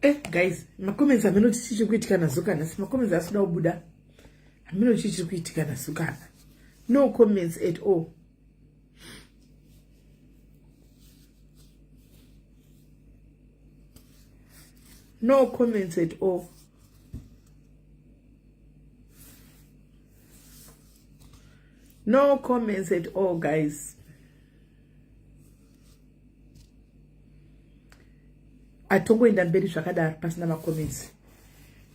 Eh, guys, macomments hameno kuti chii chiri kuitika nazuka nhasi. Macomments haasi kuda kubuda. Hameno chii chiri kuitika nazuka apa. No comments at all. No comments at all. No comments at all, guys. Atongoenda mberi zvakadaro pasina macomments.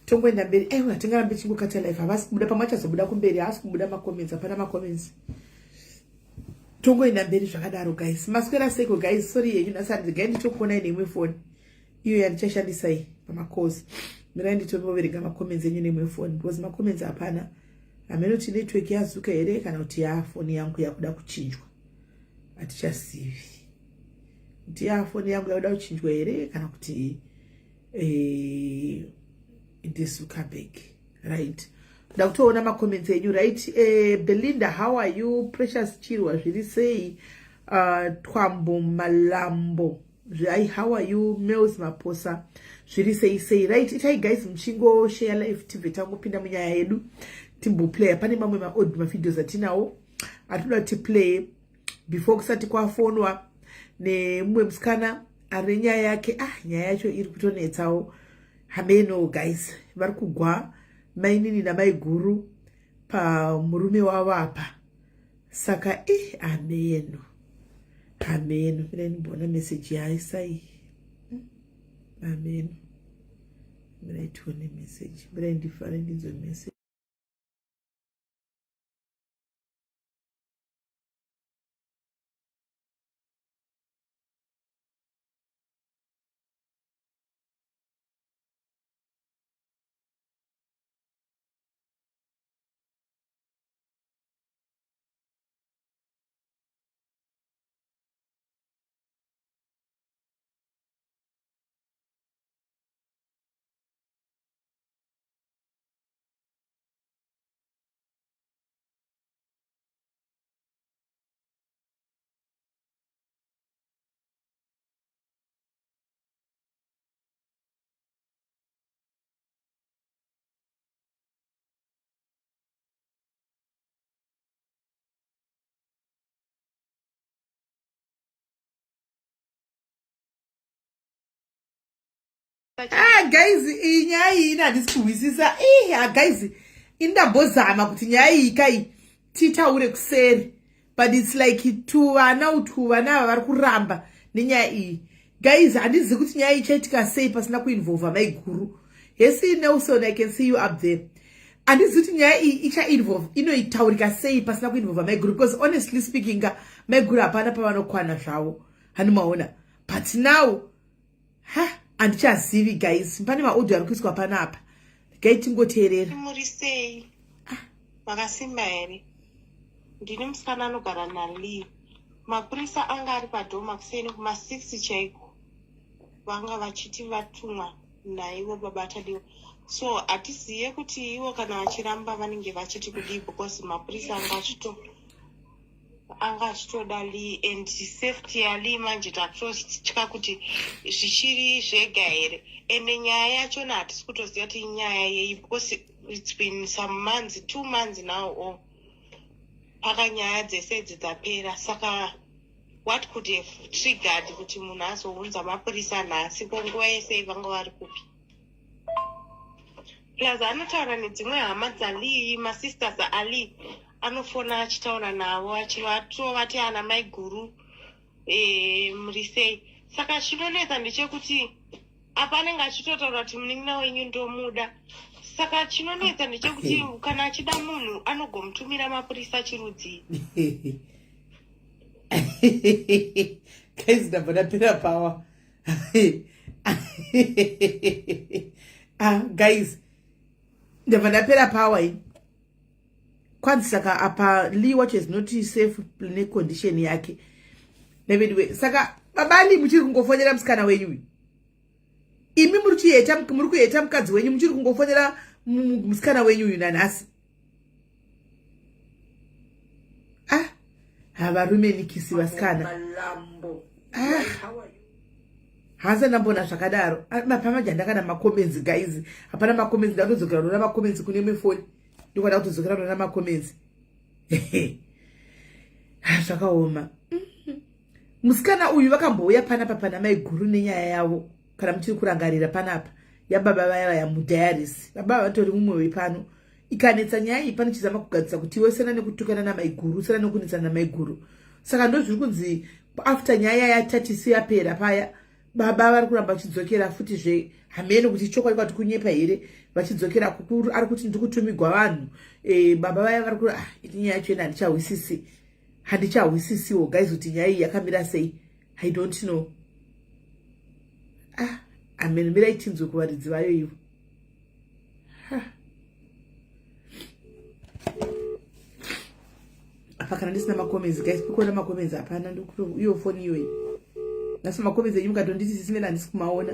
Tongoenda mberi. Aiwa, tingarambe tichingokata life. Havasi kubuda pamwe achazobuda kumberi, haasi kubuda macomments, hapana macomments. Tongoenda mberi zvakadaro guys. Maswera seko guys, sorry yenyu nhasi handigai nditokuonai neimwe phone. Iyo yandichashandisa iyi pamacalls. Mirai nditomboverenga macomments enyu neimwe phone because macomments hapana. Hameno kuti network yazuka here kana kuti yafoni yangu yakuda kuchinjwa. Hatichazivi. Kuti yafoni yangu yakuda kuchinjwa here kana kuti eh, ndiZuckerberg. Right. Ndakutoona macomments enyu right. Eh, Belinda, how are you? Precious Chirwa, zviri sei? Twambo Malambo. Zvai, how are you? Males Maposa, zviri sei sei? Right, itai guys muchingo share live tibve tangopinda munyaya yedu timboplaya. Pane mamwe maold mavideos atinawo atinoda kuti play before kusati kwafonwa nemumwe musikana ari nenyaya yake. Ah, nyaya yacho iri kutonetsawo. Hameno guys, vari kugwa mainini namaiguru pamurume wavo apa. Saka eh, hameno. Hameno. Mina ndimboona message yaisa iyi. Hameno. Mina tione message. Mina ndifane ndinzwe message. Ah, guys, iyi nyaya iyi ini handisi kuhwisisa. Ih, ah, guys, ini ndambozama kuti nyaya iyi kai titaure kuseri, but it's like tuvana utwu vana ava vari kuramba nenyaya iyi. Guys, handizivi kuti nyaya iyi ichaitika sei pasina kuinvolva maiguru. Hesi Nelson, I can see you up there. Handizivi kuti nyaya iyi ichainvolve inoitaurika sei pasina kuinvolva maiguru, because honestly speaking, maiguru hapana pavanokwana zvavo. Handimaona. But now, ha, handichazivi guys. Pane maaudio ari kuiswa panapa. Gai tingoteerera. Muri sei? Makasimba here? Ndini musikana anogara naLee. Mapurisa anga ari padhoma kuseni kuma 6 chaiko. Vanga vachiti vatumwa naivo baba Tadiwa. So hatiziye kuti ivo kana vachiramba vanenge vachiti kudii, because mapurisa anga achito anga achitoda Lee and safety yaLee. Manje takutotya kuti zvichiri zvega here, ende nyaya yachona hatisi kutoziva kuti inyaya yei, because it's been some months, 2 months now or paka nyaya dzese idzi dzapera. Saka what could have triggered kuti munhu azounza mapurisa nhasi? Ko nguva yese vanga vari kupi? Plus anotaura nedzimwe hama dzaLee, masisters aLee, anofona achitaura navo achivatovati ana maiguru, muri sei? Saka chinonetsa ndechekuti apa anenge achitotaura kuti munin'ina wenyu ndomuda. Saka chinonetsa ndechekuti kana achida munhu anogomutumira mapurisa chirudzii? Guys, ndabva ndapera power. Ah, guys, ndabva ndapera power ini. Kwanzi saka apa Lee wacho is not safe necondition yake. Anyway, saka baba Lee muchiri kungofonera musikana wenyu uyu? Imi muri kuheta, muri kuheta mukadzi wenyu, muchiri kungofonera musikana wenyu uyu nanhasi? Ah, havarume nikisi vasikana. Ah. Hanzi ndamboona zvakadaro. Mapamaja ndakana macomments guys. Hapana macomments, ndatodzokera kunoona macomments kune imwe foni. Ndikada kutodzokera kunoona macomments. Zvakaoma. Musikana uyu vakambouya panapa pana maiguru nenyaya yavo kana muchiri kurangarira panapa yababa vaya vaya mudiaries. Baba vatori mumwe wepano. Ikanetsa nyaya iyi pano chizama kugadzisa kuti iwe sena nekutukana namaiguru, sena nekunetsana namaiguru. Saka ndozviri kunzi after nyaya yatatisi yapera paya baba vari kuramba vachidzokera futi zve hameno kuti chokwadi kwati kunyepa here vachidzokera kukuru ari kuti ndiri kutumigwa vanhu e, baba vaya vari ku ah, ini nyaya yacho ina handichahwisisi handichahwisisiwo guys kuti nyaya iyi yakamira sei i don't know ah hameno mirai tinzwe kuvaridzi vayo ivo apa kana ndisina macomments guys pikuona macomments hapana iyo foni iyoyi nhasi macomments enyu mukatonditi sisimene handisi kumaona.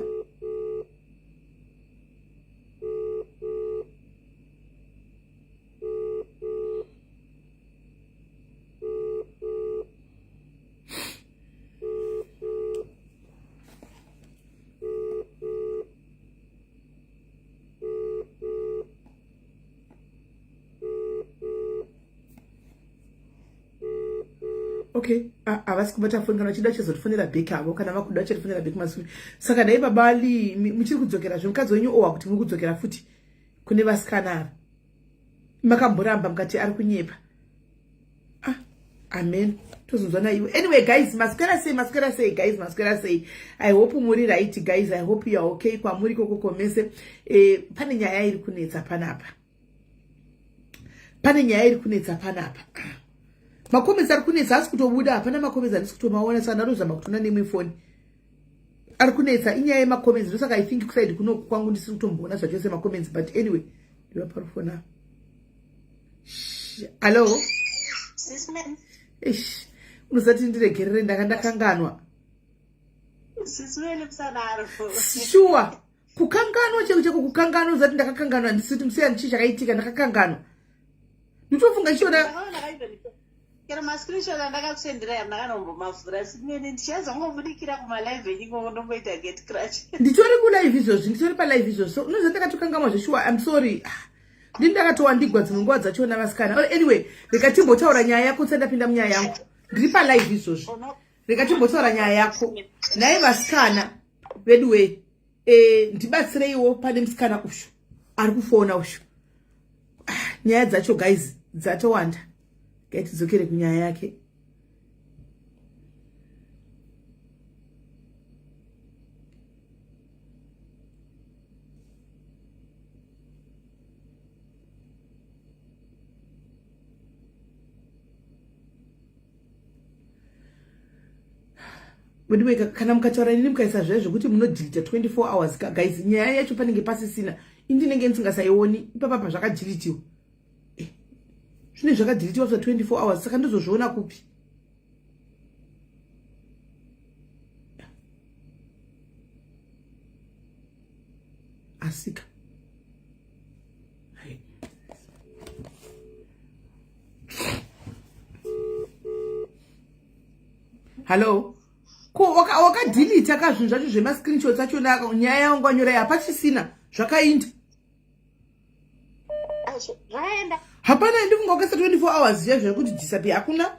Okay, havasi kubata foni kana vachida vachazotifonera back havo kana vakuda vachatifonera back masuri. Saka dai baba Ali muchiri kudzokera zve mukadzi wenyu owa kuti muri kudzokera futi kune vasikana ava makamboramba mukati ari kunyepa. Ah, amen tozonzwa naiwe. Anyway guys, maswera sei, maswera sei guys, maswera sei. I hope muri right guys, I hope you are okay kwamuri koko komese. Pane nyaya iri kunetsa panapa. Pane nyaya iri kunetsa panapa. Macomments ari kunetsa asi kutobuda hapana macomments andisi kutomaona saka ndarozama kutona nemwe foni. Ari kunetsa inyaya yemacomments ndosaka I think kuside kuno kwangu ndisiri kutomboona zvachose macomments but anyway ndiva parufona. Hello? Eish, unozati ndiregerere ndanga ndakanganwa. Sure. Kukanganwa cheko cheko kukanganwa uzati ndakakanganwa ndisiti musiya chii chakaitika ndakakanganwa. Nditofunga chiona Kero mascreenshot andakakusendera ya ndakanombomavhura simene ndichazongobudikira kuma live enyu ikoko ndomboita get crush. Nditori ku live izvozvi, nditori pa live izvozvi. So unoziva ndakatokangamwa zveshuwa. I'm sorry. Ndini ndakatowandigwa dzimwe nguva dzachona vasikana. Anyway, rega timbotaura nyaya yako ndisati ndapinda munyaya yangu. Ndiri pa live izvozvi. Rega timbotaura nyaya yako. Nhai vasikana veduwee. Ndibatsireiwo pane musikana ushu ari kufona ushu. Nyaya dzacho guys dzatowanda. Ngatidzokere kunyaya yake. Anyway, kana mukataura nini mukaisa zviya zvekuti munodhilita 24 hours ka guys, nyaya yacho panenge pasisina indinenge ndisingasaioni ipapa pa zvakadhilitiwa. Zvine zvakadhilitiwa zva 24 hours saka ndozozviona kupi? Asika. Hello? Ko wakadhilita ka zvinhu zvacho zvemascreenshots acho nyaya yangu wanyora hapachisina zvakainda. Zvaenda. Hapana ndifunga wakaisa 24 hours zviya zvekuti disappear hakuna.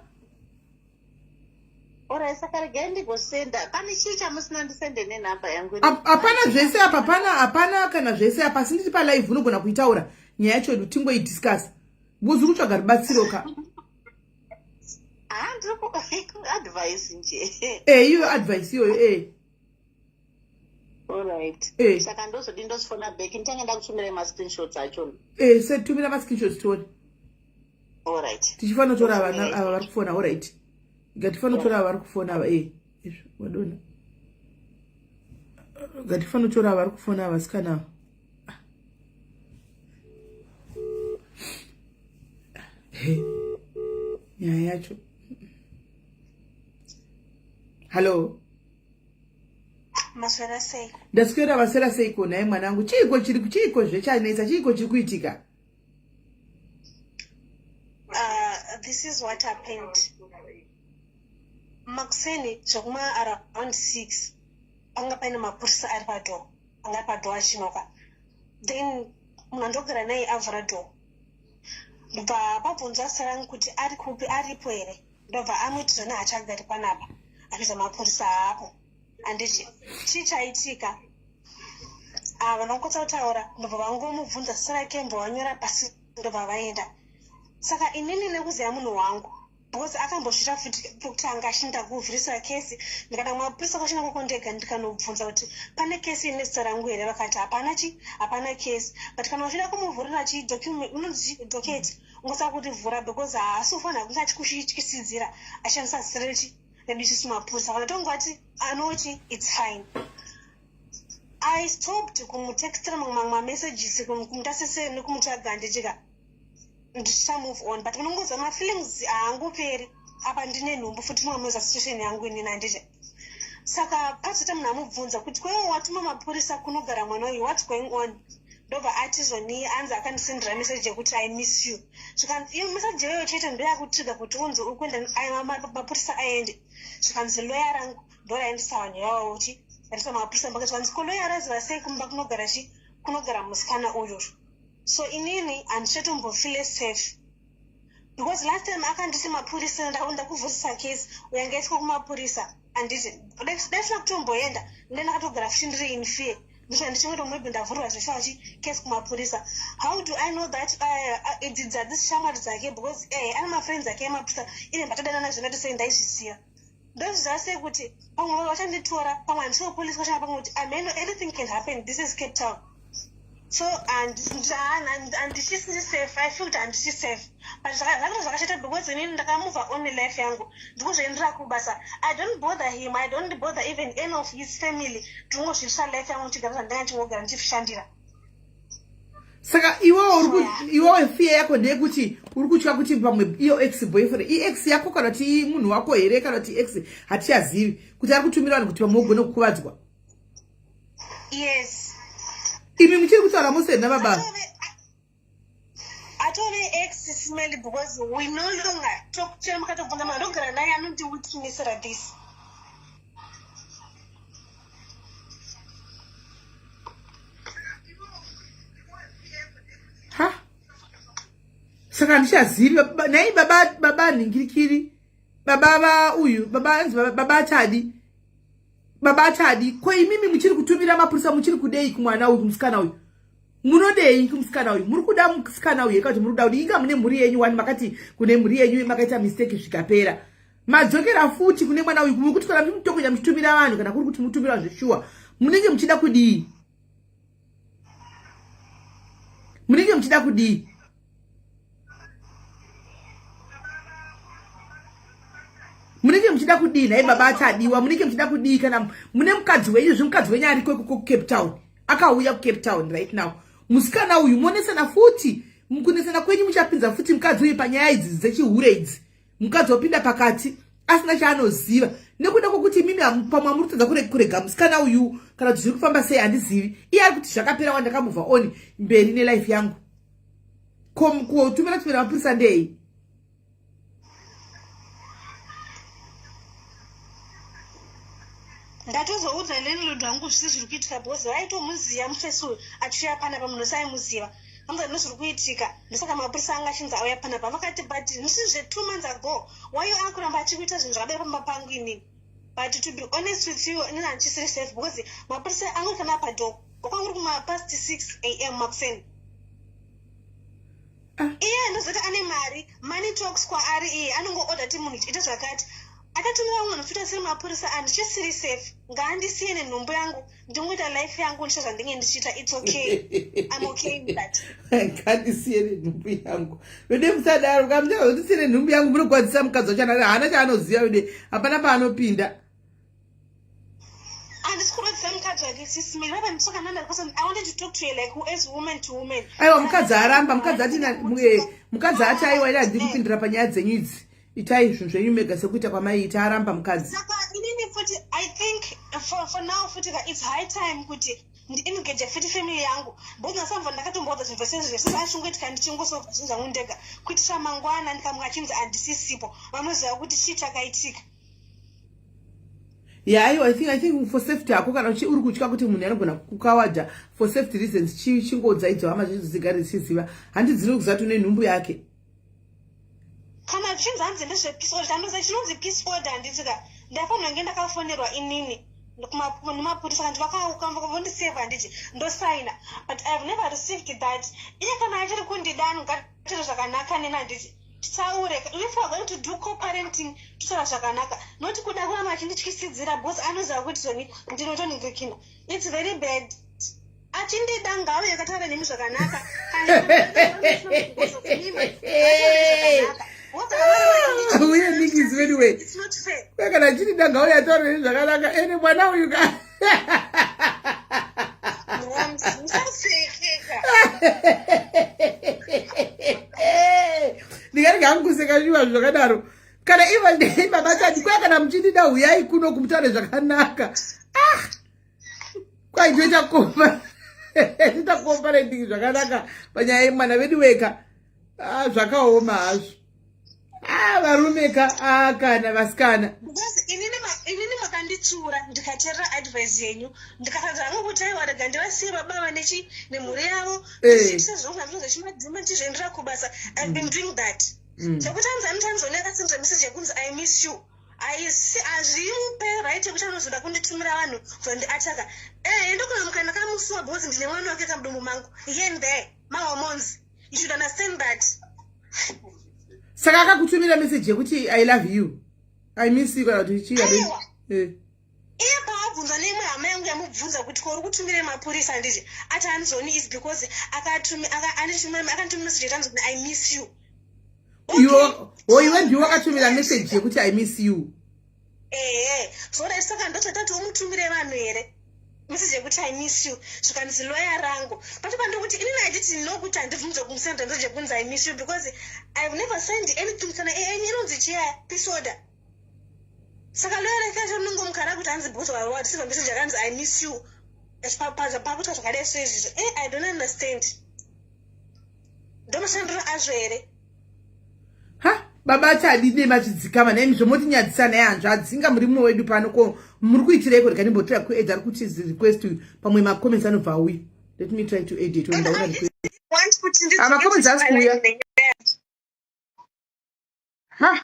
Ora saka regai ndigosenda. Pane chii chamusina ndisende nenhamba yangu? Hapana zvese apa, hapana hapana kana zvese apa. Asi ndiri pa live unogona kuitaura nyaya yacho yedu tingoidiscuss. Because uri kutsvaga rubatsiro ka. Ah, ndiri ku advice nje. Iyo advice iyoyo eh. Alright. Saka ndozodi ndozifona back ndichange ndakutumirai ma screenshots acho. Se tumira ma screenshots tione. Alright. Tichifanira kutora vana ava vari kufona, alright. Ngatifanira kutora ava vari kufona ava Izvo wadona. Ngatifanira kutora ava vari kufona ava vasikana ava. He. Nyaya yacho. Hello. Maswera sei? Ndaswera vaswera seiko nhai mwanangu? Chiiko chiri chiiko zvechanetsa? Chiiko chiri kuitika? This is what happened. Makuseni zvekuma around 6. Panga paine mapurisa ari padoor, anga ari padoor achinoka. Then munhu andogara naye avhura door, ndobva pabvunzwa zita rangu kuti ari kupi, aripo here. Ndobva amuti zvona haachagari panapa, achiza mapurisa haapo. Handiti chii chaitika? Vanokwanisa kutaura. Ndobva vangomubvunza zita rake, mbva vanyora pasi, ndobva vaenda. Saka inini nekuziva munhu wangu, because akambosvita futi pekutanga achinda kuvhurisa kesi, ndikada mapurisa kwachina koko ndega, ndikanobvunza kuti pane kesi ine zita rangu here, vakati hapana chi hapana kesi, but kana uchida kumuvhurira chi document unonzi chi docket, ungosa kurivhura because haasi kufanira kunge achikutyisidzira achishandisa zita rechi redu isusu mapurisa. Kana tongoti anoti it's fine. I stopped kumutextira mamwe mamessages, kumutasese nekumutsvaga, handitika ndichicha move on, but unongoziva mafeelings haangoperi. Apa ndine nhumbu futi, munomuza situation yangu inini, handiti? Saka pazoita munhu amubvunza kuti kwewe watuma mapurisa kunogara mwana uyu, what's going on? Ndobva ati zvoni anzi akandisendera message yekuti "I miss you." Zvikanzi iyo message iyoyo chete ndoyakutriga kuti unzi uri kuenda mapurisa aende. Zvikanzi loya rangu ndoraendesa vanhu ivavo kuti vaendesa mapurisa mbaka. Zvikanzi ko loya raziva sei kumba kunogara chi kunogara musikana uyuyu? So inini handichatombofeel safe because last time akanditi mapurisa ndakuvhurisa kesi uyangaiswa kumapurisa, handiti? Daisina kutomboenda, nde ndakatogara futi ndiri in fear, ndisva ndichingoti maybe ndavhurwa zveshachi kesi kumapurisa. How do I know that idzi dzadzisi shamwari dzake? Because ane mafriends ake emapurisa, ine mbatodanana zvinoita sei, ndaizviziva. Ndozviziva sei kuti pamwe vachanditora, pamwe handisiwo police kwachana, pamwe kuti ameno, anything can happen. This is Cape Town, so handichisiri safe. I feel kuti handisi safe, but zvakanga zvakashata because inini ndakamove on nelife yangu, ndikuzviendera kubasa. I don't bother him, I don't bother even any of his family. Ndingozviitira life yangu, ndichigara zvandanga ndichingogara ndichishandira. Saka iwewo iwewe fear yako ndeyekuti uri kutya kuti pamwe iyo ex boyfriend, iex yako kana kuti munhu wako here, kana kuti ex, hatichazivi kuti ari kutumira vanhu kuti pamwe ugone kukuvadzwa? Yes. Imi muchiri kutaura mose nababa? Atove ex smell because we no longer talk. Chero mukatobvunza munhu andogara naye, anondiwitnessera this. Ha, saka handichazivi nai baba, baba nhingirikiri, baba va uyu, baba anzi baba Achadi, baba Achadi. Ko imimi muchiri kutumira mapurisa, muchiri kudei kumwana uyu, kumusikana uyu? Munodei kumusikana uyu? Muri kuda musikana uyu eka kuti muri kuda kuti inga mune mhuri yenyu wani? Makati kune mhuri yenyu, makaita mistake zvikapera, madzokera futi kune mwana uyu. Muri kuti kana muchitokonya muchitumira vanhu, kana kuri kuti mutumira zveshuwa, munenge muchida kudii? Munenge muchida kudii? Munenge muchida kudii nhai baba Achadiwa? Munenge muchida kudii kana mune mukadzi wenyu? Zvemukadzi wenyu ariko ikoko kuCape Town, akauya kuCape Town right now musikana uyu, monesana futi. Mukunesana kwenyu muchapinza futi mukadzi uyu panyaya idzi dzechihure idzi. Mukadzi wapinda pakati asina chaanoziva nekuda kwokuti imimi pamwe amuri kutadza kurega musikana uyu, kana kuti zviri kufamba sei handizivi. Iye ari kuti zvakapera, wandakamove on mberi nelife yangu. Kotumira tumira mapurisa ndei? Ndatozoudza landlord wangu zvisi zviri kuitika because vaitomuziva mufesi uyu achiuya panapa, munhu saimuziva amuza nezviri kuitika. Ndosaka mapurisa anga achinzi auya panapa. Vakati but ndisi zve2 months ago, why akuramba achikuita zvinhu zvakadai pamba pangu inini? But to be honest with you, inini handichisiri safe because mapurisa angori kana padoor kwakanguri kumapast 6 a.m. makuseni. Iye ndozoti ane mari, money talks kwaari. Iye anongoorder ti munhu ita zvakati, akatumira mumwe munhu futi asiri mapurisa. Handichisiri safe. Ngaandisiye nenhumbu yangu, ndingoita life yangu, ndicha zvandinge ndichiita. It's okay, I'm okay with that. Ngandisiye nenhumbu yangu. Vede musadaro, kamuchazondisiye nenhumbu yangu, munogwadzisa mukadzi wacho. Haana chaanoziva vede, hapana paanopinda. Handisi kurwadzisa mukadzi wake, Sis Melly. Vava person, I wanted to talk to you like as woman to woman. Aiwa, mukadzi aramba. Mukadzi ati mukadzi ati aiwa, ine handii kupindira panyaya dzenyu idzi, itai zvinhu zvenyu mega sekuita kwamaiita. Aramba mukadzi. Saka inini futi I think for now futi ka it's high time kuti ndiengage futi family yangu because nasamva ndakatomboudza zvinhu zvese zvese achingoitika, ndichingosolva zvinhu zvangu ndega kuitira mangwana ndikamuka achinzi handisisipo, vanoziva kuti chii chakaitika. Yeah, aiwa, I think for safety hako, kana uri kutya kuti munhu anogona kukawadha, for safety reasons chingodza hama zvedzo dzigare dzichiziva. Handi dziri kuziva kuti une nhumbu yake. Kana zvichinzi hanzi ndezvepeace order, ndoza chinonzi peace order, handitika ndafanira kunge ndakafonerwa inini nemapurisa kandi vakavondiseva, handiti ndosaina? But I have never received that. Iye kana achiri kundida, ngatiri zvakanaka neni, handiti titaure. If we are going to do co-parenting, totaura zvakanaka, noti kuda kuramba achindityisidzira because anoziva kuti zoni ndinotoningirikina. It's very bad. Achindida, ngauye kataura nemi zvakanaka. Zvakanaka. Uye nikis anyway. It's not fair. Uye kana achindida, ngauye ataura nemi zvakanaka. Ene mwana uyu ka. Musasekeka. Ndingarega hangu kuseka zviva zvakadaro. Kana iva baba Tadi, kwaya kana muchindida, huyai kuno kumutaure zvakanaka. Ah, kwai toita komba, toita co-parenting zvakanaka panyaya yemwana vedu weka. Ah, zvakaoma hazvo. Ah, varume ka. Ah, kana vasikana. Because inini makanditsura, ndikateerera advice yenyu, ndikatadza hangu kuti aiwa, rega ndivasiye baba vanechi nemhuri yavo. Ndichiitisa zvangu zvandinoza chimadhima, ndichizviendera kubasa. I've been doing that. Zvekuti hanzi anotanzoni akasendera message yekunzi "I miss you", haisi, hazvimupe right yekuti anozoda kunditumira vanhu kuzondiataka. Ndokuna ndakamusuwa because ndine mwana wake kamudumbu mangu. Here and there mahormones, you should understand that. Saka akakutumira message yekuti "I love you, I miss you" kana kuti chii? Aiwa. Iye paabvunzwa neimwe hama yangu yamubvunza kuti ko uri kutumire mapurisa, handiti ati hanzoni is because akanditumira message yekuti hanzoni "I miss you". Iwe ndiwe wakatumira message yekuti "I miss you"? Ehe, zvoda. Saka ndotoita kuti umutumire vanhu here message yekuti "I miss you"? Zvikanzi loya rangu pacho pandikuti inini handiti no kuti handibvunzwe kumusenda message yekunzi "I miss you" because I've never signed anything kana any inonzi chiya peace order. Saka loya rake acho rinongomukara kuti hanzi bhosi wareceiva message yakanzi "I miss you" pakuitwa zvakadai. So izvizvo, I don't understand, ndomashandiro azvo here? Ha, baba Tadi nemachidzikama naimi, zvomotinyadzisa naye hanzvadzi. Inga muri mumwe wedu pano, ko muri kuitireiko? Rega ndimbotira kuedza ari kuti request, pamwe macomments anobva auya. Let me try to edit. Ndaona request. Want kuti Ah, macomments asi kuuya. Ha,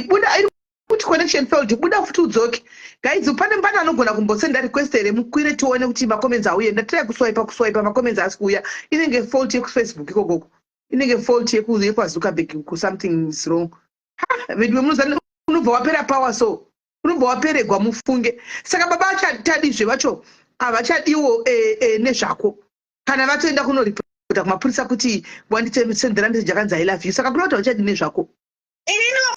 buda, iri kuti connection failed. Buda futi udzoke. Guys, pane anogona kumbosenda request here? Mukwire tione kuti macomments auye. Ndatrai kuswipa, kuswipa, macomments asi kuuya. Inenge fault yekuFacebook ikokoko, inenge fault yekwaZuckerberg ku something is wrong. Ha, veduwe, munozani unobva wapera power, so unobva waperegwa, mufunge. Saka baba Tadizve vacho havachadiwo nezvako kana vatoenda kunoripota kumapurisa kuti wandisendera message akanzi "I love you". Saka kuda kuti havachadi nezvako. Inini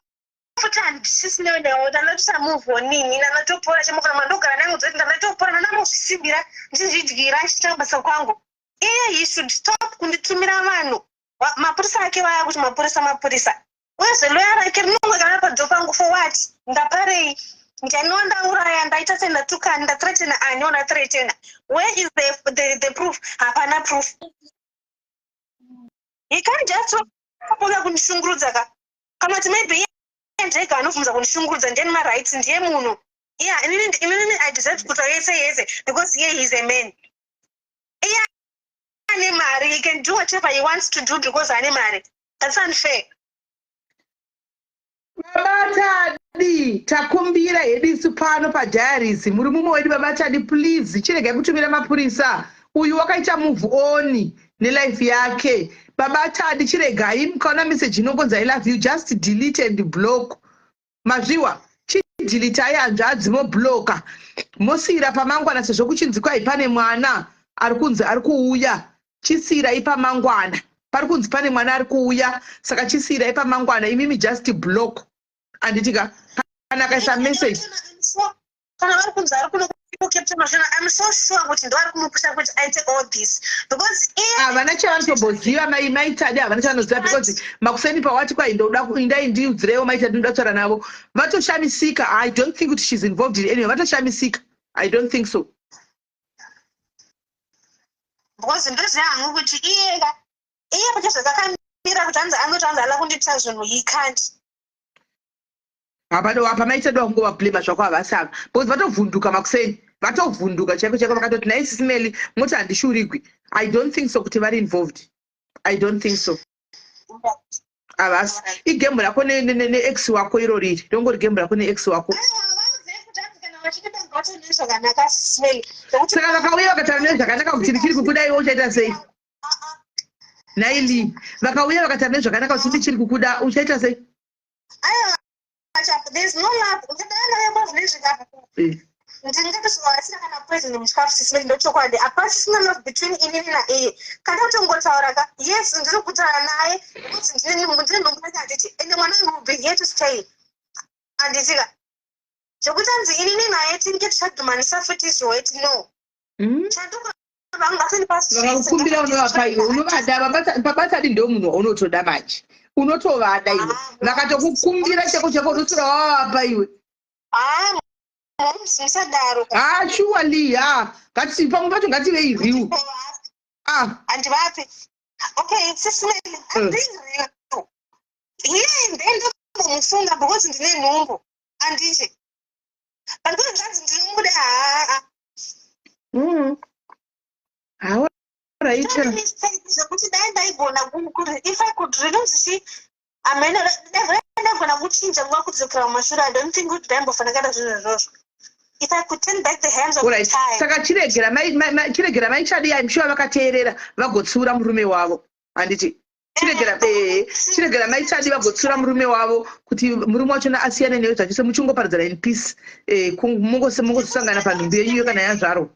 futi handisisinewo nawo, ndanotisa move on nini, ndanatopora chemukana mandogara nangu dzoti ndanatopora, ndandamozvisimbira ndichizvidyira, achiita basa kwangu. Iye he should stop kunditumira vanhu. Mapurisa ake vaya kuti mapurisa, mapurisa, uyezve loya rake rinonge kana padzo pangu. For what? Ndaparei? Ndaniwa ndauraya? Ndaita sei? Ndatukani? Ndathreatena ani? Wandathreatena, where is the proof? Hapana proof. He can't just apoka kundishungurudza ka. Kana kuti maybe iye ndega anobvunza kundishungurudza, ndiye marights, ndiye munhu. Yeah, inini I deserve kuitwa yese yese because iye he is a man, iye ane mari. He can do whatever he wants to do because ane mari. That's unfair. Baba Tadi, takumbira hedu isu pano padiaries, muri mumwe wedu. Baba Tadi, please chiregai kutumira mapurisa. Uyu wakaita move on nelife yake. Baba Tadi, chiregai. Mukaona message inongonzi "I love you", just delete and block. Mazviwa? Chideletai hanzvadzi, mobloka, mosiyira pamangwana, sezvo kuchinzi kwai pane mwana ari kunzi ari kuuya. Chisiyirai pamangwana, pari kunzi pane mwana ari kuuya, saka chisiyirai pamangwana. Imimi just block, handitika? Kana akaisa message. Kana vari kunzi ari kuno kuCaptain Mashona, I'm so sure kuti ndo ari kumupusha kuti aite all this because iye Havana chavanotomboziva. MaiTadi havana chavanoziva because makuseni pawati kwai ndoda indai ndiudzireiwo MaiTadi, ndoda kutaura navo, vatoshamisika. I don't think kuti she's involved in anyway. Vatoshamisika, I don't think so. Because ndoziva hangu kuti iyeka iye pache zvakakamira kuti hanzi anoti hanzi ada kundiita zvinhu, he can't. Hapano apa maitadwa kungovablema zvako, havasi ava, because vatovhunduka makuseni, vatovhunduka chaiko chaiko, vakatoti, "Nhai Sis Melly, moti handishurigwi." I don't think so kuti vari involved. I don't think so. Havasi. Igame rako neex wako iro riri, rongori game rako neex wako. Zvakanaka, Sis Melly. Saka vakauya vakataura nezvakanaka kuti ndichiri kukuda, iwe uchaita sei? Naili, vakauya vakataura nezvakanaka kuti ndichiri kukuda, uchaita sei? There's no love. Ndingadana ndingatosvika vasina kana poison muchikafu. Sis Melly, ndochokwadi, hapasisina love between inini naiye. Kana kutongotaura ka, yes, ndiri kutaura naye because ndine nhumbu yake, handiti? Ende mwana wangu will be here to stay, handitika? Zvekuti anzi inini naye tinge tichadhumanisa futi zvoeti, no. Vakakukumbira unovapa iwe, unovada. Pabasadi ndo munhu waunotoda manje, unotovada iwe. Vakatokukumbira cheko cheko, unoswera wavapa iwe. Musadaro. Ha, surely, ha, ngati pamwe pacho ngativei real. Ah. Handivapi. Okay, Sis Melly, I'm being real here and then. Ndombomufunga because ndine nhumbu, handiti? But kuti zvanzi ndinomuda, haa. Alright. Zvekuti dai ndaigona, if I could, rinonzi amene, dai ndaigona kuchinja nguva, kudzokera mumashure, I don't think kuti ndaimbofanira kuita zvinhu izvozvo, if I could turn back the hands of time. Saka chiregera maichadi. I'm sure vakateerera vagotsiura murume wavo, handiti? Chiregera maichadi vagotsiura murume wavo kuti murume wachona asiyane newe zvachose, muchingoparadzana in peace, mungozosangana panhumbu yenyu kana yazvarwa.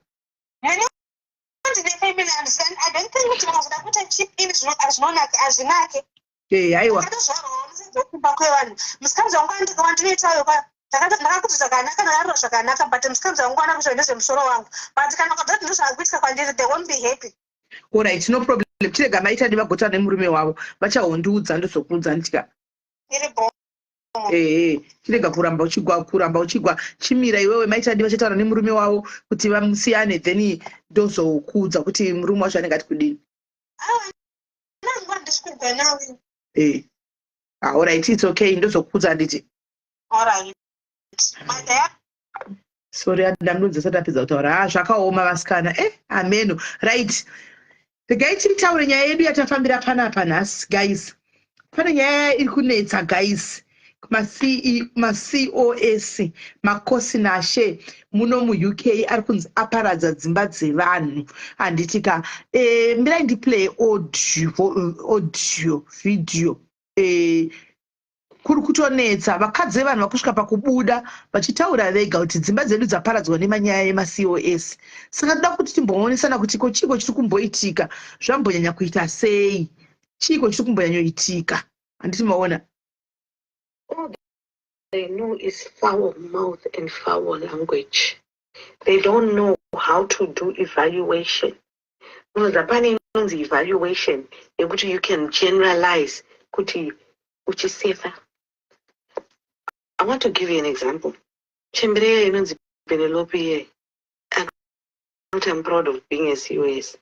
Ndine family, understand? I don't think kuti vakazoda kuita chip in zvinonaka, hazvinake. Aiwa. Ndakatozvarwawo kumba kwevanhu. Musikanzi wangu wandinoitayo, ndakakuti zvakanaka, ndakarura zvakanaka, but musikanzi wangu wana kuti ndezvemusoro wangu. But kana ukadzati ndozvakuitika kwandiri, they won't be happy. Alright, no problem. Chirega maitadi vagotaura nemurume wavo, vachahondiudza, ndozokuudza nditya. Iri bo. Ehe, chirega kuramba uchigwa, kuramba uchigwa. Chimira iwewe, maitadi vachataura nemurume wavo kuti vamusiyane, then ndozokuudza kuti murume wacho anenge ati kudini. Awa, nangu handisi kugwa nawe. Alright, it's okay, ndozokuudza, handiti? Alright, madhaya. Sorry, ndamudza asati apedza kutaura. Ha, zvakaoma vasikana. Ameno. Right, regai titaure nyaya yedu yatafambira panapa nhasi, guys. Pane nyaya iri kunetsa, guys, maCOS, makosi nashe muno muUK ari kunzi aparadza dzimba dzevanhu, handiti ka? Mirai ndiplay audio video. Kuri kutonetsa vakadzi vevanhu vakusvika pakubuda vachitaura vega kuti dzimba dzedu dzaparadzwa nemanyaya emaCOS. Saka toda kuti timboonesana kuti ko chiiko chiri kumboitika, zvambonyanya kuita sei, chiiko chiri kumbonyanyoitika, handiti maona? All they know is foul mouth and foul language. They don't know how to do evaluation. Unoziva pane inonzi evaluation yekuti you can generalize kuti uchisefa. I want to give you an example. Chembere inonzi Penelope here. I'm proud of being a COS.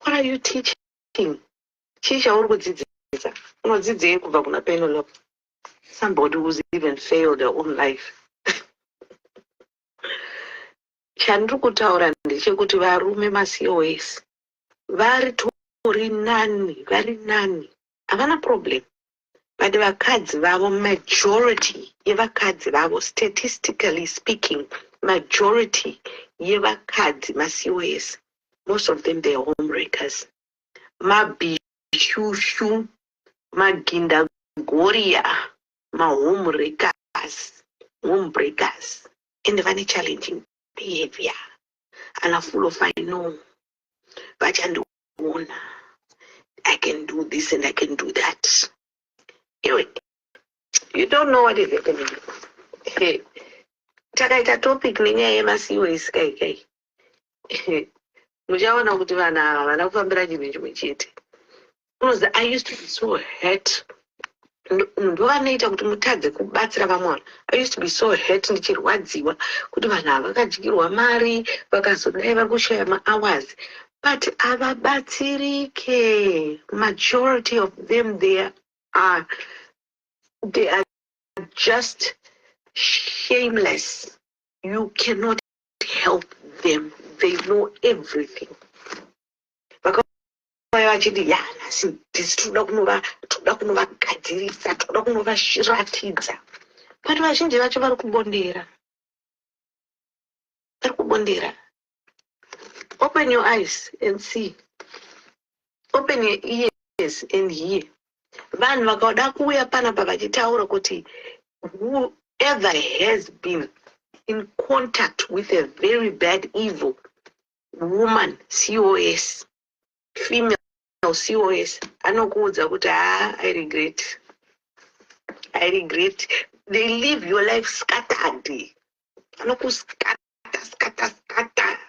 What are you teaching? Chii chauri kudzidzisa? Unodzidzei kubva kuna Penelope? Somebody who's even failed her own life. Chandiri kutaura ndechekuti varume maCOS vari tori nani, vari nani, havana problem, but vakadzi vavo, majority yevakadzi vavo, statistically speaking, majority yevakadzi maCOS, most of them, they are homewreckers, mabhishushu, magindagoria, mahomewreckers, homebreakers, and vane challenging behavior and are full of "I know, vachandiona, I can do this and I can do that." Iwe, you don't know what is happening. Hey, takaita topic nenyaya yemaCOS kai kai, muchaona kuti vanhu ava havana kufambira chinhu chimwe chete. Unoziva, I used to be so hurt. Ndovanoita kuti mutadze kubatsira vamwe vanhu. I used to be so hurt, ndichirwadziwa kuti vanhu ava vakadyirwa mari, vakazodai vari kushaya mahours, but havabatsirike. Majority of them, they are just Shameless. You cannot help them. They know everything. Vakauya vachiti, "Ya, nhasi tisi toda kunovagadzirisa, toda kunovashiratidza." But vazhinji vacho vari kubondera, vari kubondera. Open your eyes and see. Open your ears and hear. Vanhu vakada kuuya panapa vachitaura kuti whoever has been in contact with a very bad, evil woman, COS, female COS, anokuudza kuti, "Ha, I regret, I regret." They live your life scattered. Anokuscatter, scatter, scatter,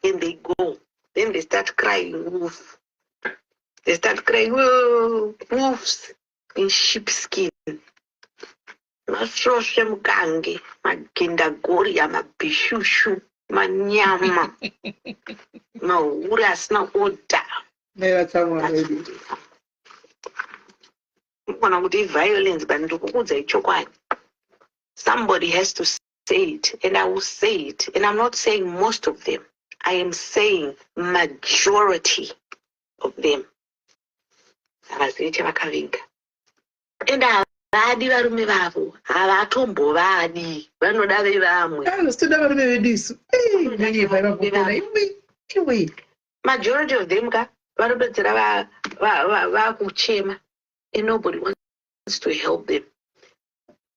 and they go. Then they start crying wolf. They start crying, "Oh," wolves in sheepskin, masvosve mukange, magendagoria, mabhishushu, manyama, mahure asina order. Mai vatsamwa vedu. Mugona kuti iviolence, but ndikukuudzai chokwadi. Somebody has to say it, and I will say it. And I'm not saying most of them, I am saying majority of them havazivi chavakavinga, and havadi varume vavo, havatombovadi, vanoda vevamwe. Toda varume vedu isu. Nonyepa vapopona iwe, iwe. Majority of them ka vanopedzera vakuchema, and nobody wants to help them.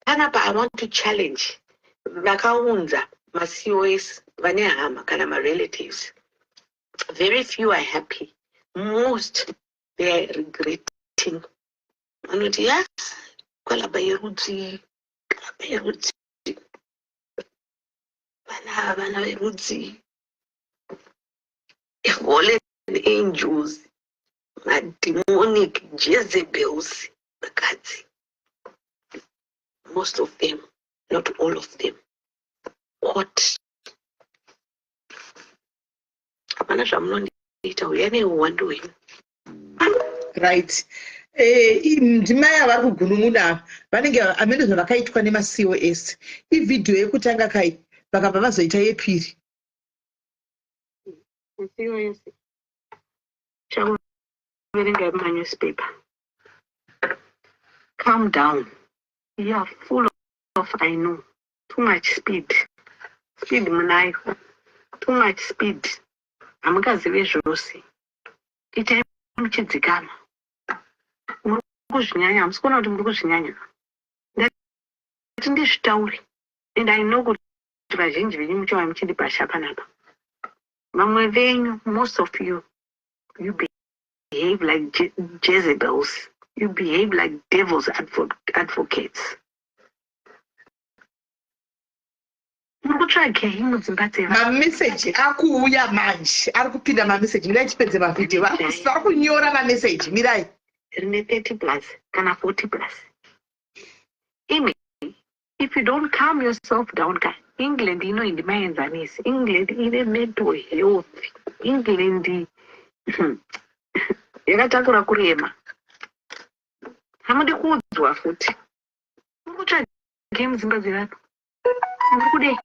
Panapa I want to challenge vakaunza maCOS vane hama kana marelatives. Very few are happy. Most, they are regretting. Vanoti, "Ya, kalaba yerudzi, kalaba yerudzi, vana ava, vana verudzi, fallen angels, mademonic Jezebels vakadzi." Most of them, not all of them. What, hapana zvamunondiita, uya neuwandu hwenyu. Right. Ndimai avari kugunun'una ava, vanenge amene zvavakaitwa nemaCOS. Ivhidhiyo yekutanga kai, vakabva vazoita yepiri. COS chakuverenga manewspaper. Calm down. You are full of, I know, too much speed. Speed munayo, too much speed. Hamungazivi zvose. Itai muchidzikama. Muri kuzvinyanya. Hamusi kuona kuti muri kuzvinyanya? Ndati ndizvitaure, and I know kuti vazhinji venyu muchava muchindibhasha panapa. Vamwe venyu, most of you, you behave like Jezebels. You behave like devil's advocates. Muri kutsvagei mudzimba dzevanhu? Mameseji akuuya manje, ari kupinda mameseji. Mirai tipedze mavhidhiyo. Vari kunyora mameseji, mirai. Rine 30 plus kana 40 plus imi, if you don't calm yourself down ka. England ino indimaenzanisi. England ine mental health. England yakatakura kurema. Hamudi kuudzwa futi. Muri kutsvagei mudzimba dzevanhu? Muri kudei?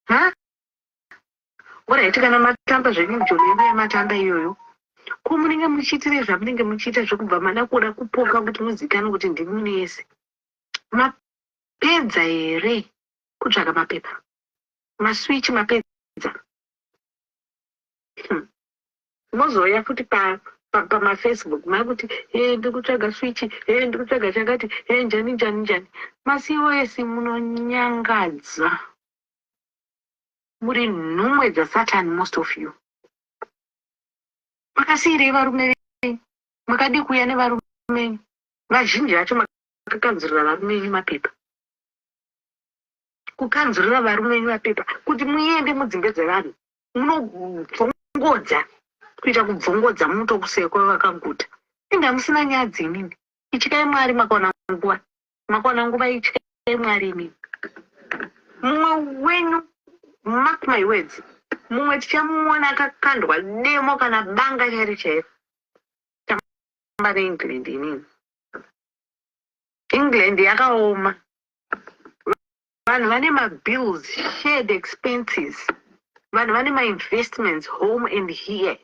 Ha, alright, kana matamba zvenyu, mujolo yenyu yamatamba iyoyo, ko munenge muchiitire zvamunenge muchiita zvekubva mada kuda kupoka kuti muzikanwe kuti ndimi mune yese? Mapedza here kutsvaga mapepa, maswitch mapedza? Mozouya futi pamafacebook makuti, "E, ndiri kutsvaga switch, e, ndiri kutsvaga chakati, e, njani njani njani." MaCOS munonyangadza. Muri nhumwe dzasatani, most of you. Makasiyirei varume venyu? Makadi kuuya nevarume venyu? Vazhinji vacho makakanzurira varume venyu mapepa, kukanzurira varume venyu mapepa kuti muende mudzimba dzevanhu. Munobvongodza, kuita kubvongodza muto kusekwa vakaguta. Inga musina nyadzi imimi. Ityai Mwari. Makaona nguva, makaona nguva. Ityai Mwari imimi. Mumwe wenyu, mark my words, mumwe tichamuona akakandwa demo kana banga chairo chairo. Tamba neEngland inini. England yakaoma. Vanhu vane mabills, shared expenses. Vanhu vane mainvestments home and here.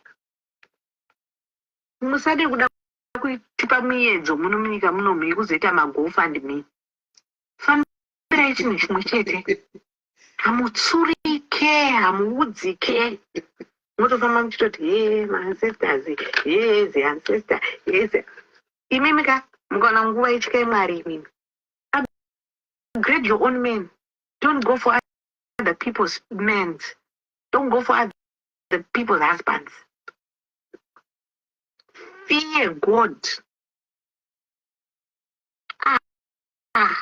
Musade kuda kutipa muedzo muno munyika munomu yekuzoita maGoFundMe. Fambirai chinhu chimwe chete. Hamutsurike, hamuudzike. Motofamba muchitoti he maancestors, he the ancestor, he the... Imimi ka, mukaona nguva ityai Mwari imimi. Upgrade your own men. Don't go for other people's men. Don't go for other people's husbands. Fear God. Ah.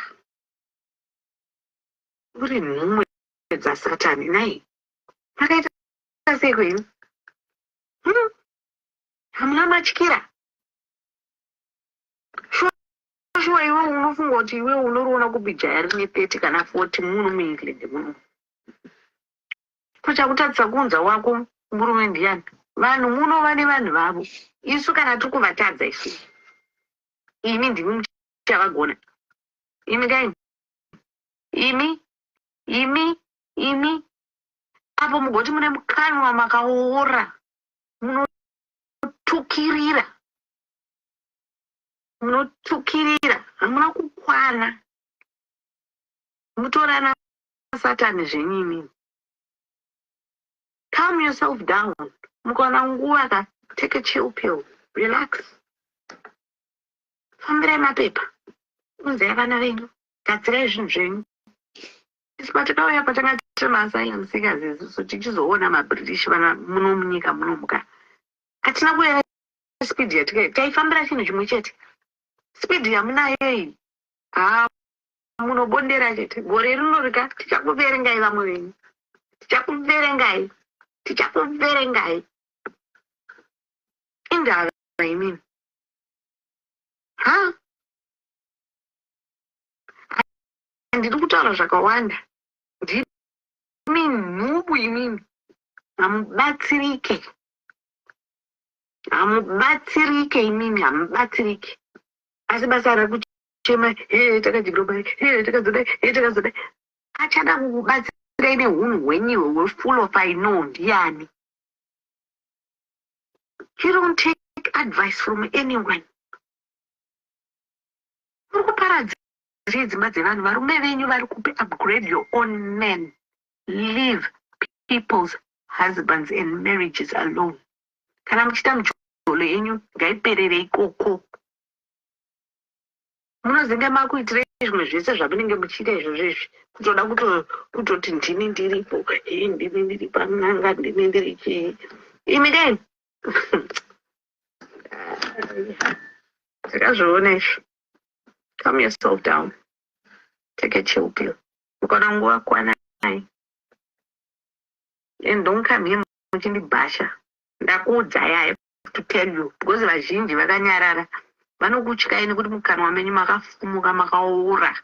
Uri nhumwe dzasatani nai. Makaita sei kwenyu? Hamuna matyira. Shuwa iwe unofunga kuti iwe unoriona kupi jaya rine 30 kana 40 muno muEngland muno. Kuchakutadzisa kuunza wako murume ndiyani? Vanhu muno vane vanhu vavo. Isu kana tiri kuvatadza isu. Imi ndimi muchavagona. Imi kai. Imi, imi, imi. Apo mugoti mune mukanwa makaora. Munotukirira. Munotukirira. Hamuna kukwana. Mutorana Satani zvenyu imimi. Calm yourself down. Mukaona nguva ka, take a chill pill. Relax. Fambirai mapepa. Unzai vana venyu. Gadzirai zvinhu zvenyu. Isu patakauya patanga tiri maasylum seekers isusu tichizoona maBritish vana muno munyika munomuka. Hatina kuuya speed yatikaita. Taifambira chinhu chimwe chete. Speed yamunayo iyi. Haa munobondera chete. Gore rino rika tichakuverengai vamwe venyu. Tichakuverengai. Tichakuverengai. Indava imini. Ha? Handidi kutaura zvakawanda. Ndimi nhubu imimi. Hamubatsirike. Hamubatsirike imimi, hamubatsirike. Asi basa rekuchema, he takadyirwa mari, he takazodai, he takazodai. Achada kukubatsirai nehunhu hwenyu hwe full of I know ndiani. You don't take advice from anyone. Muri kuparadzirei dzimba dzevanhu. Varume venyu vari kupi? Upgrade your own men. Leave people's husbands and marriages alone. Kana muchiita mujolo yenyu ngaiperere ikoko. Munozenge makuitirei zvimwe zvese zvamunenge muchiita izvozvo izvi. Kutoda kutoti ndini ndiripo, ndini ndiri pan'anga, ndini ndiri chii. Imi dai. Takazviona izvo. Calm yourself down. Take a chill pill. Ukaona nguva kwanai. And don't come here muchindibhasha. Ndakuudzai, I have to tell you. Because vazhinji vakanyarara. Vanokutyai nekuti mukanwa menyu makafumuka makaora.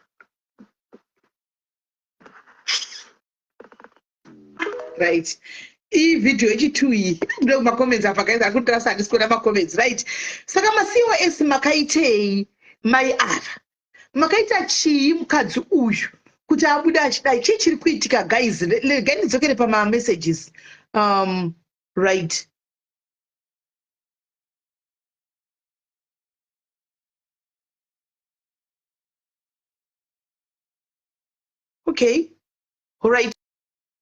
Right. Iyi video yechi2 iyi. Ndo macomments apa guys, ari kundirasa handisi kuona macomments. Right. Saka maCOS makaitei mai ava? Makaita chii mukadzi uyu kuti abude achidai? Chii chiri kuitika guys? Regai ndidzokere pama messages. Right. Okay. All right.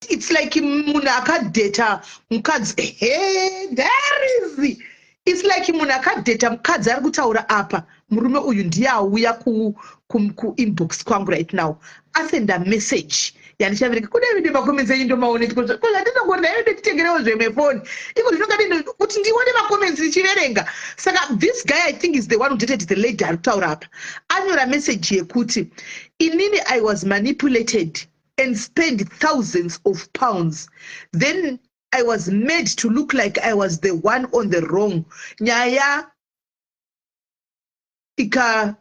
It's like munhu akadheta mukadzi. Hey, there is. It's like munhu akadheta mukadzi ari kutaura apa. Murume uyu ndiye auya ku inbox kwangu right now. Asenda message yandichaverenga. Kune vide macomments enyu ndomaone tiko. Ko zvandinongori nayo nditengerewo zvemwe phone. Iko ndinonga kuti ndione macomments ndichiverenga. Saka this guy I think is the one who dated the lady ari kutaura apa. Anyora message yekuti inini I was manipulated and spent thousands of pounds. Then I was made to look like I was the one on the wrong. Nyaya ikasvika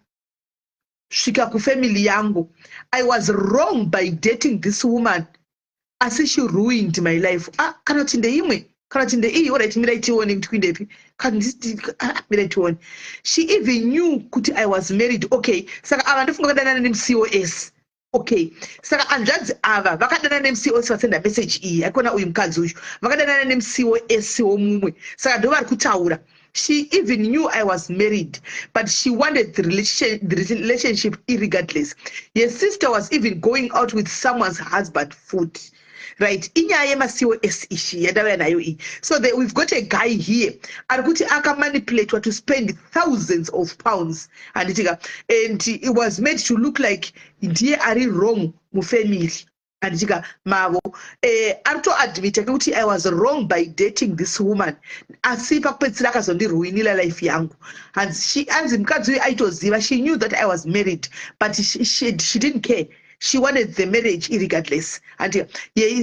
kufamily yangu. I was wrong by dating this woman. Asi she ruined my life. Ah, kana kuti ndeimwe. Kana kuti ndeiyi. Alright, mirai tione kuti kuindepi. Mirai tione. She even knew kuti I was married. Okay, saka ava ndofunga kudanana nemuCOS. Okay, saka hanzvadzi ava vakadanana nemuCOS, vasenda message iyi aikona uyu mukadzi uyu vakadanana nemuCOS womumwe, saka ndo vari kutaura. "She even knew I was married, but she wanted the relationship irregardless. Your sister was even going out with someone's husband food." Right, inyaya yemaCOS ishi yandauya nayo iyi. So we've got a guy here ari kuti akamanipulatwa to spend thousands of pounds, handitika? And it was made to look like ndiye ari wrong mufamily, handitika, mavo. Ari kutoadmita kekuti, "I was wrong by dating this woman, asi pakupedzisira akazondiruinira life yangu." Hanzi mukadzi uyu aitoziva, she knew that I was married, but she didn't care, she wanted the marriage irregardless. And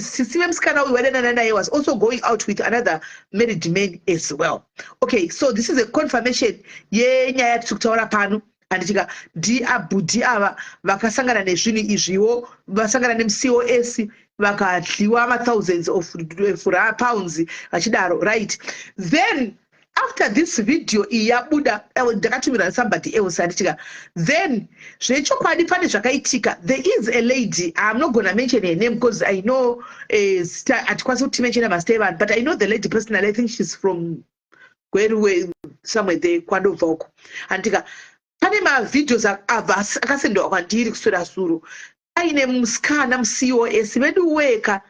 sisi vemusikana uyu wadanana naye was also going out with another married man as well. Okay, so this is a confirmation yenyaya yatiri kutaura pano, handitika? Ndiabhudhi ava vakasangana nezvinhu izviwo, vasangana nemuCOS, vakadyiwa mathousands of pounds vachidaro. Right, then after this video iyi yabuda, ndakatumirwa somebody else, handitika? Then zvechokwadi pane zvakaitika. There is a lady, I'm not gonna mention her name because I know hatikwanisi kuti timentiona mazita evanhu, but I know the lady personally. I think she's from Gweruwe, somewhere there kwandobva uko, handitika? Pane mavideos abva akasendwa kwandiri kuswera zuro aine musikana muCOS vedu weka.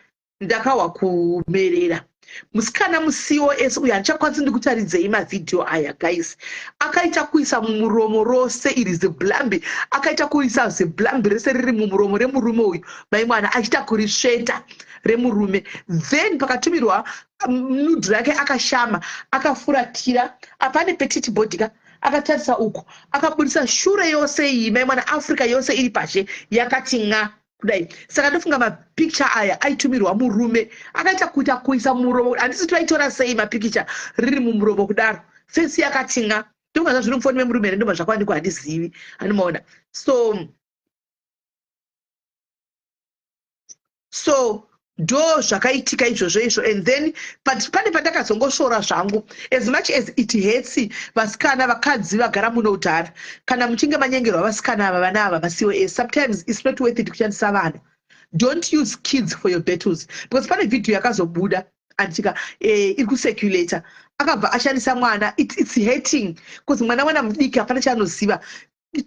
Ndakahwa kumerera. Musikana muCOS uyu, handichakwanisi ndikutaridzei mavhidhiyo aya, guys. Akaita kuisa mumuromo rose iri ziblambi, akaita kuisa ziblambi rese riri mumuromo remurume uyu, mai mwana, achiita kurisveta remurume. Then pakatumirwa nude rake akashama, akafuratira apane petite body ka, akatarisa uku, akabudisa shure yose iyi, mai mwana, Africa yose iri pashe yakati nga kudai. Saka ndofunga mapikicha aya aitumirwa murume, akaita kuita kuisa muromo. Handisi toaitora sei mapikicha riri mumuromo kudaro, face yakati nga? Ndofunga zvazviri mufoni memurume here, ndobva zvakwanikwa, handizivi, handimaona. So ndo zvakaitika izvozvo izvo. And then, but pane pandakazongosvora zvangu, as much as it hurts vasikana, vakadzi vagara muno kudhara, kana muchinge manyengerwa vasikana ava, vana ava maCOS, sometimes it's not worth it kushandisa vana. Don't use kids for your battles, because pane vhidhiyo yakazobuda, anditika, iri kucirculata, akabva ashandisa mwana. It's hurting because mwana mudiki, hapana chaanoziva.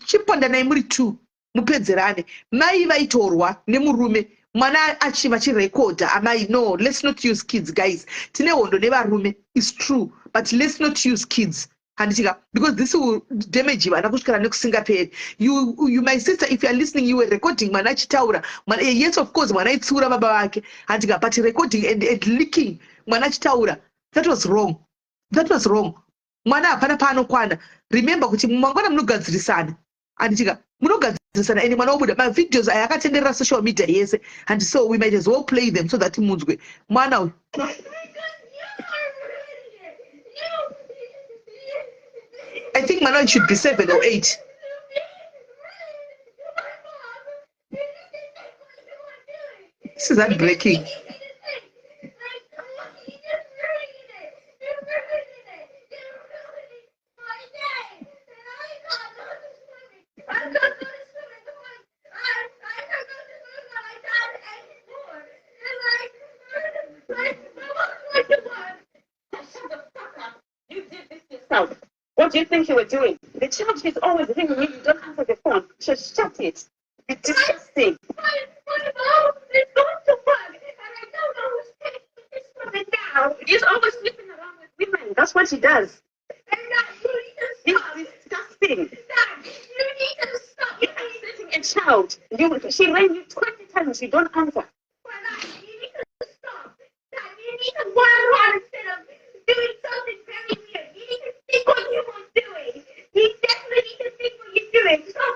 Chipondanai muri two, mupedzerane. Mai vaitorwa nemurume, mwana vachirekodha amai. No, let's not use kids, guys. Tine hondo nevarume, is true, but let's not use kids, handitika? Because this will damage vana kusvikira nekusingaperi. You, my sister, if you are listening, you were recording mwana achitaura. Yes, of course mwana aitsiura baba vake, handitika? But recording and leaking mwana achitaura, that was wrong, that was wrong. Mwana hapana paanokwana. Remember kuti mangwana munogadzirisana, handitika? Munogadzirisana, ende mwana wobuda. Mavideos aya akatenderera social media yese, and so we might as well play them so that munzwe mwana uyu. I think mwana uyu should be 7 or 8. This is heartbreaking. You did this yourself. What do you think you were doing? The child is always ringing you. You don't answer the phone. Just shut it. It's disgusting. My mom is going to work, and I don't know who's taking this woman now. He's always sleeping around with women. That's what she does. And now you need to It's stop. disgusting. Dad, you need to stop. You're upsetting a child. She rang you 20 times. You don't answer. Dad, you need to stop. Dad, you need to work hard instead of doing something very weird. You need to think what you are doing. You definitely need to think what you're doing. Stop.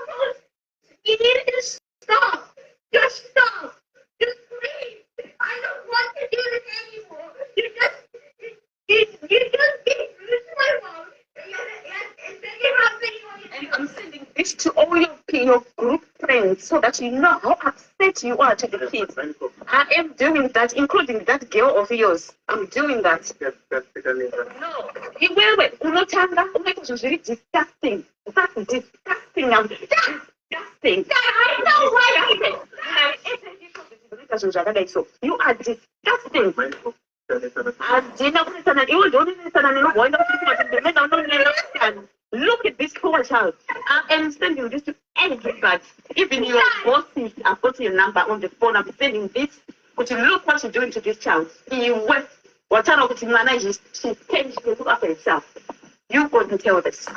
You need to stop. Just stop. Just please. I don't want to do this anymore. You just being rude to my mom. And then you're not thinking what you're And doing. I'm sending this to all your group friends so that you know how upset you are to the kids. I am doing that, including that girl of yours. I'm doing that. No, iwewe unotanga unoita zvinhu zviri disgusting. That's disgusting. I'm disgusting. Dad, I know what you Zvinhu zvakadai so, you are disgusting. Handina kunetsana, iwe ndonetsana nenobva waenda. Look at this poor child. I am sending this to everybody, even your bosses. I've got your number on the phone. I'm sending this kuti look what you're doing to this child. Iwe wataura kuti mwana, she's 10, she can look after herself. You go and tell this.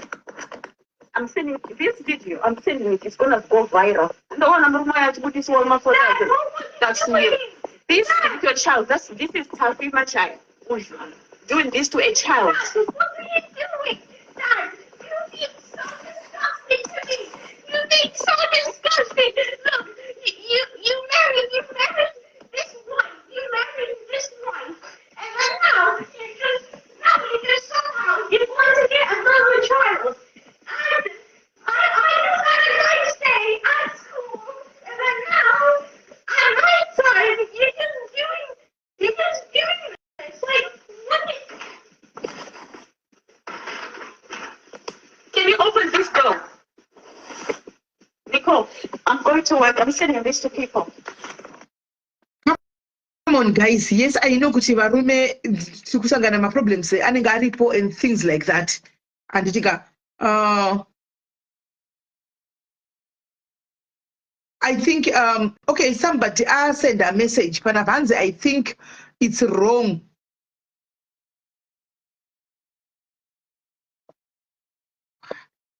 I'm sending this video. I'm sending it. It's gonna go viral. Ndoona murume achibudisiwa mafoto. That's you. This is your child. That's this is Tafima child. Doing this to a child. What are you doing? Dad, you being so disgusting to me. You being so disgusting. Look, you married this wife. You married this wife. And then now you just somehow you want to get another child. And I just had a nice day at school. And then now at night time you're just doing this. Like, what is Can you open this door? Nicole, I'm going to work. I'm sending this to people. Come on, guys. Yes, I know kuti varume tiri kusangana, maproblems anenge aripo and things like that, handitika? I think, okay, somebody asend a message panapa, hanzi, "I think it's wrong."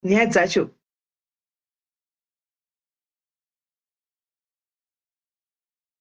Nyaya dzacho,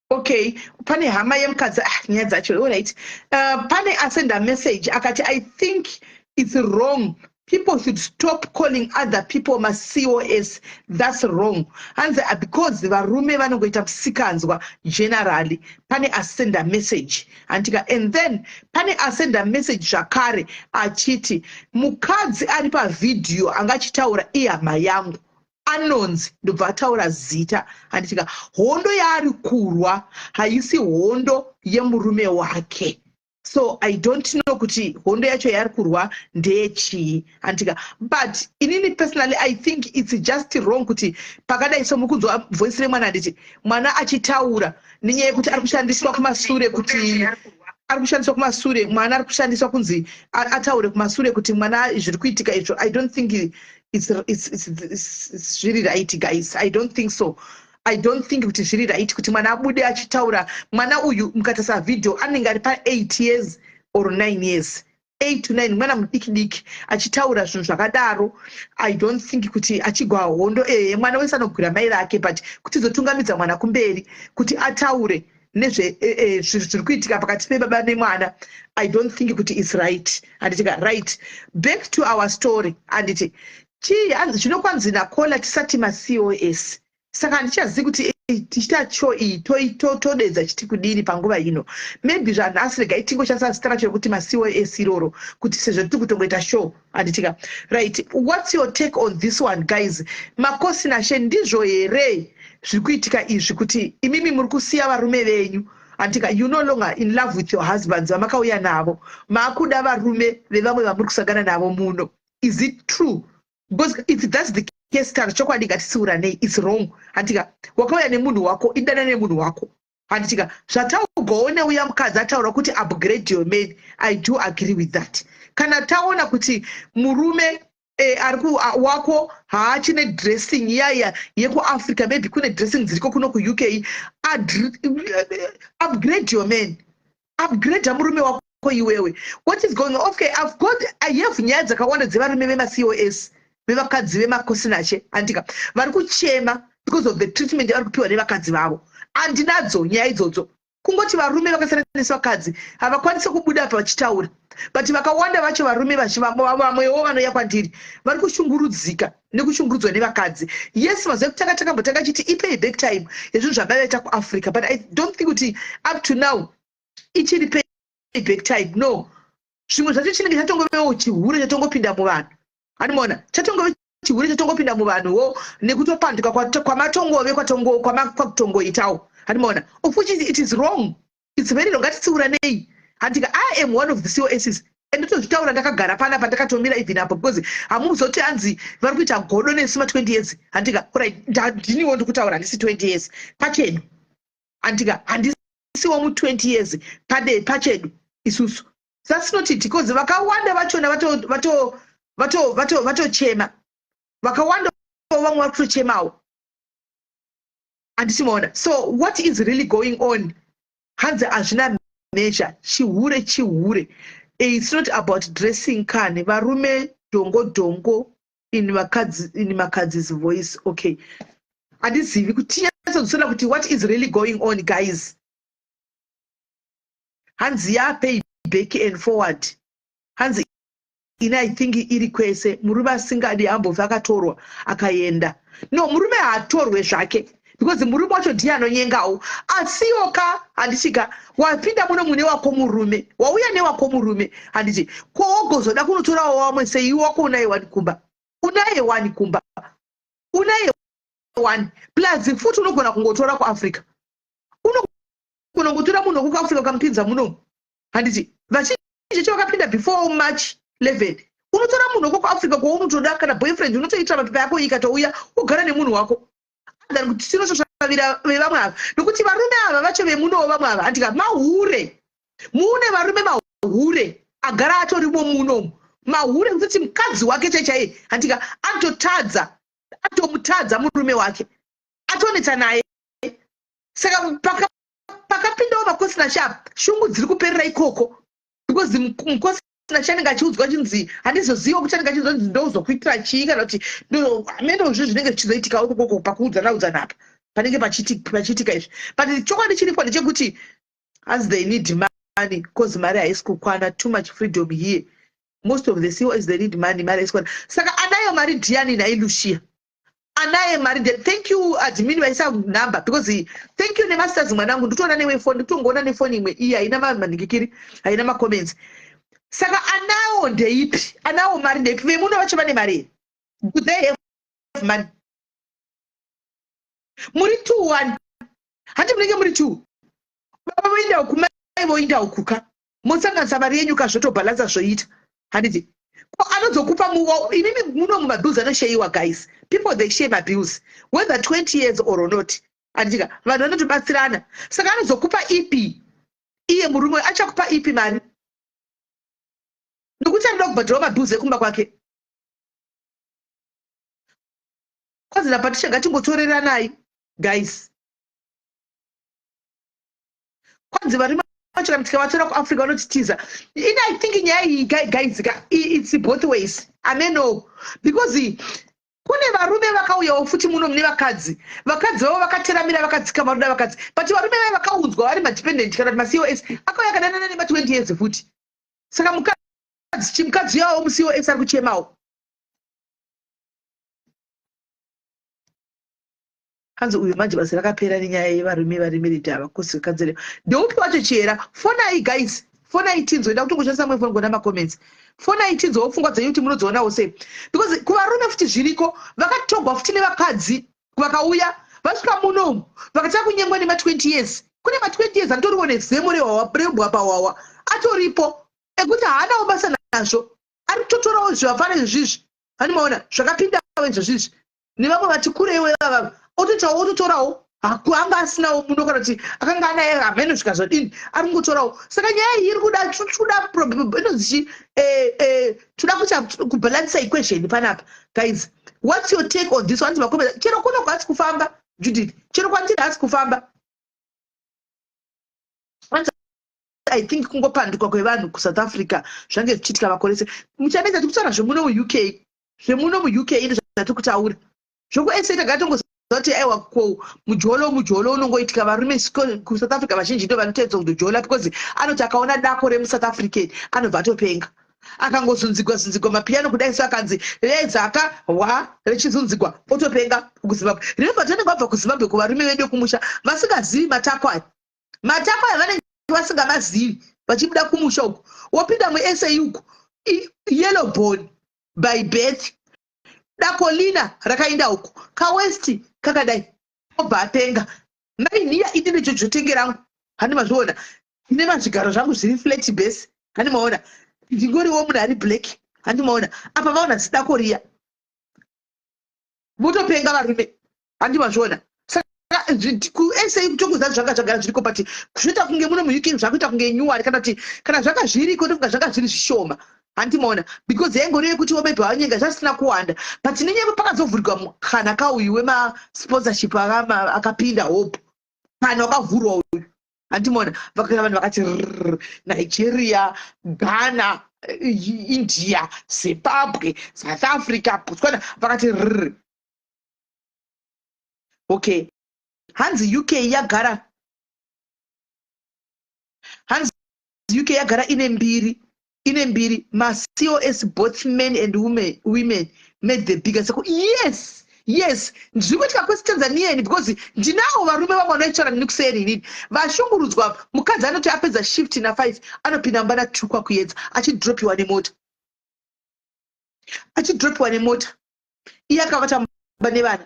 okay, pane hama yemukadzi. Ah, nyaya dzacho. Alright, pane asenda message akati, "I think it's wrong. People should stop calling other people ma-COS. That's wrong." Hanzi, ah, because varume vanongoita musikanzwa generally. Pane asenda message, handika? And then pane asenda message zvakare achiti mukadzi ari pavhidhiyo angachitaura ihama yangu, anonzi, ndobva ataura zita, handitika? Hondo yaari kurwa haisi hondo yemurume wake, so I don't know kuti hondo yacho yaari kurwa ndeyechii, handitika? But inini personally, I think it's just wrong kuti pakadai so muri kunzwa voice remwana, handiti? Mwana achitaura nenyaya yekuti ari kushandiswa kumasure, kuti ari kushandiswa kumasure, mwana ari kushandiswa kunzi ataure kumasure kuti mwana zviri kuitika izvo. I don't think it's zviri right, guys. I don't think so. I don't think kuti zviri right kuti mwana abude achitaura. Mwana uyu, mukatarisa vhidhio, anenge ari pa8 years or 9 years, 8 to 9, mwana mudiki diki achitaura zvinhu zvakadaro. I don't think kuti achigwa hondo. Ehe, mwana wese anogwira mai vake, but kutizotungamidza mwana kumberi kuti ataure nezve zviri kuitika pakati pebaba nemwana, I don't think kuti is right, handitika? Right, back to our story, handiti? Chii, hanzi zvinokwanzi nakola tisati maCOS, saka handichazivi kuti tichita cho iyi todedza chiti kudini panguva ino. Maybe zvanhasi regai tingoshandisa zita racho rekuti maCOS iroro, kuti sezvo tiri kutongoita show, handitika? Right, what's your take on this one, guys? Makosi nashe, ndizvo here zviri kuitika izvi, kuti imimi muri kusiya varume venyu, handitika? You no longer in love with your husbands vamakauya navo, maakuda varume vevamwe vamuri kusangana navo muno. Is it true? Because if that's the case, kana chokwadi, ngatisiuranei, it's wrong, handitika? Wakauya nemunhu wako, idana nemunhu wako, handitika? Zvataugawo neuya mukadzi ataura kuti upgrade your man, I do agree with that. Kana taona kuti murume ari wako haachine dressing iyaiya yekuAfrica, maybe kune dressing dziriko kuno kuUK, upgrade your man, upgrade murume wako iwewe. What is going on? Okay, I have nyaya dzakawanda dzevarume vemaCOS, vevakadzi vemakosinache, andika, vari kuchema because of the treatment yavari kupiwa nevakadzi vavo. Handinadzo nyaya idzodzo. Kungoti varume vakasiyana nesevakadzi, havakwanisi kubuda apa vachitaura, but vakawanda vacho varume, vamwewo vanouya kwandiri vari kushungurudzika nekushungurudzwa nevakadzi. Yes, mazuva ekutanga takambotanga chiti ipay back time yezvinhu zvavaiita kuAfrica, but I don't think kuti up to now ichiri pay back time. No, zvimwe zvacho chinenge chatongovewo chihure chatongopinda muvanhu, handimaona? Chatongove chihure chatongopinda muvanhuwo nekutopanduka kwamatongove kwakutongoitawo, handimaona? Of which it is wrong, it's very wrong. Ngatitsiuranei, handika? I am one of the COSs and ndotozvitaura ndakagara panapa, ndakatomira even apo, because hamuzoti hanzi vari kuita godo nesu ma20 years, handika? Right, ndiniwo ndikutaura, handisi 20 years pachenu. Andika handisiwo mu20 years pade pachedu isusu. That's not it, because vakawanda vachona vatochema. Vakawanda vamwe vari kutochemawo, handiti maona? So what is really going on? Hanzi hazvina measure, chihure chihure. It's not about dressing kani, varume dhongo dhongo in vakadzi, in makadzi's voice. Okay, handizivi kuti tinyatsodzosera kuti what is really going on, guys. Hanzi yapay back and forward. Hanzi ini I think iri kwese, murume asingadi ambofa akatorwa akaenda. No, murume haatorwe zvake, because murume wacho ndiye anonyengawo. Asiwo ka, handichika wapinda muno mune wako murume, wauya newako murume, handiti? Ko wogozoda kunotorawo wamwe sei? Wako unaye wani kumba, unaye wani kumba, unaye wani. Plus futi unogona kungotora kuAfrica, unogona kungotora munhu wekuAfrica ukamupinza munomu, handiti? Vazhinji cho vakapinda before March 11. Unotora munhu weko kuAfrica kwaunotoda, kana boyfriend, unotoitira mapepa yako, ikatouya ugara nemunhu wako, than kuti tinosvasvavira vevamwe ava, nokuti varume ava vacho vemunowo vamwe ava, handika, mahure. Mune varume mahure agara atorimo munomu, mahure kutoti mukadzi wake chaichaiye, handika, anototadza, atomutadza murume wake, atonetsa naye. Saka pakapindawo makosina sharp, shungu dziri kuperera ikoko, because mukosina chanenge achiudzwa chinzi, handizoziva kuti anenge achinzwa nzi ndozokuitira chii, kana kuti amenozvo zvinenge zvichizoitikawo ikokoko pakuudzana udzana apa panenge pachiitika izvi. But chokwadi chiripo ndechekuti as they need money, 'cause mari haisi kukwana. Too much freedom here. Most of the COS, they need money. Mari haisi kukwana. Saka anayo mari ndiani naiLucia? Anaye mari ndiani? Thank you, admin vaisa number, because thank you nemasters. Mwanangu, nditoona newefoni, ndikutongoona nefoni imwe iyi haina manhingikiri, haina macomments. Saka anawo ndeipi? Anawo mari ndeipi? Vemuno vacho vane mari here? Do they have money? Muri 2 1, handi munenge muri two, baba voenda uku, mai voenda ukuka, mosanganisa mari yenyu ka, zvotobhalansa, zvoita, handiti? Ko anozokupa imimi muno mumabills anoshayiwa. Guys, people, they share mabills whether 20 years or not, handitika? Vanhu vanotobatsirana. Saka anozokupa ipi iye murume? Achakupa ipi mari? Nokuti anoda kubhadharawo mabills ekumba kwake. Kwanzi naPatricia, ngatingotoreranai, guys. Kwanzi varume vacho kana tikavatora kuAfrica vanotitiza. Ini I think nyaya iyi, guys, it's both ways, ameno, because kune varume vakauyawo futi muno mune vakadzi, vakadzi vavo vakateramira, vakadzika, varuda vakadzi. But varume vaya vakaunzwa vari madependent kana kuti maCOS, akauya akadanana nema20 years futi. Saka mukadzi, chimukadzi yawo muCOS ari kuchemawo. Hanzi uyu manje basa rakapera nenyaya yevarume vari married ava, kusikanzere ndeupi wacho? Chiyera, fonai guys, fonai tinzwe. Nda kutongoshandisa mwe foni kuona macomments. Fonai tinzwewo pfungwa dzenyu kuti munodzionawo sei, because kuvarume futi zviriko, vakatogwa futi nevakadzi, vakauya vasvika munomu vakatanga kunyengwa nema20 years. Kune ma20 years anotoriwo nezemo rebwa pahwahwa, atoripo ekuti haanawo basa nazvo, ari kutotorawo zvivafana izvozvizvi, hani maona zvakapindawo izvozvizvi nevamwe vati kureiwo ivava, otoitawo, ototorawo. Anga asinawo muno kana kuti akanga anaye, hameno zvikazodini, ari kungotorawo. Saka nyaya iyi iri kuda kuda inonzi chi toda kuita kubhalansa equation panapa. Guys, what's your take on this one? Makomeza chero kuno kwasi kufamba, Judith, chero kwandiri hasi kufamba. I think kungopanduka kwevanhu kuSouth Africa zvange zvichiitika makore ese. Muchanetsa, tikutaura zvemuno muUK, zvemuno muUK ino zvatiri kutaura. ZvokuSA tagatongoziva kuti aiwa, ko mujolo, mujolo unongoitika. Varume kuSouth Africa vazhinji ndo vanoteedza kutojola, because anoti akaona dako remuSouth African anobva atopenga. Akangozunzigwa zunzigwa mapiyano kudai so, akanzi redzaka hwa richizunzigwa, otopenga kuZimbabwe. Remember, tinenge vabva kuZimbabwe kuvarume vedu kumusha vasingazivi matako aya, matako aya vanenge vasingamazivi, vachibuda kumusha uku, wopinda muSA uku, yellow bone by birth, dako lina rakaenda uku, kawest kakadai, obva apenga. Mainiya ini nejojotengerangu, handi mazviona, ine mazvigaro zvangu zviri flat base, handi maona, ndingoriwo munhu ari black, handi maona apa, vaona zidako riya votopenga varume, handi mazviona. Saka kuSA kutongoziva zvanga zvagara zviriko, but zvinoita kunge muno muUK zvakuita kunge nyuwani, kana kuti kana zvanga zviriko, ndofunga zvanga zviri zvishoma, handimaona, because yaingori yekuti maybe vanyenga zvasina kuwanda. But nenyaya pakazovhurwa mukana kauyu wemasponsorship akapinda Hope, kana wakavhurwa uyu, handimaona, vanhu vakati Nigeria, Ghana, India, Zimbabwe, South Africa, Botswana, vakati rr. Okay, hanzi UK yagara, hanzi UK yagara ine mbiri, ine mbiri. MaCOS, both men and women made the bigger circle. Yes, ndiri kuitika kwesiTanzaniani, because ndinawo varume vamwe vanoitaura neni kuseri inini vashungurudzwa. Mukadzi anoti apedza shift na5, anopinda mumba na2 kwakuedza, achidropiwa nemota, achidropiwa nemota, iye akavata mumba nevana.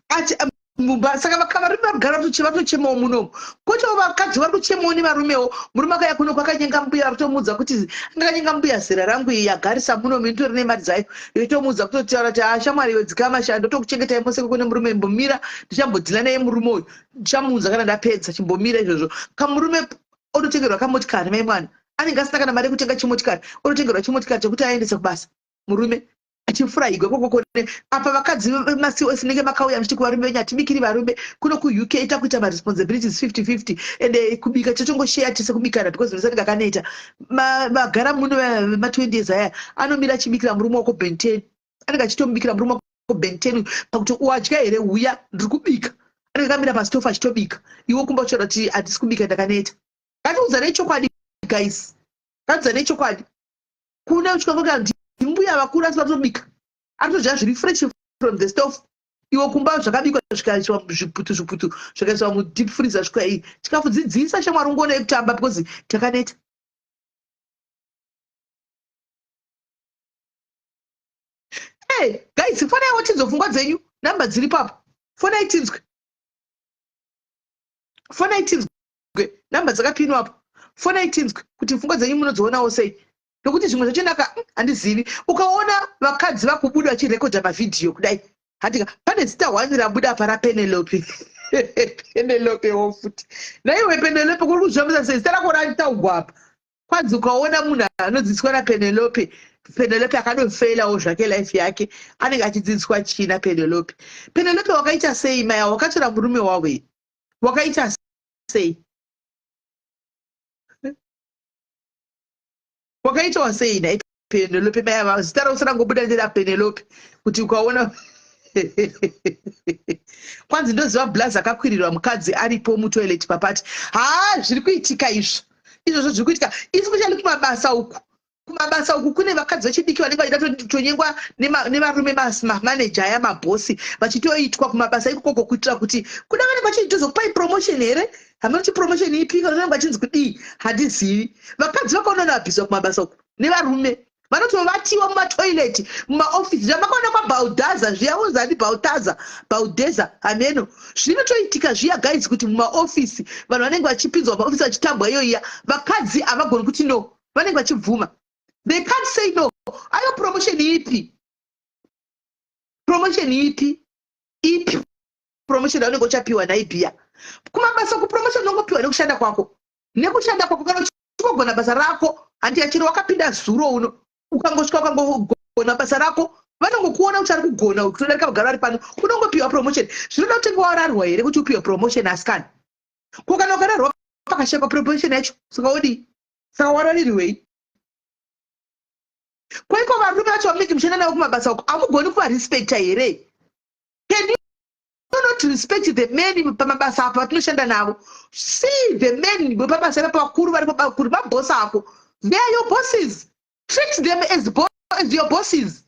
Ati mumba. Saka varume varikugara vatochemawo munomu, kwotawo vakadzi vari kuchemawo nevarumewo. Murume akauya kuno kwakanyenga mbuya, varitomuudza kuti angakanyenga mbuya zera rangu iyi yagarisa munomu, initori nemari dzayo, yoitomuudza kutotaura kuti, "Ashamwari iwe, dzikama sha, ndotokuchengetai mose kune murume. Mbomira, ndichambodhila naye murume uyu, ndichamuudza kana ndapedza, chimbomira izvozvo." Kamurume ototengerwa kamotikari. Mai mwana anenge asina kana mari yekutenga chimotikari, ototengerwa chimotikari chekuti aendese kubasa, murume achifurahigwa kokokone. Apa vakadzi maCOS nenge makauya muchiti kuvarume venyu, "Hatibikiri varume kuno kuUK, takuita maresponsibilities 50-50, ende kubika totongoshare tese kubikana, because musanenge akaneta." Vagara muno ma20 years aya, anomira achibikira murume wako Ben 10, anenge achitomubikira murume wako Ben 10, pakuti, "Wadya here? Uya, ndiri kubika." Anenge akamira pasitofu achitobika, iwe kumba uchiona kuti, "Handisi kubika, ndakaneta." Ngatiudzanei chokwadi, guys, ngatiudzanei chokwadi. Kuna uchikangoti mbuya vakuru asi vatobika, atodya zviri fresh from the stove, iwe kumba zvakabikwa zvikaiswa zviputu zviputu, zvikaiswa mudeep freezer, zvikai chikafu. Dzidzisa shamwari ungoona yekutamba, because takaneta. Hey guys, fonaiwo tinzwe pfungwa dzenyu, namba dziri papo, fonai tinzwe, fonai tinzwe, namba dzakapinwapo, fonai tinzwe kuti pfungwa dzenyu munodzionawo sei, nokuti zvimwe zvacho ndaka handizivi. Ukaona vakadzi vakubuda vachirekodha mavhidhiyo kudai, handika pane zita hwani rabuda apa raPenelope. Penelope wo futi naiwe Penelope, kuri kuzvambisa sei? Zita rako rataugwa apa. Kwanzi ukaona munhu anodzidziswa naPenelope, Penelope akadofeilawo zvake life yake. Anenge achidzidziswa chii naPenelope? Penelope, wakaita sei? Maya, wakatora murume wawe, wakaita sei? Wakaitawa sei nhai Penelope? Maya, zita rose rangobuda nderaPenelope, kuti ukaona kwanzi ndoziva blaz akakwirirwa mukadzi aripo mutoilet papati. Haa, zviri kuitika izvo, izvozvo zviri kuitika, especially kumabasa uku. Kumabasa uku kune vakadzi vechidiki vanenge vachida kutonyengwa nevarume, mamaneja aya, mabhosi, vachitoitwa kumabasa ikokoko kuitira kuti kuda vanenge vachitozokupai promotion here? Hamuna kuti promotion ipi, kana vanenge vachinzi kudii, handizivi. Vakadzi vakaona vabviswa kumabasa uku nevarume, vanotovatiwa mumatoilet mumaofisi, zvamakaona kwaBaldaza zviya, unzani Baltaza, Baldeza, hameno. Zvinotoitika zviya, guys, kuti mumaofisi vanhu vanenge vachipinzwa mumaofisi vachitambwa iyo iya. Vakadzi havagoni kuti no, vanenge vachibvuma, they can't say no. Ayo promotion ipi? Promotion ipi? Ipi promotion yaunenge uchapiwa naibhiya kumabasa? Kupromotion unongopiwa nekushanda kwako, nekushanda kwako. Kana uchingogona basa rako, handi achero wakapinda zuro uno, ukangosvika ukangogona basa rako, vanongokuona kuti ari kugona kutodarika vagara vari pano, unongopiwa promotion. Zvinoda kutenge wararwa here kuti upiwe promotion, asikana? Ko kana ukararwa pakashayikwa promotion yacho, saka wodii? Saka wararirwei? Kwaiko varume vacho vamunenge muchienda navo kumabasa uko, hamugoni kuvarespekta here? Can you not respect the men pamabasa apo vatinoshanda navo? See the men vepabasa ipapo, vakuru varipo, vakuru, mabhosi ako, they are your bosses. Treat them as your bosses.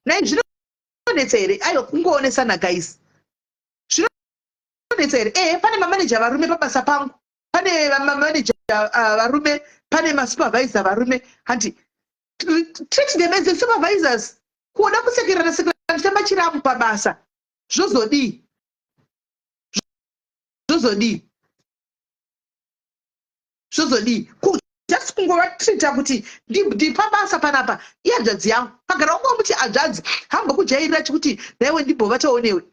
Nai, zvinonetsa here? Aiwa, kungoonesana, guys, zvinonetsa here? Ehe, pane mamaneja varume pabasa pangu, pane mamaneja varume, pane masupervisor varume, handi? Treat them as the supervisors. Kuoda kusekerana sekerana tichitamba chiramu pabasa, zvozodii? Zvozodii? Zvozodii? Just kungovatreata kuti ndipabasa panapa, ihanzvadzi yangu. Pagara wangomuti hanzvadzi, hambokujairira chikuti naiwe ndimbovatawo newe,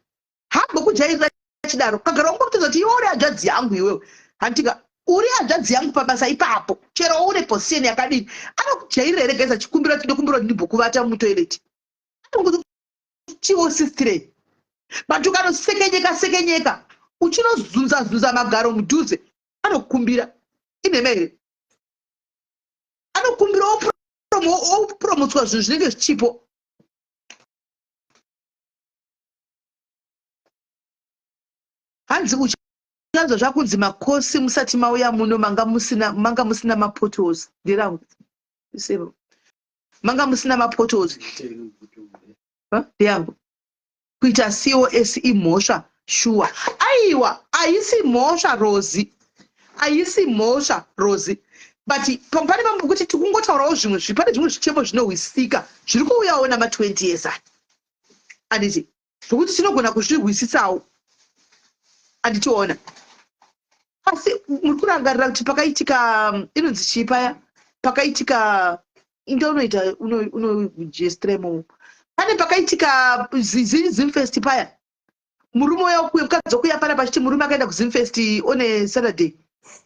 hambokujairira chidaro. Pagara wangomutedza kuti iwe uri hanzvadzi yangu, iwewe handitika uri hanzvadzi yangu pabasa ipapo, chero une position yakadini, anokujairira here guys? Achikumbira kuti ndokumbira kuti ndimbokuvata mutoilet, anongoti sister. But ukanosekenyeka sekenyeka, uchinozunza zunza magaro mudhuze, anokumbira. Inhema here? Anokumbira opromotswa zvinhu zvinenge zvichipo. Hanzi uchanzwa zvakunzi makosi musati mauya muno manga musina maphotos. Nderangu, manga musina maphotos ndeyangu. Kuita COS imhosva shuwa? Aiwa, haisi mhosva Rosi, haisi mhosva Rosi, but pane pamwe kuti tikungotaurawo zvimwe. Pane zvimwe zvichemo zvinohwisika zviri kuuyawo nama20 years aya, handiti? Zvokuti tinogona kuzvihwisisawo, handitiona? Asi muri kurangarira kuti pakaitika inonzi chii paya, pakaitika inda unoita unojestra imomo, pane pakaitika Zimfest paya, murume uya, mukadzi wokuya pana pachiti murume akaenda kuZimfest on a Saturday,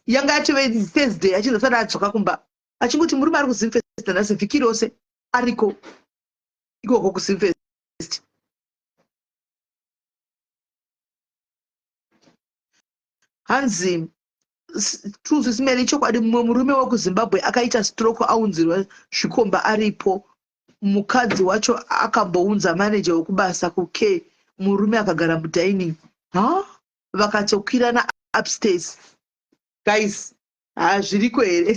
yanga yatove Thursday, achinzosana adzoka kumba achingoti murume ari kuZimfest nhasi, vhiki rose ariko ikoko kuZimfest. Hanzi truth simene, chokwadi, mumwe murume wekuZimbabwe akaita stroke aunzirwa zvikomba aripo. Mukadzi wacho akambounza maneja wekubasa kucare, murume akagara mudining, ha, vakatokwirana upstairs. Guys, ha, zviriko here?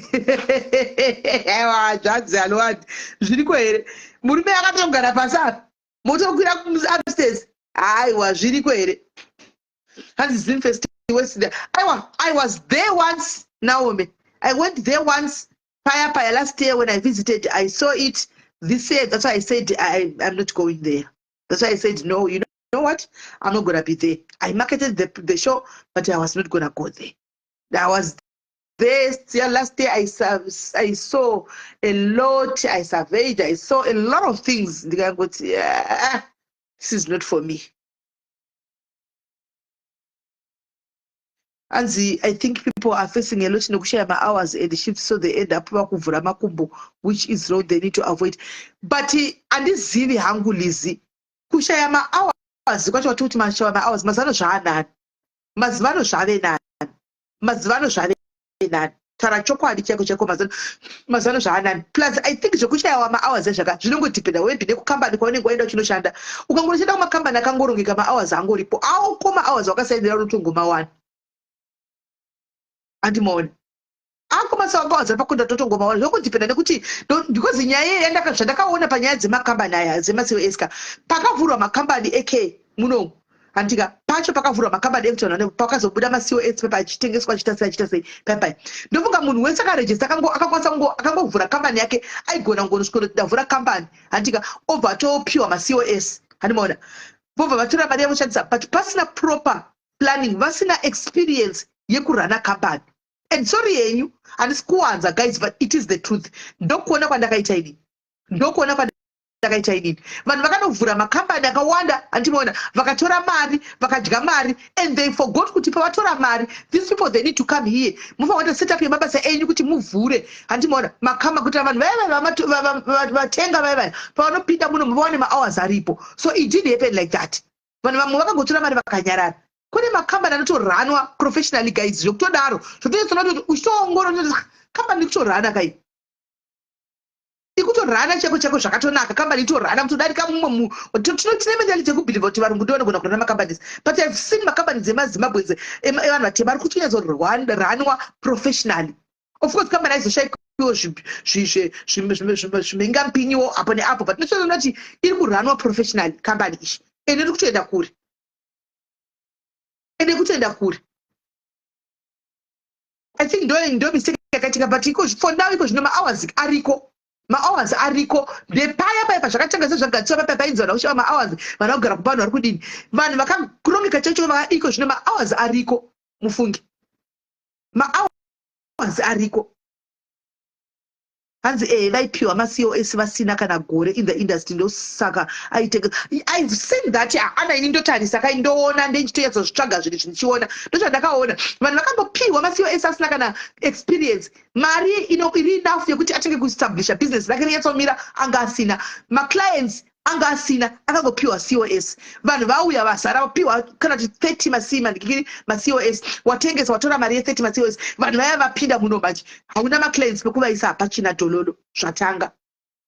Zvanzi anowati zviriko here? Murume akatogara pasi apa, motokwira upstairs? Aiwa, zviriko here? Hanzi Zimfest West. Aiwa, I was there once, Naomi. I went there once paya paya last year when I visited. I saw it this year. That's why I said I'm not going there. That's why I said no, you know what, I'm not gonna be there. I marketed the show, but I was not gonna go there. I was there yeah, last year. I saw a lot. I surveyed, I saw a lot of things. Ndikangoti, yeah, this is not for me. Anzi I think people are facing a lot nekushaya mahours and shifts, so they end up vakuvhura makumbo, which is wrong. They need to avoid. But handizivi hangu Lizi, kushaya mahours kwacho wati kuti mashaya mahours mazuva ano zvaanani? Mazuva ano zvave nani? Mazuva ano zvave nani? Taura chokwadi chaiko chaiko, mazuva ano zvaanani? Plus I think zvekushayawa mahours ezvaka zvinongodependa maybe nekukambani kwaunenge waenda uchinoshanda. Ukangonoshanda kumakambani akangorongeka, mahours angoripo aoko, mahours wakasainira unotongomawana, andimaona ako masawangawadza pakonda totongomawana. Zvinongodependa nekuti because nyaya zvandakaona panyaya dzemakambani aya dzemaCOS ka, pakavhurwa makambani ek munomu, handika? Pacho pakavhurwa makambani ekuti vanhu pakazobuda maCOS pepa achitengeswa, achiita sei, achiita sei paipai. Ndofunga munhu wese akarejista akakwanisa akangovhura kambani yake, aigona kungonosvika ndavhura kambani, handika? Obva atopiwa maCOS, handimaona? Vobva vatora mari yavoshandisa, but pasina proper planning, vasina experience yekurana kambani. And sorry yenyu, handisi kuwanza guys, but it is the truth. Ndokuona kwandakaita inini, ndokuona kwandakaita inini, vanhu vakanovhura makambani akawanda, handimaona? Vakatora mari, vakadya mari, and they forgot kuti pavatora mari, these people, they need to come here. Mufanira kuita setup yemabasa enyu kuti muvhure, handimaona, makamba kuitira vanhu vaya vatenga vaya vaya pavanopinda muno vawane mahours aripo. So it did happen like that. Vanhu vamwe vakangotora mari vakanyarara. Kune makambani anotoranwa professionally guys, zvekutodaro, zvotoetsona kuti uchitoongorora kambani ikutorana kai, ikutorana cheko cheko zvakatonaka, kambani itorana kutodarika mumwe. Tine mentality yekubhilivha kuti varungu ndivanogona kurana macompanies, but I've seen macompanies emaZimbabwes, evanhu vatema, ari kutonyatsoranwa professionally. Of course kambani aizoshaikwiwo zvimhingampinyiwo apo neapo, but notoona kuti iri kuranwa professionally kambani iyi, ende iri kutoenda kure, ende kutoenda kure. I think ndo mistake yakaitika. But iko for now, iko zvino mahours ariko, mahours ariko. Ndepaya paya pazvakatanga sezvagadziswa paya painzi vanhu vakushava mahours, vanhu vakugara kupa, vanhu vari kudini, vanhu vakarongeka chacho. Iko zvino mahours ariko, mufungi, mahours ariko. Hanzi vaipiwa maCOS vasina kana gore in the industry, ndosaka aitengesa. I've seen that. Ana ini ndotarisa kai, ndoona, ndenchitoyatsozvitsvaga zvinhu zvindichiona. Ndozvandakaona, vanhu vakambopiwa maCOS asina kana experience. Mari ino iri enough yekuti atenge kuestablisha business rake rinyatsomira anga asina, maclients anga asina, akangopiwa COS. Vanhu vauya vazara, vapiwa kana kuti 30 mac maCOS, watengesa, watora mari ye30 maCOS. Vanhu vaya vapinda muno manje, hauna maclients pekuvaisa, hapachina dhololo, zvatanga.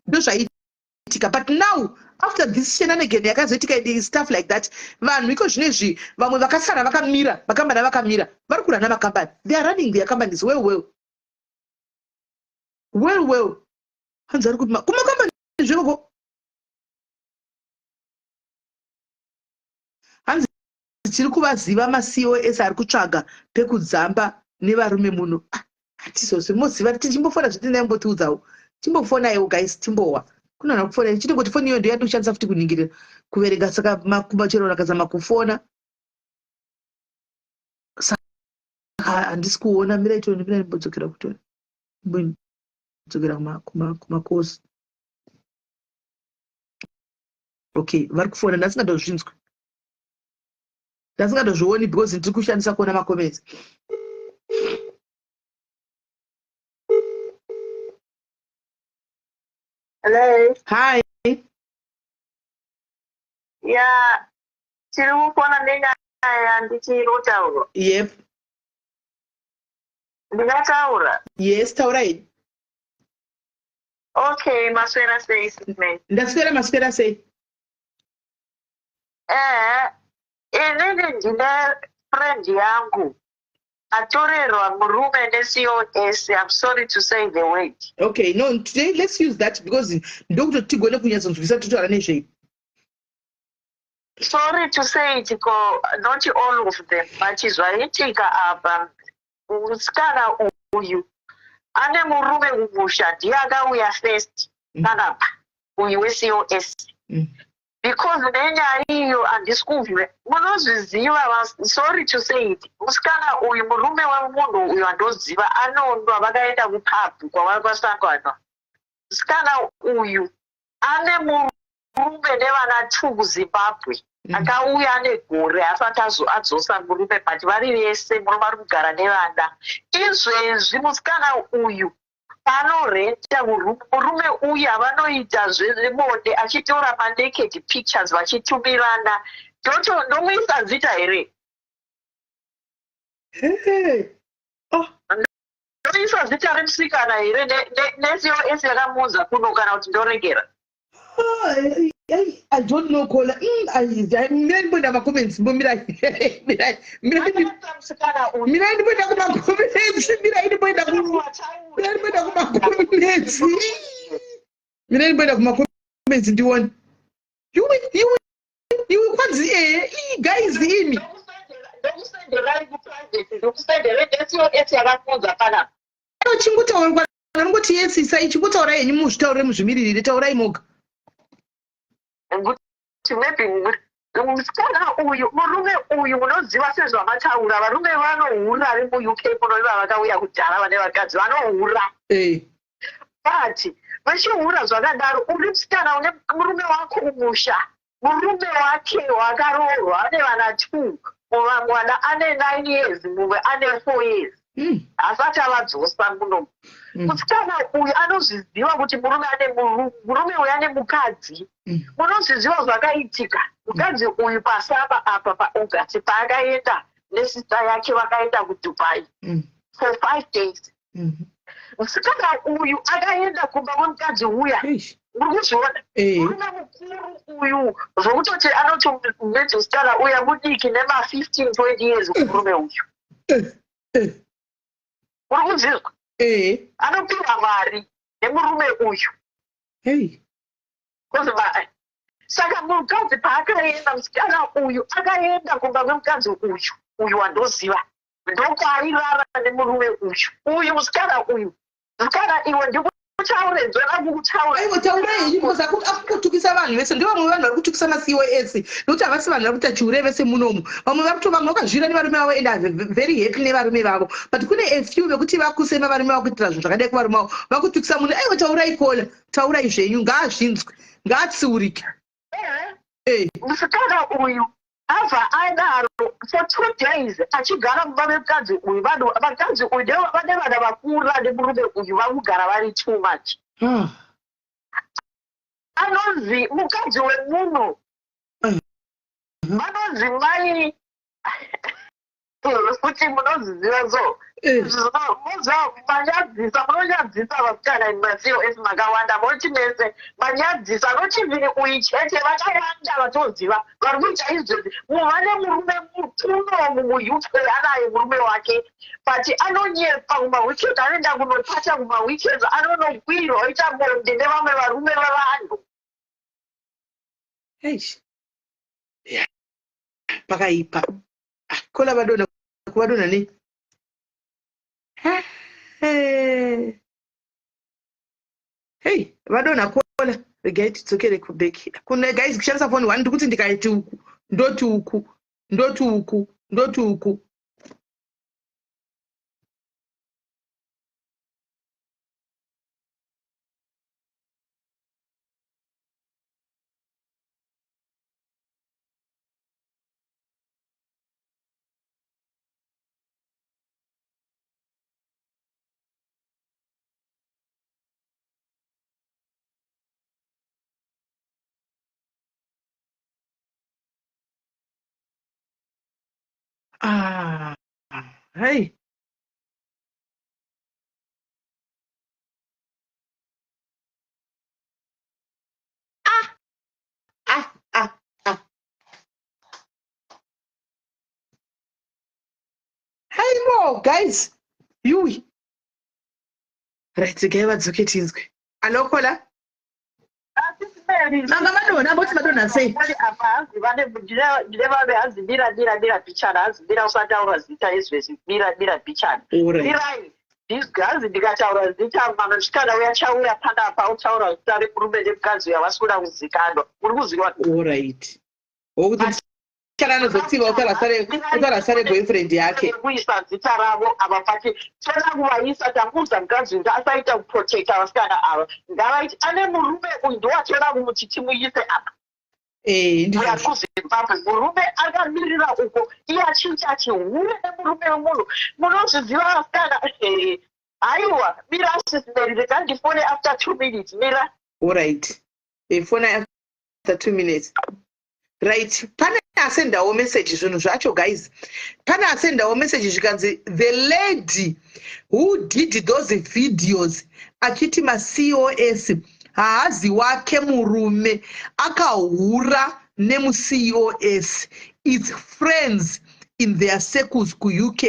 Ndozvaiitika. But now, after this shenanigan yakazoitika, stuff like that, vanhu iko zvinezvi vamwe vakasara vakamira, makambani vakamira, vari kurana makambani. They are running their companies well, well, well, well. Hanzi ari kuti kumakambani zvekoko. Hanzi tiri kuvaziva maCOS ari kutsvaga pekudzamba nevarume muno. Ah, hatizozvi moziva, tichimbofona zvitinaimbottiudzawo. Timbofonaiwo guys, timbowa kunana kufona chitingoti foni iyo ndoyandi kushandisa futi kuningirira kuverenga. Saka chero rakazama kufona, saka handisi kuona. Mirai tione, mirai ndimbodzokera kutoni, mbodzokera kumakosi. Okay, vari kufona, ndasingatozvinzwi, ndasingatozvioni because ndiri kushandisa kuona macomments. Hello. Hi. Ya, tiri kufona nenyaya ndichiri kutaurwa. Yep. Ndingataura? Yes, taurai. Okay, maswera sei, Sisman? Ndaswera, maswera sei? Ehe, inini ndine friend yangu atorerwa murume neCOS. I'm sorry to say the word. Okay, no, today let's use that because ndokutoti tigone kunyatsonzwisa totaura nezvei. Sorry to say it, ko not all of them, but zvaitika apa, musikana uyu ane murume kumusha, ndiye akauya first panapa, uyu weCOS. Because nenyaya iyo handisi kubve munozviziva, sorry to say it, musikana uyu, murume wemunhu uyu andoziva anondwa, vakaenda kupub kwavakasangana. Musikana uyu ane murume nevana two kuZimbabwe. Akauya ane gore asati adzosa murume, but vari vese murume ari kugara nevana izvezvi. Musikana uyu panorenta murume uyu avanoita zvebonde, achitora manaked pictures vachitumirana. Toto ndomuisa zita here? Hey. Oh. Ndoisa zita remusikana here neCOS yakamuudza kuno, kana kuti ndoregera? Ah, I don't know, caller. Mirai ndimboenda macomments, mbomirai. Mirai. Mirai. Musikana uyu Mirai ndimboenda kumacomments. Mirai ndimboenda kumacomments. Mirai ndimboenda kumacomments ndione. Iwe, iwe, iwe, kwanzi guys imi. Ndokusenderai kuprivate, ndokusenderai neCOS yakamuudza panapa. Chingotaura vanongoti yes, isai, chingotaurai henyu, muzvitaurire, muzvimiririre, taurai moga. Kuti maybe musikana uyu, murume uyu, munoziva sezvamataura, varume vanohura vari muUK muno iva vakauya kudhara vane vakadzi vanohura. But vachihura zvakadaro, uri musikana une murume wako kumusha, murume wake wakaroorwa ane vana two, mwana ane 9 years, mumwe ane 4 years. Asati avadzosa muno. Musikana uyu anozviziva kuti murume uyu ane mukadzi. Munozviziva zvakaitika, mukadzi uyu pasummer apa paAugust paakaenda nesista yake, vakaenda kuDubai for 5 days. Musikana uyu akaenda kumba kwemukadzi uya. Eish. Muri kuzviona? Murume mukuru uyu zvokutoti anoti nemusikana uya mudiki nema15 20 years kumurume uyu. Uri kunzizwa? Eh. Anopiwa mari nemurume uyu. Hey. Kuzi saka mukadzi paakaenda, musikana uyu akaenda kumba kwemukadzi uyu, uyu wandoziva, ndokwairara nemurume uyu. Uyu musikana uyu, musikana iwe. Ndikutaure, ndoda kukutaura. Aiwa, taurai henyu, because akukutukisa vanhu vese. Ndevamwe vanhu vari kutukisa maCOS, nokuti havasi vanhu vari kuita chihure vese munomu. Vamwe vari kuto, vamwe vakazvira nevarume vavo and are very happy nevarume vavo, but kune a few vekuti vakusema varume vavo, kuitira zvinhu zvakadai kuvarume vavo, vakutukisa munhu. Aiwa, taurai kola, taurai zvenyu, ngaazvinzwe, ngaatsiurike. Musikana uyu abva adaro for 2 days achigara mumba memukadzi uyu. Vanhu vakadzi uyu vane vana vakura nemurume uyu, vakugara vari too much. Anonzi mukadzi wemunhu, vanonzi mai kuti munoziziva so. Manyadzisa, munonyadzisa vasikana maCOS makawanda, moti mese manyadzisa, nochiviri uyu chete. Vakawanda vatoziva vari kuita izvozvi. Muva nemurume mutunomu muUK, anaye murume wake, but anonyepa. Kumaweekend anoenda kunopata, kumaweekends anonokwirwa, oita bonde nevamwe varume vavanhu. Eish. Yeah. Pakaipa. Ah, kola vadonha, kuvadonha nei? Hei, vadonha kola. Regai tidzokere kuback kune guys kushandisa foni one. Ndikuti ndikaiti uku, ndoti uku, ndoti uku, ndoti uku. Ah, hey. Ah, ah, ah, ah. Hey mo, guys. Yui. Right, regai vadzoke tinzwe. Alo kola? Manga madonha, amboti madonha sei? Apa hanzi vane, ndine vave, hanzi mira, mira, mira bichana, hanzi mira, usataura zita izvezvi, mira, mira bichana. Mirai, hanzi ndikataura zita, manasikana uya chauya panapa otaura zita remurume nemukadzi uya, vasi kuda kuzikanwa. Uri kuziwa? Alright. Wokuti kana anozotsiva utaura sare boyfriend yake. Kuisa zita ravo havafati, toda kuvaisa. Takuudza mukadzi uyu asaita kuprotecta vasikana ava, ngavaiti ane murume uyu ndowatoda kumuti timuise apa. Ndizvozvo. Kuzimbabwe murume akamirira uko, iye achiita chihure nemurume wemunhu. Munozviziva vasikana. Haiwa, mira sisimeri, rega ndifone after 2 minutes, mira. Alright. Fona after 2 minutes. Right. Pane asendawo message, zvinhu zvacho guys. Pane asendawo message zvikanzi the lady who did those videos achiti maCOS haazi wake murume, akahura nemuCOS, its friends in their circles kuUK.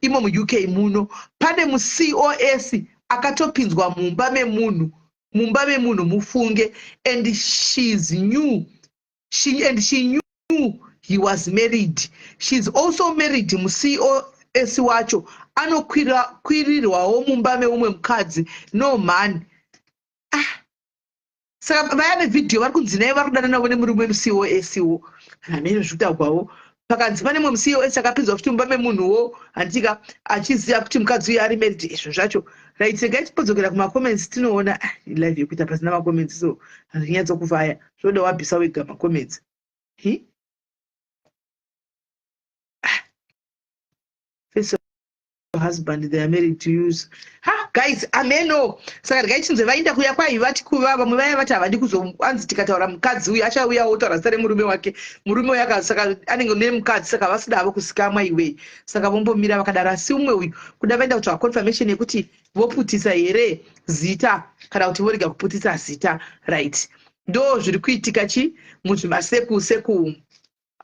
Imo muUK muno pane muCOS akatopinzwa mumba memunhu, mumba memunhu mufunge, and she's new she, and she knew he was married. She's also married. MuCOS wacho anokwirirwawo mumba meumwe mukadzi. No man. Ah, saka vaya vevhidhiyo vari kunzi nai vari kudana navo nemurume muCOS wo, hamene zvekutaurwawo. Pakanzi pane mumwe muCOS akapinzwa futi mumba memunhuwo, handika, achiziva kuti mukadzi uyu ari married. Izvo zvacho. Right, regai tipodzokera kumacomments tinoona. Ah, live yekuita pasina macomments so hazvinyatsokuvhaya, zvoda wabvisa wega macomments. Hi? Ah. Face your husband, they are married to use. Ha, guys, ameno. Saka regai chinzwe vaenda kuya kwai vati kuva vamwe vaya vati havadi kuzoanzi tikataura mukadzi uyu achauya otaura zita remurume wake, murume uyu saka anenge nemukadzi, saka vasida havo kuzikamwa iwei, saka vombomira vakadaro. Asi umwe uyu kuda vaenda kutsvaka confirmation yekuti voputisa here zita kana kuti vorega kuputisa zita. Right, ndo zviri kuitika chi muzvimaseku seku,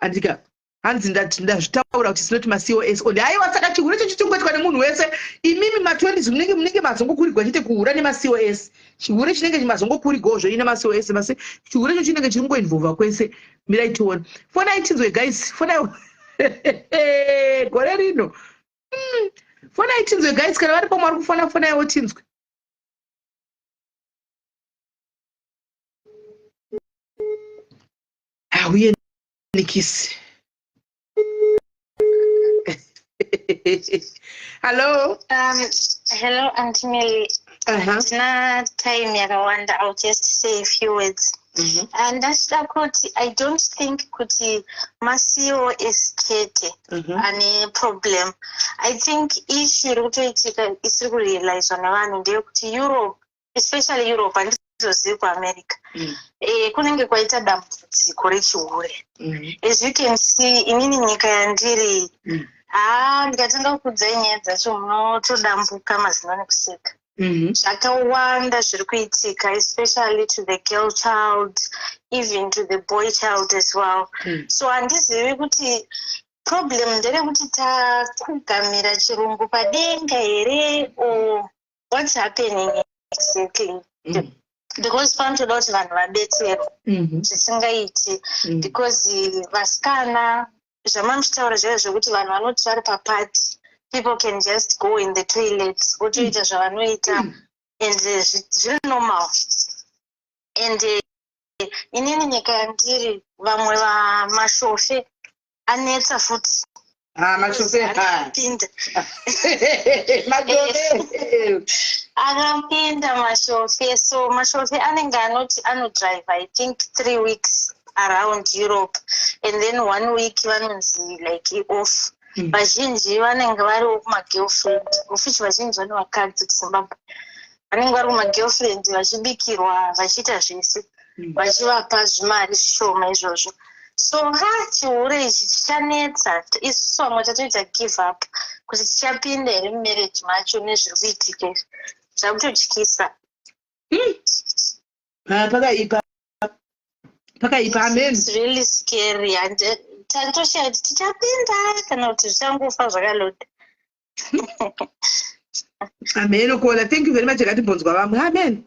andika. Hanzi ndazvitaura kuti sinoti maCOS only. Aiwa, saka chihure chacho chingoitwa nemunhu wese. Imimi ma20s munenge mazongokurigwa chete kuhura nemaCOS. Chihure chinenge mazongokurigwawo zvenyu nemaCOS masi. Chihure cho chinenge chiri kungoinvolva kwese. Mirai tione. Fonai tinzwe guys, fonai. Gore rino. Fonai tinzwe guys, kana varipo mwari kufona, fonaiwo tinzwe. Hauye nikisi. Hello. Hello, Auntie Melly. Handina time yakawanda. I'll just say a few words. And ndachida kuti I don't think kuti maCOS chete ane problem. I think issue iri kutoitika isiri kurealizwa nevanhu ndeyekuti Europe, especially Europe, handizozivi kuAmerica, kunenge kwaita dambudziko rechihure. As you can see, inini nyika yandiri, haa, ndikatanga kukudzai nyaya dzacho munotodambuka mazino nekuseka. Zvakawanda zviri kuitika, especially to the girl child, even to the boy child as well. So handizivi kuti problem nderekuti takugamira chirungu padenga here or what's happening exactly, because panotoda kuti vanhu vabetserwe zvisingaiti, because vasikana, zvamamuchitaura zvaivo zvekuti vanhu vanoti vari papati, people can just go in the toilet votoita zvavanoita and zviri normal. And inini nyika yandiri, vamwe vamashofe anetsa futi. Ah, mashofe ha. Akapinda. Mashofe. Akapinda mashofe. So mashofe anenge anoti anodrive, I think, 3 weeks around Europe and then one week vanonzi like off. Vazhinji vanenge variwo kumagirlfriend, of which vazhinji vane vakadzi kuZimbabwe, vanenge vari kumagirlfriend vachibikirwa, vachiita zvese, vachivapa zvimari zvishoma izvozvo. So ha, chihure ichi chichanetsa. Isusu vamwe tatoita give up kuti tichapinda here mumarriage macho nezviri kuitika izvi. Zvakutotyisa. Ah, pakaipa, pakaipa, amen. It's really scary and tatoshaya kuti tichapinda kana kuti zvichangofa zvakaloda. Amen. Kola, thank you very much. Akatimbonzwa vamwe. Amen.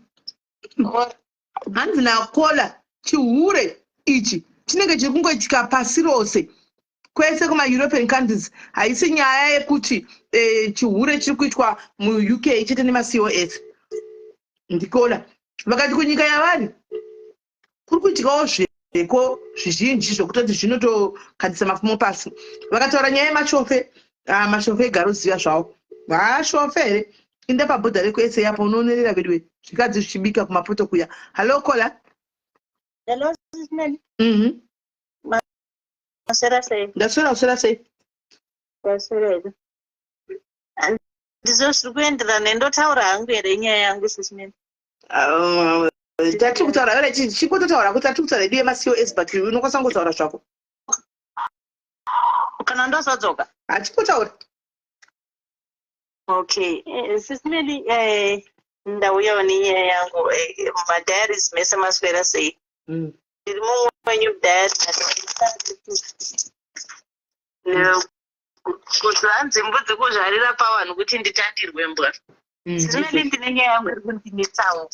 Hanzi nakola, chihure ichi chinenge chiri kungoitika pasi rose, kwese kumaEuropean countries. Haisi nyaya yekuti chihure chiri kuitwa muUK chete nemaCOS. Ndikola vakati kunyika yavari kuri kuitikawo zveko zvizhinji zvokutoti zvinotokandisa mapfumo pasi. Vakataura nyaya yemashofe. Ah, mashofe egaroziva zvawo haashofe here? Inda pabhodha rekuSA apo, unoonerera veduwe, zvikadzi zvichibika kumapoto kuya. Hallo, kola. Hello, Sis Melly. Maswera sei? Ndaswera. Uswera sei? Ndaswera hedu. Ndizvo zviri kuenderana. Ndotaura hangu here nyaya yangu, Sis Melly? Tatiri kutaura ere, chikototaura kuti tatiri kutaura yedu yemaCOS, but unokwanisa kungotaura zvako. Kana ndozodzoka. Hachikotaura. Okay. Sis Melly, ndauyawo nenyaya yangu. Madiaries mese maswera sei? Ndiri mumwe wenyu diary. Kuti hanzi mbudzi kuzvarira pavanhu kuti nditandirwe mbwa. Sis Melly, ndine nyaya yangu iri kundinetsawo.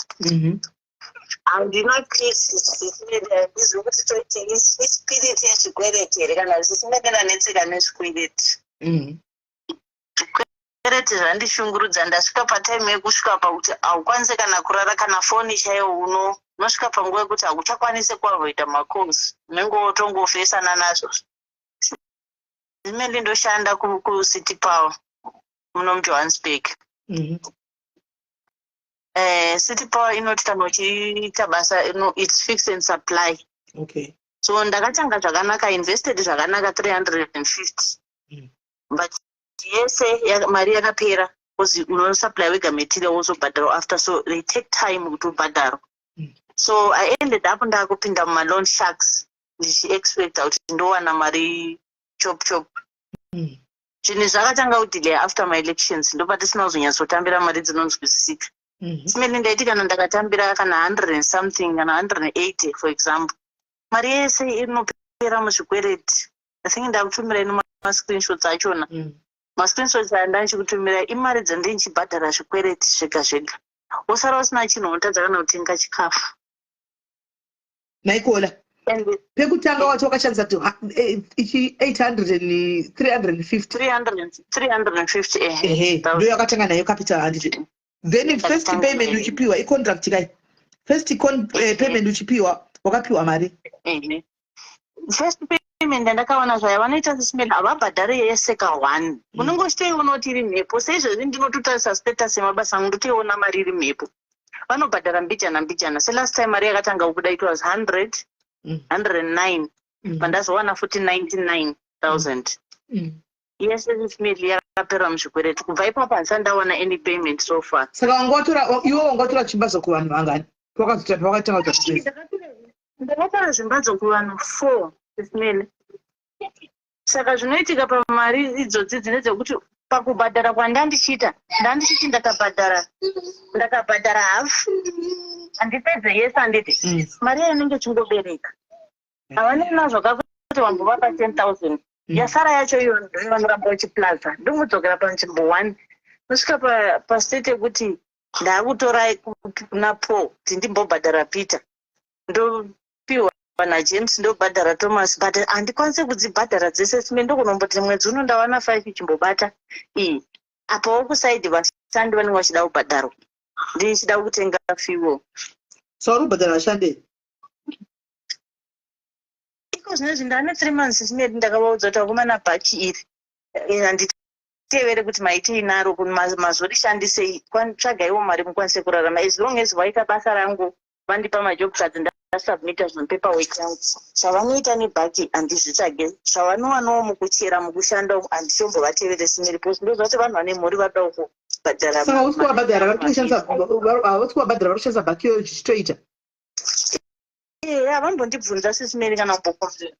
Handina peace, Sis Melly. Handizivi kuti toiti ispirit yezvikwereti here kana Sis Melly ndanetseka nezvikwereti. Zvikwereti zvandishungurudza. Ndasvika patime yekusvika pakuti haukwanisi kana kurara, kana foni chaiyo. Unosvika panguva yekuti hauchakwanisi kuavoida macalls, unenge wotongofesana nazvo. Sis Melly, ndoshanda kuCity Power muno muJohannesburg. City Power inoti kana uchiita basa it's fix and supply. So ndakatanga zvakanaka, invested zvakanaka 350, but yese mari yakapera because unosupply wega material, wozobhadharwa after, so they take time kuti ubhadharwa. So I ended up ndakupinda mumaloan sharks ndichiexpecta kuti ndowana mari chop chop. Zvinhu zvakatanga kudelay after my elections, ndopatisina kuzonyatsotambira mari dzinonzwisisika. Simene ndaiti kana ndakatambira kana 100 and something, kana 180 for example, mari yese inopera muzvikwereti. I think ndakutumirai nemascreenshots achona. Mascreenshots aya ndandichikutumirai imari dzandindichibhadhara zvikwereti zvega zvega. Wosara usina chinhu, unotadza kana kutenga chikafu. Naikola, pekutanga wacho wakashandisa kuti ichi 800 and 350? 300, 350, ehe. Ehe, ndo yakatanga nayo capital, handiti? Then first payment uchipiwa icontract kai, first payment uchipiwa, wakapiwa mari? Ehe. First payment yandakawana zvayo, vanoita sismel, havabhadhari yese ka1. Unenge uchitoiona kuti iri mhepo. Seizvozvi ndinototarisa status yemabasa angu, ndotoiona mari iri mhepo. Vanobhadhara mbijana mbijana. Selast time mari yakatanga kubuda, it was 100, 109. Pandazowana futi 99,000. Yese sismel yakapera muzvikwereti. Kubva ipapo handisati ndawana any payment so far. Saka wanga watora, iwe wanga watora chimbadzo kuvanhu vangani pakatanga kuita business? Ndakatora zvimbadzo kuvanhu four, sismel. Saka zvinoitika pamari idzodzi dzine dzekuti pakubhadhara kwandandichiita, ndandichiti ndakabhadhara hafu, handipedze yese, handiti? Mari yayo inenge ichingobereka. Havanei nazvo kakuti wambovapa 10,000, yasara yacho iyo ndoivanoramba uchiplaza. Ndomudzokera panzvimbo one, nosvika pastate yekuti ndaakutora kuna Paul kuti ndimbobhadhara Peter, ndopiwa naJames, ndobhadhara Thomas, but handikwanisi kudzibhadhara dzese sime. Ndokunomboti mwedzi uno ndawana five, ichimbobata iyi. Apawo kuside vashandi vanenge vachida kubhadharwa, ndichida kutenga fuel. Saka uri kubhadhara vashandi? Iko zvinezvi ndane 3 months simedi. Ndakavaudza kuti vakomana, bhaki iri handitevere kuti maitei naro, mazorishandisei, tsvagaiwo mari mukwanise kurarama. As long as vaita basa rangu, vandipa majob cards, ndasubmita zvimapaperwork yangu, zvavanoita nebhaki handizvitsvage. Zvavanowanawo mukuchera, mukushanda umu, handichombovatevere simeri, because ndoziva kuti vanhu vane mhuri, vadawo kubhadhara. Saka usi kuvabhadhara, vari kushandisa, hausi kuvabhadhara, vari kushandisa bhaki iyoyo zvichitoita? Ee, havambondibvunza sisimeri kana kumbokomplena.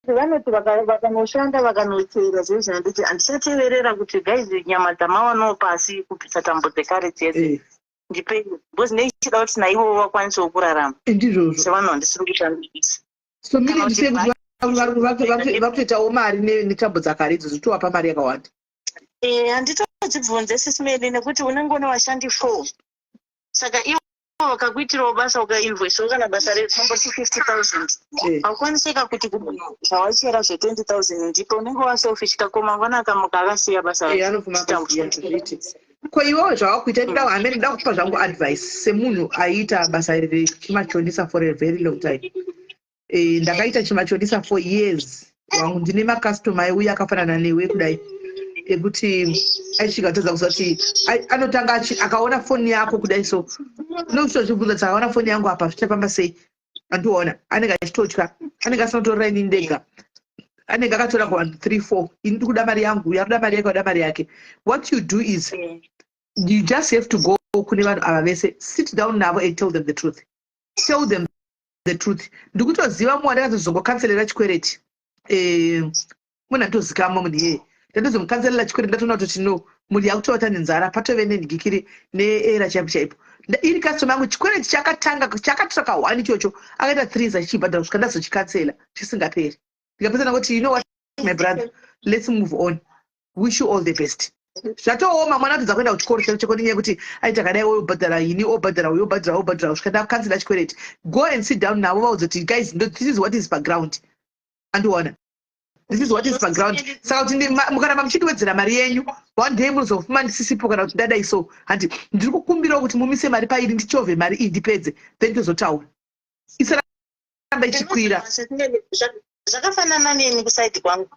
Vanoti vakanoshanda, vakanochera zvinhu, handiti handichateverera kuti guys, nyama dzamawanawo pasi kubvisa tambo dzekare dzese, ndipei, because neichida kuti naivowo vakwanisewo kurarama Ndizvozvo. sevanhu vandisiri kushandisa. So meaning Kana to say kuti kuti vakutoitawo mari netambo dzakare idzo, zvotovapa mari yakawanda. Eh, handitodzibvunze sisimeli, nekuti unenge une vashandi four. Saka ivo vakakuitirawo basa, ukainvoisawo kana basa retomboti 50,000, haukwanisika kuti kumunhu zvawachera zve20,000 ndipo unenge waselfish. Kakomangwana akamuka akasiya basa. Anofuma akasiya, zviiti ko iwewe zvavakuita? Ndida hamene, ndida kupa zvangu advice semunhu aiita basa iri rechimachonisa for a very long time. Ndakaita chimachonisa for years wangu. Ndine makastoma aiuya akafanana newe kudai, ekuti aisvika tadza kuziva kuti anotanga akaona foni yako kudai, so unochitozvibvunza kuti akaona foni yangu apa zvichafamba sei. Andiona anenge achitotya, anenge asina kutorera ini ndega, anenge akatora kuvanhu three four. Ini ndikuda mari yangu, uyu akuda mari yake, akuda mari yake. What you do is you just have to go kune vanhu ava vese, sit down navo and tell them the truth. Tell them the truth. Ndikutoziva mumwe wandakatozongokanselera chikwereti, munhu atozikamwa, munhu iyeye ndatozomukanselera chikwereti. Ndatoona kutoti no, munhu yakutovata nenzara, patove nenhikikiri neera chaipo chaipo. Iri customer yangu, chikwereti chakatanga chakatora ka1 ichocho, akaita 3 years achichibhadhara kusvika ndazochikansela chisingaperi. Ndikapesana kuti, "You know what, my brother, let's move on. Wish you all the best." Zvatooma, mwana atodza kuenda kuchikoro chero cheko nenyaya yekuti aita kadai, obhadhara ini, obhadhara uyo, obhadhara, obhadhara, kusvika ndakansela chikwereti. Go and sit down navo, vaudze kuti, "Guys, this is what is background." Andiona, this is what is background. Saka kuti mukaramba muchindiwedzera mari yenyu, one day munozofuma ndisisipo, kana kuti ndadai. So handi ndiri kukumbirawo kuti mumise mari pairi, ndichovhe mari iyi ndipedze, then tozotaura. Isaramba ichikwira. Zvakafanana neni kuside kwangu.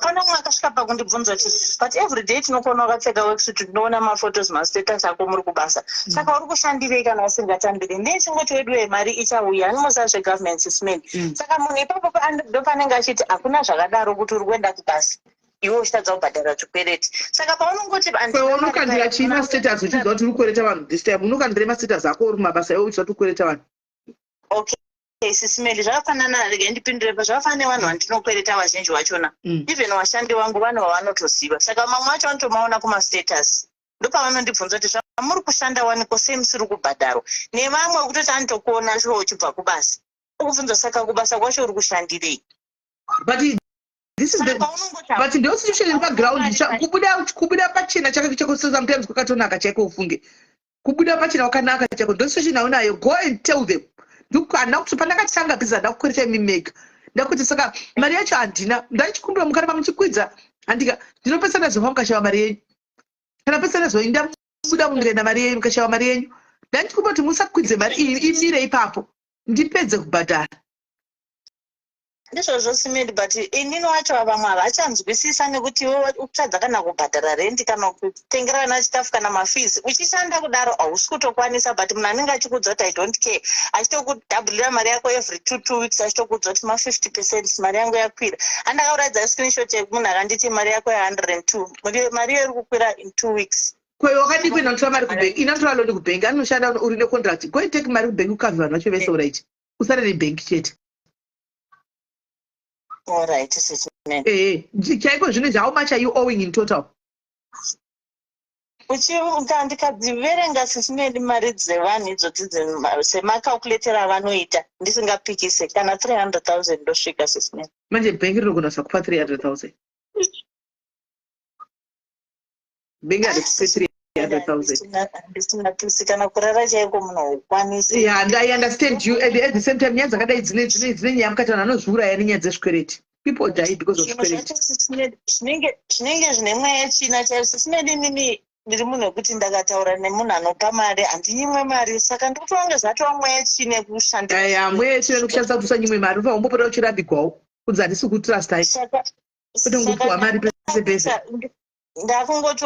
Pane umwe akasvika pakundibvunza kuti, "But every day tinokuona wakapfeka worksuit, tinoona maphotos, mastatus ako muri kubasa, saka uri kushandirei kana usingatambiri?" Ndechingoti, "Wedu mari ichauya." Anomoziva zvegovernment system. Saka munhu ipapo ndopanenge achiti hakuna zvakadaro kuti uri kuenda kubasa iwe uchitadza kubhadhara zvikwereti. Saka paunongoti Unokandira chii mastatus uchiziva kuti uri kukwereta vanhu this time? Unokandira mastatus ako uri mumabasa iwe uchiziva kuti uri kukwereta vanhu? Okay, sisimeli, zvakafanana, regai ndipindure pa zvakafanana nevanhu vandinokwereta vazhinji vachona. Even vashandi vangu, vanhu vavanotoziva. Saka mamwe acho vanotomaona kumastatus, ndopavanondibvunza kuti, "Zvamuri kushanda waniko, sei musiri kubhadharwa?" Nevamwe kutoti anotokuona shuwa uchibva kubasa, okubvunza, "Saka kubasa kwacho uri kushandirei?" But this is the but ndo situation iri paground. Kubuda pachena chako chako sometimes kwakatonaka chaiko. Ufunge, kubuda pachena kwakanaka chaiko. Ndo situation aunayo, go and tell them. Handina kuti pandakatanga business handina kukwereta imi mega. Ndakuti saka mari yacho handina, ndaichikumbira mukaramba muchikwidza, handika ndinopesana zova mukashava mari yenyu, kana pesana zova ndabuda mundikaenda mari yenyu, mukashava mari yenyu. Ndandichikumbira kuti musakwidze mari iyi, imire ipapo. Ndipedze kubhadhara. Ndizvozvo Simedi, but inini wacho vamwe havachanzwisisa nekuti iwe ukutadza kana kubhadhara rendi, kana kutengera vana chikafu, kana mafees. Uchishanda kudaro hausi kutokwanisa, but munhu anenge achikuudza kuti, "I don't care," achitokudhabhulira mari yako every 2 weeks, achitokuudza kuti ma50%, mari yangu yakwira. Andakauratidza screenshot yemunhu akanditi mari yako ya102, mari iyo iri kukwira in 2 weeks. Kweyo wakadii kuenda kutora mari kubhengi? Inotora loan kubhengi, anoshanda uri necontract. Go and take mari kubhengi, ukavhe vanhu vacho vese, alright, usare nebhengi chete. Alright, Sis Melly. Ee, chaiko zvino izvi, how much are you owing in total? Uchinga ndikadziverenga, Sis Melly, mari dzevanhu idzodzi semacalculator avanoita, ndisingapikise, kana 300 000 ndosvika, Sis Melly. Manje bhengi rinogona kusakupa 300 000. Bhengi harikupe 300 000. Ndisingapisi, kana kurara chaiko munhu haukwanisi. Yeah, and I understand you, and at the same time nyaya dzakadai dzine nyaya mukati. Vanhu vanozviuraya nenyaya dzezvikwereti. People die because of Zvinhu zvikwereti. Zvacho, Sis Melly, zvinenge zvine mweya tsvina chaivo. Sis Melly, inini ndiri munhu wekuti ndakataura nemunhu anopa mari, handinyimwe mari, saka ndikutoonge zvatova mweya tsvina yekushandisa. Aya mweya tsvina nekushandisa kuti usanyimwe mari, ufa umbopota uchirambigwawo kunzi handisi kutrustai. Saka Kwete kungopiwa mari pese pese. Ndakungoti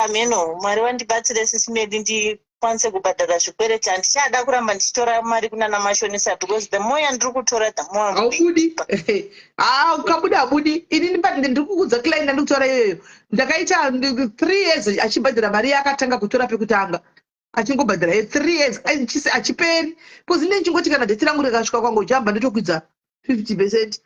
ameno, Mwari vandibatsire, Sis Melly, ndikwanise kubhadhara zvikwereti. Handichada kuramba ndichitora mari kunana mashonisa, because the more yandiri kutora, the more I'm Haubudi. Ha, ukabuda habudi. Ini ndiri kukuudza, client andiri kutaura iyoyo, ndakaita 3 years achibhadhara mari yaakatanga kutora pekutanga, achingobhadhara ye 3 years achiperi, because ine ndichingoti kana date rangu rikasvika, kwangojamba ndotokwidza 50%.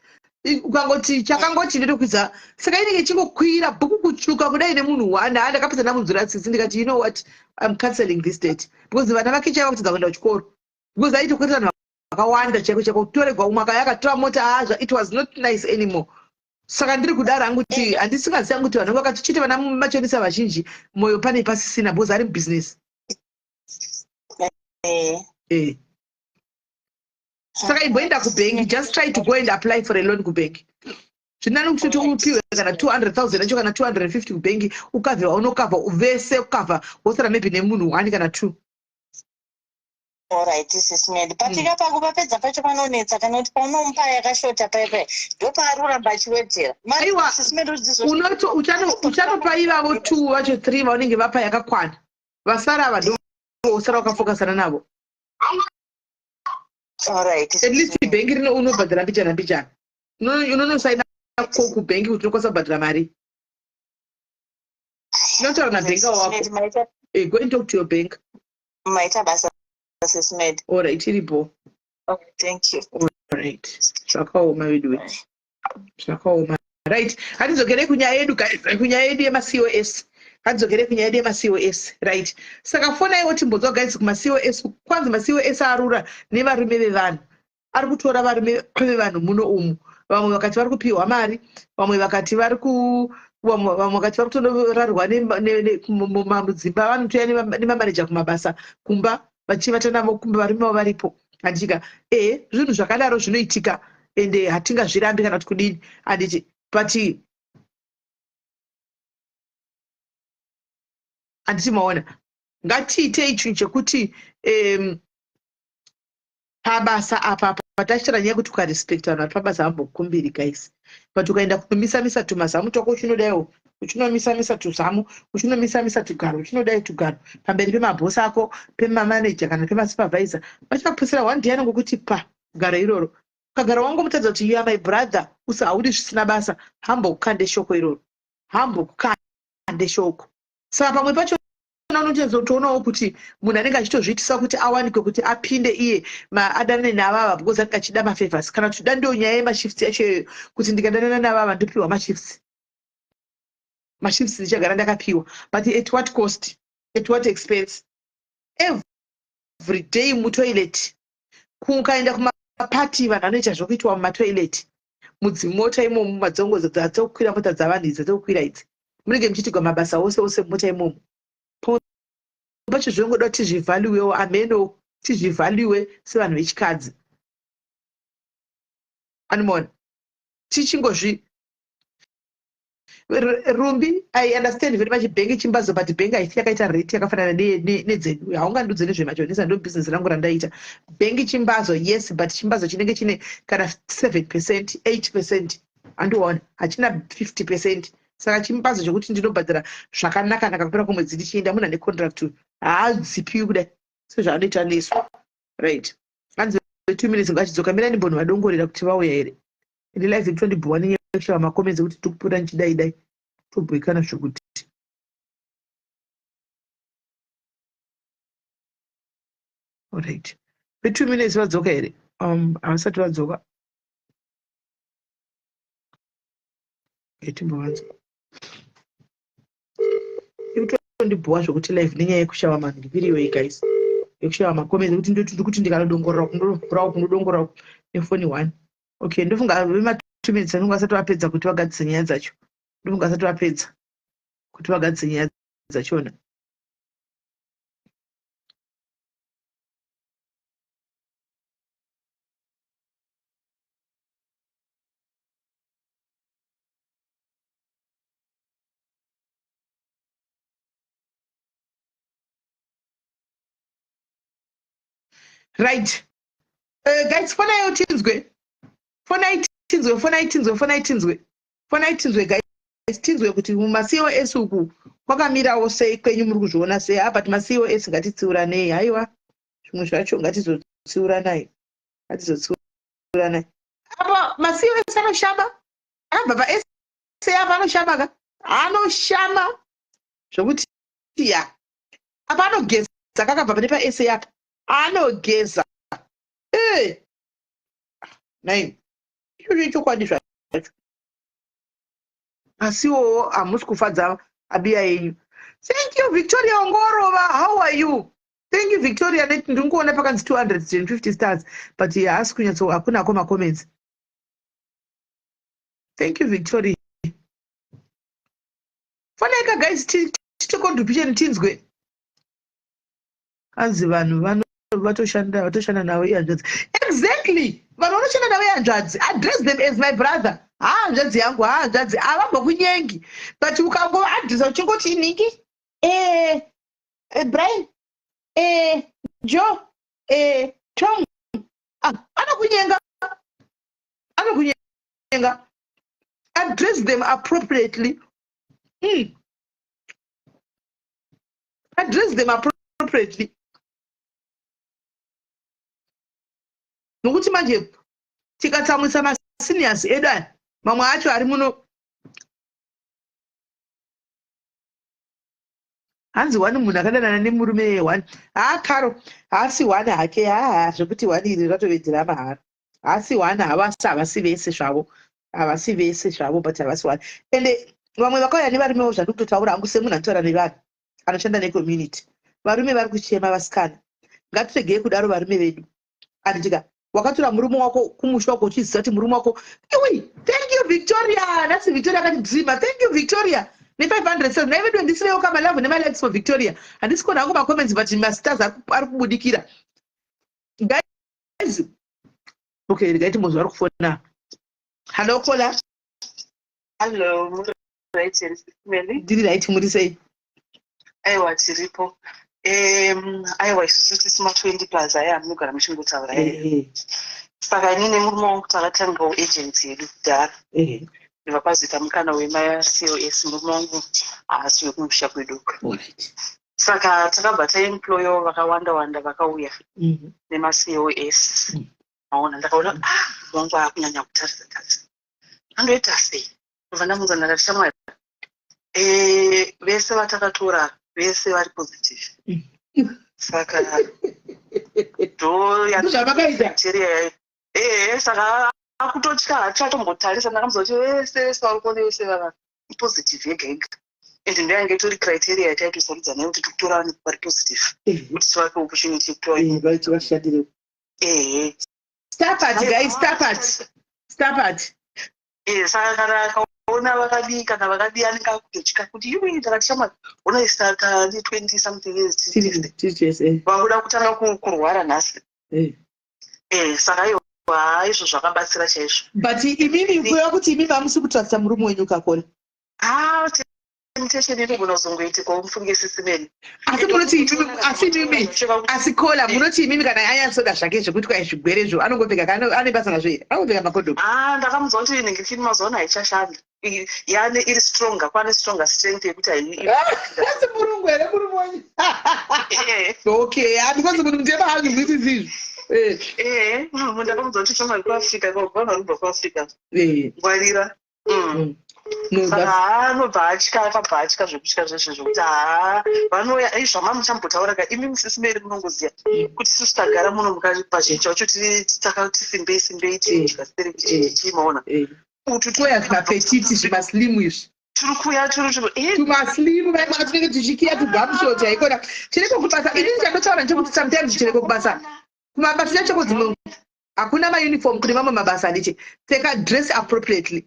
Ukangoti chakangoti ndotokwidza, saka inenge ichingokwira bhuku kutsvuka kudai nemunhu one. Ha, ndakapedza ndamunzwira tsitsi, ndikati, "You know what, I'm cancelling this date," because vana vake chaiva kutadza kuenda kuchikoro, because aitokwetera vanhu vakawanda chaiko chaiko, kutoregwa umwe akauya akatora mota azva. It was not nice anymore. Saka ndiri kudaro hangu kuti handisingazivi hangu kuti vanhu vakati chete vana machonisa vazhinji mwoyo pane pasisina, because ari mubusiness. Saka imboenda kubhengi, just try to go and apply for a loan kubhengi. Zvinani kuti upiwe kana 200 000 acho, kana 250 kubhengi, ukavhe waunokavha vese, ukavha wosara maybe nemunhu one kana two. Alright, Sis Melly, patika pako papedza pacho panonetsa, kana kuti paunomupa yakashota paipai, ndopaari kuramba achiwedzera. Aiwa, Sis Melly, udzizo Unoto uchanopa ivavo two vacho, three vaunenge vapa yakakwana. Vasara ava ndo usara wakafokasana navo. Alright. At least bhengi rino unobhadhara mbichana mbichana. Unonosaina ko kubhengi kuti unokwanisa kubhadhara mari. Unotaura nabhenga wako. Go and talk to your bank. Maita basa, Sis Melly. Alright, iripo. Okay, thank you. Alright, zvakaoma veduwe, zvakaoma. Right, hatidzokerei kunyaya yedu, guys, kunyaya yedu yemaCOS. Hatidzokerei kunyaya yedu yemaCOS. Right, saka fonaiwo timbonzwa, guys, kumaCOS. Kwanzi maCOS arura nevarume vevanhu, ari kutora varume vevanhu muno umu. Vamwe vakati vari kupiwa mari, vamwe vakati vari ku vamwe vakati vari kutonorarwa mudzimba, vanotouya nemamaneja kumabasa, kumba, vachivata navo kumba, varume vavo varipo. Handitika e zvinhu zvakadaro zvinoitika, ende hatingazvirambi kana kuti kudini, handiti? But handiti maona, ngatiitei chinhu chekuti pabasa apa patachitaura nyaya yekuti ukarespecta vanhu vari pabasa, vambokumbiri, guys. But ukaenda kunomisamisa tumazamu twako, uchinodaiwo, uchinomisamisa tuzamu, uchinomisamisa tugaro, uchinodai tugaro pamberi pemabhosi ako, pemamaneja kana pemasupervisor, vachakupusira one day anongokuti pa garo iroro. Ukagara wangomutadza kuti, "You are my brother," usi haudi zvisina basa, hambokukande shoko iroro, hambokukande shoko. Saka pamwe pacho unotozotoonao kuti munhu anenge achitozviitisa kuti awanikwe kuti apinde iye adanane navava, because anenge achida mafavors, kana kuti da ndo nyaya yemashifts yacho iyoyo, kuti ndikadanana navava ndopiwa mashifts, mashifts ndichagara ndakapiwa. But at what cost? At what expense? Every day mutoilet, kukaenda kumapati, vanhu vanoita zvokuitwa mumatoilet, mudzimota imomo, madzongodzo dzatokwira mota dzavanhu idzi, dzatokwira idzi, munenge muchiitigwa mabasa ose ose mumota imomo. Pacho zvinongoda kuti tizvivhaluwewo, ameno tizvivhaluwe sevanhu vechikadzi, animona tichingozvi. Rumbi, I understand very much bhengi chimbazo, but bhengi haifi yakaita rate yakafanana nedzedu. Haungandiudze nezvemachonisa, ndo business rangu randaita. Bhengi chimbazo, yes, but chimbazo chinenge chine kana 7%, 8%, handiona hachina 50%. Saka chimbazo chekuti ndinobhadhara zvakanaka naka kupera kwemwedzi ndichienda, munhu ane contract haadzipiwi kudai sezvaanoita nesu. Right, hanzi 2 minutes ngachidzoka. Mirai ndimbonhu vadongorera kuti vauya here. Ende live nditondibhowa nenyaya yekushava macomments ekuti tikupota nichidai dai tobhoikana zvokuti. Alright, ve2 minutes vadzoka here? Havasati vadzoka. Timbovanzwa. Ikutondibhowa zvokuti live nenyaya yekushava mandipiriwei guys, yekushava macomments ekuti ndoti kuti ndikanodongorera kundovhura uku, ndodongorera uku nefoni one. Okay, ndofunga vema2 minutes vanonge vasati vapedza kuti vagadzise nyaya dzacho. Ndofunga vasati vapedza kuti vagadzise nyaya dzachona. Right, guys, fonai tinzwe, fonai tinzwe, fonai tinzwe, fonai tinzwe, fonai tinzwe guys, tinzwe kuti mumaCOS uku kwakamirawo sei kwenyu, muri kuzviona sei? Ah, but maCOS ngatitsiuranei. Haiwa, zvimwe zvacho ngatizotsiuranai, ngatizotsiuranai. Apa maCOS anoshama, akabva paSA apa anoshama ka, anoshama zvokuti ya apa anogeza, kakabva pane paSA apa anogeza. E nai ichocho ichokwadi zvacho, asiwo hamusi kufadza abiya yenyu. Thank you, Victoria Ongorova. How are you? Thank you, Victoria. Ndiri kuona pakanzi 250 stars, but haasi kunyatso, hakuna ako macomments. Thank you, Victoria. Foneka guys, tiite contribution tinzwe. Hanzi vanhu vatoshanda, vatoshanda navo ihanzvadzi. Exactly, vanhu vanoshanda navo ihanzvadzi. Address them as my brother. Ha, hanzvadzi yangu, ha, hanzvadzi, havambokunyengi. But ukangoaddressa uchingoti ningi, Brian, Joe, Tom, ah, anokunyenga, anokunyenga. Address them appropriately. Address them appropriately, nokuti manje tikatsamwisa maseniors edu aya, mamwe acho ari muno. Hanzi one munhu akadanana nemurume one. Haa, Karo haasi one hake. Haa, zvekuti one iri ratovedzera mahara. Haasi one, havasi, havasi vese zvavo, havasi vese zvavo, but havasi one. Ende vamwe vakauya nevarumewo. Zvandiri kutotaura hangu semunhu anotaura nevanhu, anoshanda necommunity, varume vari kuchema. Vasikana, ngatiregei kudaro varume vedu, anditika? Wakatora murume wako kumusha wako uchiziva kuti murume wako iwi. Thank you, Victoria. Nhasi Victoria akati dzima. Thank you, Victoria, ne500. Nai vedu, ndisirewo kamalove nemalikes for Victoria. Handisi kuona hangu macomments, but mastars ari kubudikira guys. Okay, regai timbonzwa vari kufona. Hallo, caller. Hello, muri right here, Mary? Ndiri right, muri sei? Aiwa, tiripo. Aiwa, isusu tisi ma20 plus aya munogara muchingotaura. Saka inini nemurume wangu takatangawo agency yedu kudhara. Ndibva pazoita mukana wemaCOS, murume wangu haasi wekumusha kwedu. Saka takabva taemployawo vakawanda wanda vakauya nemaCOS. Maona, ndakaona, ah, murume wangu aakunyanya kutarisa tarisa. Andoita sei? Ndobva ndamuudza, ndakati, shamwari, vese vatakatora vese vari positive. Saka ndo Ndozvavakaita? criteria. Saka akutotya, hatichatombotarisa. Ndakamuudza kuti vese vese vari kuona vese vava positive yega yega, and ndoyange itori criteria yataitosarudza nayo kuti tikutora vanhu vari positive kuti tivape opportunity yekutora. Vaiti vashandire. Ehe. Stop it guys, stop it, stop it. Saka kana akaona vakadii, kana vakadii, anenge akutotya kuti iwe. Ndakati, shamwari, ona saka ne 20 something years tiri chese. Vakuda kutanga kurwara nhasi. Saka iwo, haa, izvo zvakabatsira chaizvo. But imimi, kureva kuti imimi hamusi kutrusta murume wenyu, kakona? Ah, temptation inogona kuzongoitikawo, mufunge, Sisi Melly. Asi munoti imimi, asi imimi, asi Kola, munoti imimi kana anyatsoda zvake zvekuti kwai zvigwerezvo, anongopfeka ane basa nazvo here? Anongopfeka makondomu? Ah, ndakamuudza kuti inenge chini, mazuva ano haichashanda. Yane iri stronger, kwane stronger strength yekuti hai. Asi murungu here murume wenyu? Okay, ah, because munhu mutema hazvizwisisi izvi. Ndakamuudza kuti shamwari kuAfrica, vanhu vanobva kuAfrica, ngwarira. No, Saka haa, anobva atya, akabva atya zvekutya zvezvo zvokuti haa, vanouya zvama muchambotaura ka imi, Sisi Melly. Munongoziva kuti isusu tagara muno pazhinji chacho takati simbei simbei, tidya stereki, chimaona. Utu toya zvimapetite, zvimaslim izvi. Turi kuya turi Tumaslim vaimwana tunenge tuchikiya tugumshot haikona. Chireko kubasa, inini chandotaura ndechekuti sometimes chireko kubasa, kumabasa chachoko dzimwe hakuna mauniform. Kune mamwe mabasa handichi pfeka, dress appropriately,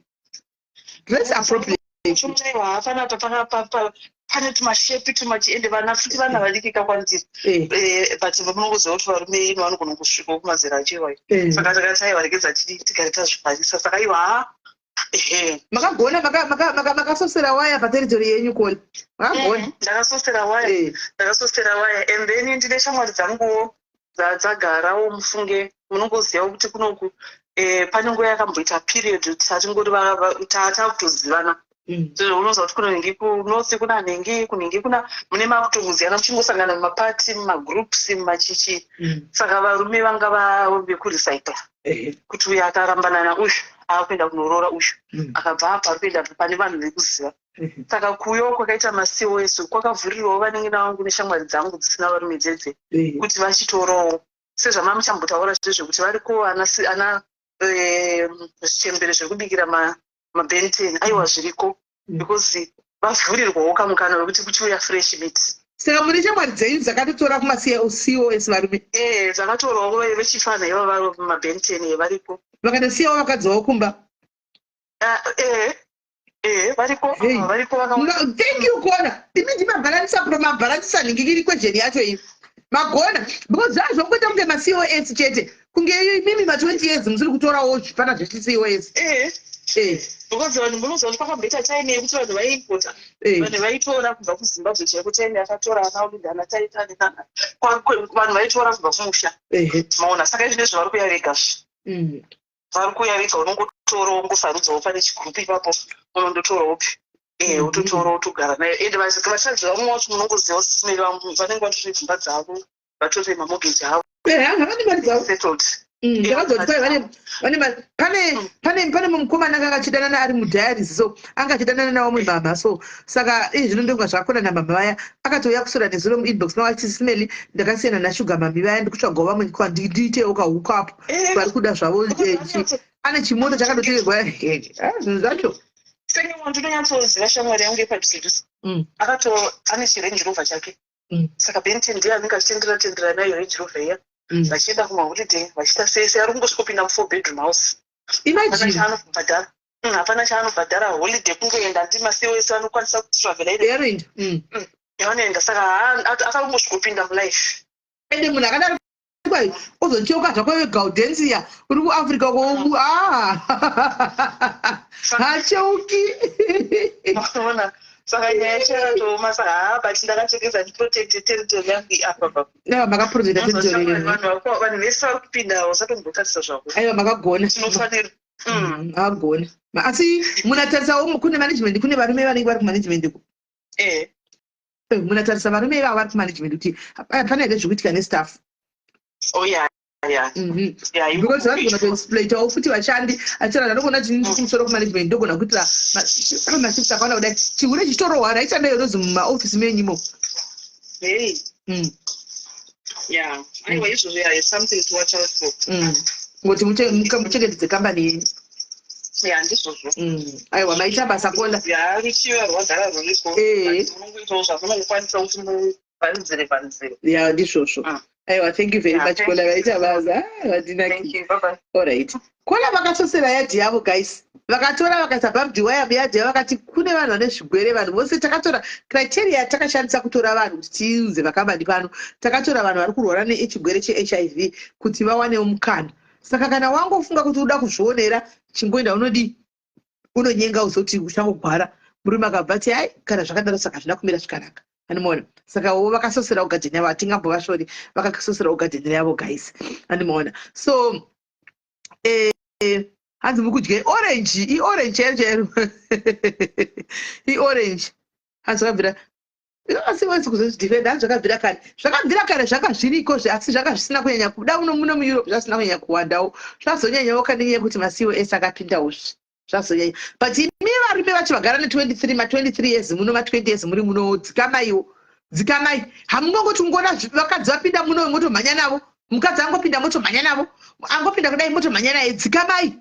dress appropriately. Chomutaiwa panapa pane tumashape tumachi, ende vana futi, vana vadiki kakwandiri. But munongoziva kuti varume ino vanogona kusvikawo kumazera acho iwayo. Saka takati aiwa, regedza tigare tazvivharisa. Saka iwa ha, ehe. Makagona, makasosera waya paterritory yenyu, Kola, makagona. Ndakasosera waya. Ndakasosera waya, and then ndine shamwari dzanguwo dzagarawo, mufunge. Munongoziva kuti kunoku pane nguva yakamboita period tatingori takutozivana. Unoziva kuti kunonhingi kunorth, kuna nhingi, kunhingi kuna, mune makutongoziyana muchingosangana mumapati, mumagroups, mumachichi. Saka varume vanga vekurecycla kuti uyu akarambana nauyu akuenda kunoroora uyu, akabva apa ari kuenda pane vanhu vekuziva. Saka kuyo kwakaita maCOS kwakavhurirwawo vanenge vangu neshamwari dzangu dzisina varume dzedze kuti vachitorawo, sezvamamuchambotaura zvezvekuti variko ana zvichembere zvekubikira mabenten. Aiwa, zviriko, because vavhurirwawo kamukana wekuti kuchiuya fresh meat. Saka mune shamwari dzenyu dzakatotora kumaCOS varume? Ee, dzakatorawo vechifana ivava, mabenten variko. Vakatosiyawo vakadzi vavo kumba? Ah, ee, variko. Hey. Ah, variko vakawanda. No, thank you, Kona. Imi ndimabhalansisa, mabhalansisa nhingikiri kwejeni yacho iyi. Magona, because zvazvokuita kunge maCOS chete, kunge imimi ma20 years musiri kutorawo zvifana zvechiCOS. Ee. Because vanhu, munoziva kuti pakamboita time yekuti vanhu vaiimpota, vanhu vaitora kubva kuZimbabwe chaiko. Time yakatora ana Olinda, ana Taita nenana, vanhu vaitora kubva kumusha. Maona, saka izvinezvi vari kuuya vega zve. Vari kuuya vega, unongotora, wongosarudzawo pane chigroup ipapo, unondotora upi, wototora, wotogara nayo. Ende vashadzi vamwe vacho, munongoziva, Sisi Melly, vanenge vatori dzimba dzavo, vatori mamortgage avo. Vane mari dzavo. Settled. Ndakazoti kwai vane pane mukomana anga achidanana ari mudiaries, so anga achidanana navamwe mama. So saka iye zvino ndonga zvakona namama vaya, akatouya kuswera nezuro muinbox mavo achiti, "Sisi Melly, ndakasiyana nasugar mummy vaya, ndikutsvagawo vamwe kwa ndiitewo kahookup vari kuda zvavo." Ane chimoto chakadotengerwa. Zvinhu zvacho. Senge ndinonyatsoziva shamwari yangu yepadhuze, akato ane chiRange Rover chake. Saka Benten ndiye anenge achitendera tendera nayo Range Rover iya, vachienda kumaholiday, vachiita sei sei. Ari kungosvikopinda mufour bedroom house. Hapana Imagine. chaanobhadhara. Hapana chaanobhadhara, holiday kungoenda. Ndi maCOS anokwanisa kutravela ine. Yanoenda. Yanoenda. Saka akangosvikopinda mulife. Ende munhu akadaro kwai ozocheuka zvako weGaudensia uri kuAfrica ko, ah, hacheuki. Unoona, saka nyaya yacho yakatooma. Saka haa, but ndakachengeza, ndiprotecte territory yangu apa pa. Aiwa, makaprotecta territory yenyu. Vanhu vese vari kupinda, usatombotarisa zvako. Aiwa, makagona. Tinofanira Makagona. Asi munatarisawo kune management, kune varume vanenge vari kumanagement uko? Eh. Munatarisa varume ivavo vari kumanagement kuti pane here zvikuitika nestaff? Oh yeah. Yeah. Because vanogona kuexploitawo futi vashandi, achitaura, "Ndogona kuti ndiri kumusoro kumanagement, ndogona kuitira mashifts akawanda kudai." Chihure chichitorohwa raitanda irozi mumaofisi menyimo. Hey. Yeah, aiwa, izvozvo, yeah, it's something to watch out for. Kuti muchengetedze kambani yenyu. Yeah, ndizvozvo. Aiwa, maita basa, Kola. Ya, ruchiva rwagara ruriko. But munongoitawo zvamunongokwanisa kuti muvharidzire vharidzire. Ya, ndizvozvo. Aiwa, thank you very Yeah, much. thank Kola, you. vaita basa. Ah, Thank vadinaki. you, bye bye. Alright, Kola vakasosera yadhi yavo, guys. Vakatora, vakaisa barbed wire muyadhi yavo, vakati kune vanhu vane zvigwere. Vanhu vose takatora, criteria yatakashandisa kutora vanhu kuti tiunze makambani pano, takatora vanhu vari kurwara nechigwere cheHIV kuti vawanewo mukana. Saka kana wangofunga kuti uda kuzvionera, chingoenda unodii, unonyenga, uzoti uchangogwara. Murume akabva ati, "Ai, kana zvakadaro saka hazvina kumira zvakanaka." Animaona? Saka wo vakasoserawo gadheni yavo. Hatingambovashori, vakasoserawo gadheni yavo, guys. Animaona? So hanzi muri kudya orange, iorange chairo chairo, iorange. Hanzi zvakabvira, asi wesi kuzozvidefenda. Hanzi zvakabvira kare, zvakabvira kare, zvanga zviriko, asi zvanga zvisina kunyanya kuda muno muno muEurope, zvasina kunyanya kuwandawo. Zvazonyanyawo kanenyaya yekuti maCOS akapindawo, zvazonyanya. But imi varume vacho vagara ne23, ma23 years muno, ma20 years muri muno, dzikamaiwo, dzikamai. Hamungongoti ungoona vakadzi vapinda muno motomhanya navo. Mukadzi angopinda, motomhanya navo. Angopinda kudai, motomhanya naye. Dzikamai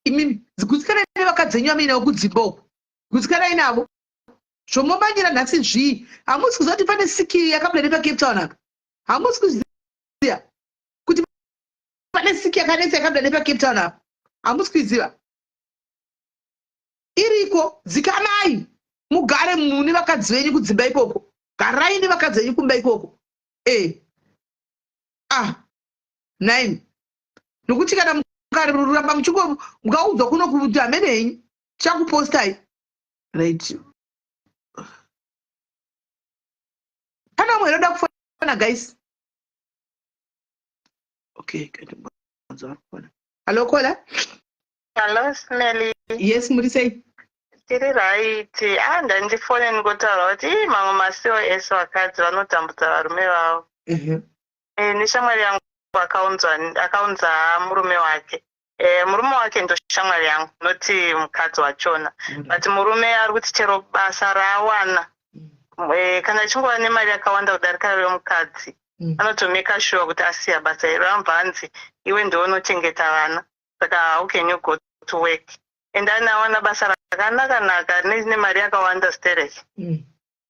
imimi, gutsikanai nevakadzi venyu vamuinawo kudzimba uko, gutsikanai navo. Zvomomanyira nhasi zvii? Hamusi kuziva kuti pane siki yakabuda nepaCape Town apa? Hamusi kuziva kuti pane siki yakanetsa yakabuda nepaCape Town apa? Hamusi kuiziva? Iriko. Dzikamai, mugare mune vakadzi venyu kudzimba ikoko. Garai nevakadzi venyu kumba ikoko. E ah, nine, nokuti kana mukaramba muchingo mukaudzwa kuno kuti hamene henyu, tichakupostai. Right, pana umwe inoda kufona, guys? Okay, kufona. Hallo, caller. Hello, Smelly. Yes, muri sei? Tiri right. Ah, ndandifone ndingotaura kuti ii, mamwe maCOS vakadzi vanotambudza varume vavo. Neshamwari yangu akaunza murume wake. Murume wake ndoshamwari yangu, noti mukadzi wachona. But murume ari kuti chero basa raawana, kana achingova nemari yakawanda kudarika remukadzi, anotomeka sure kuti asiya basa iro. Anobva anzi, "Iwe ndiwe unochengeta vana, saka how can you go to work?" And anawana basa rakanaka naka nemari yakawanda stereki,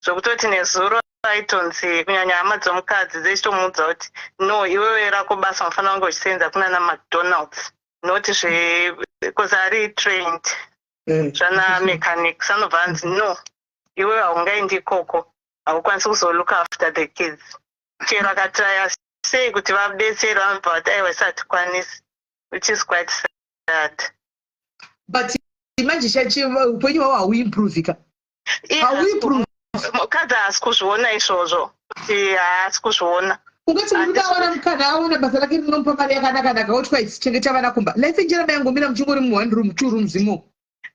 zvokutoti nezuro aitonzi, kunyanya hama dzomukadzi dzechitomuudza kuti, "No, iwewe rako basa unofanira kunge uchisenza kunana McDonald's, not zve," because ari trained zvana mechanics. Anobva anzi, "No, iwewe haungaendi ikoko, haukwanisi kuzolook after the kids." Chero akatraya sei kuti vabetsere, vanobva vati, "Aiwa, isi hatikwanisi," which is quite sad. But manje upenyu hwavo hauimprovika, hauimprove. Mukadzi haasi kuzviona izvozvo, kuti haasi kuzviona. Ungati murume awana mukana, awana basa rake rinomupa mari yakanaka-naka, otwa chengeta vana kumba. Life injerama yangomira muchingori mu one room, two rooms imo.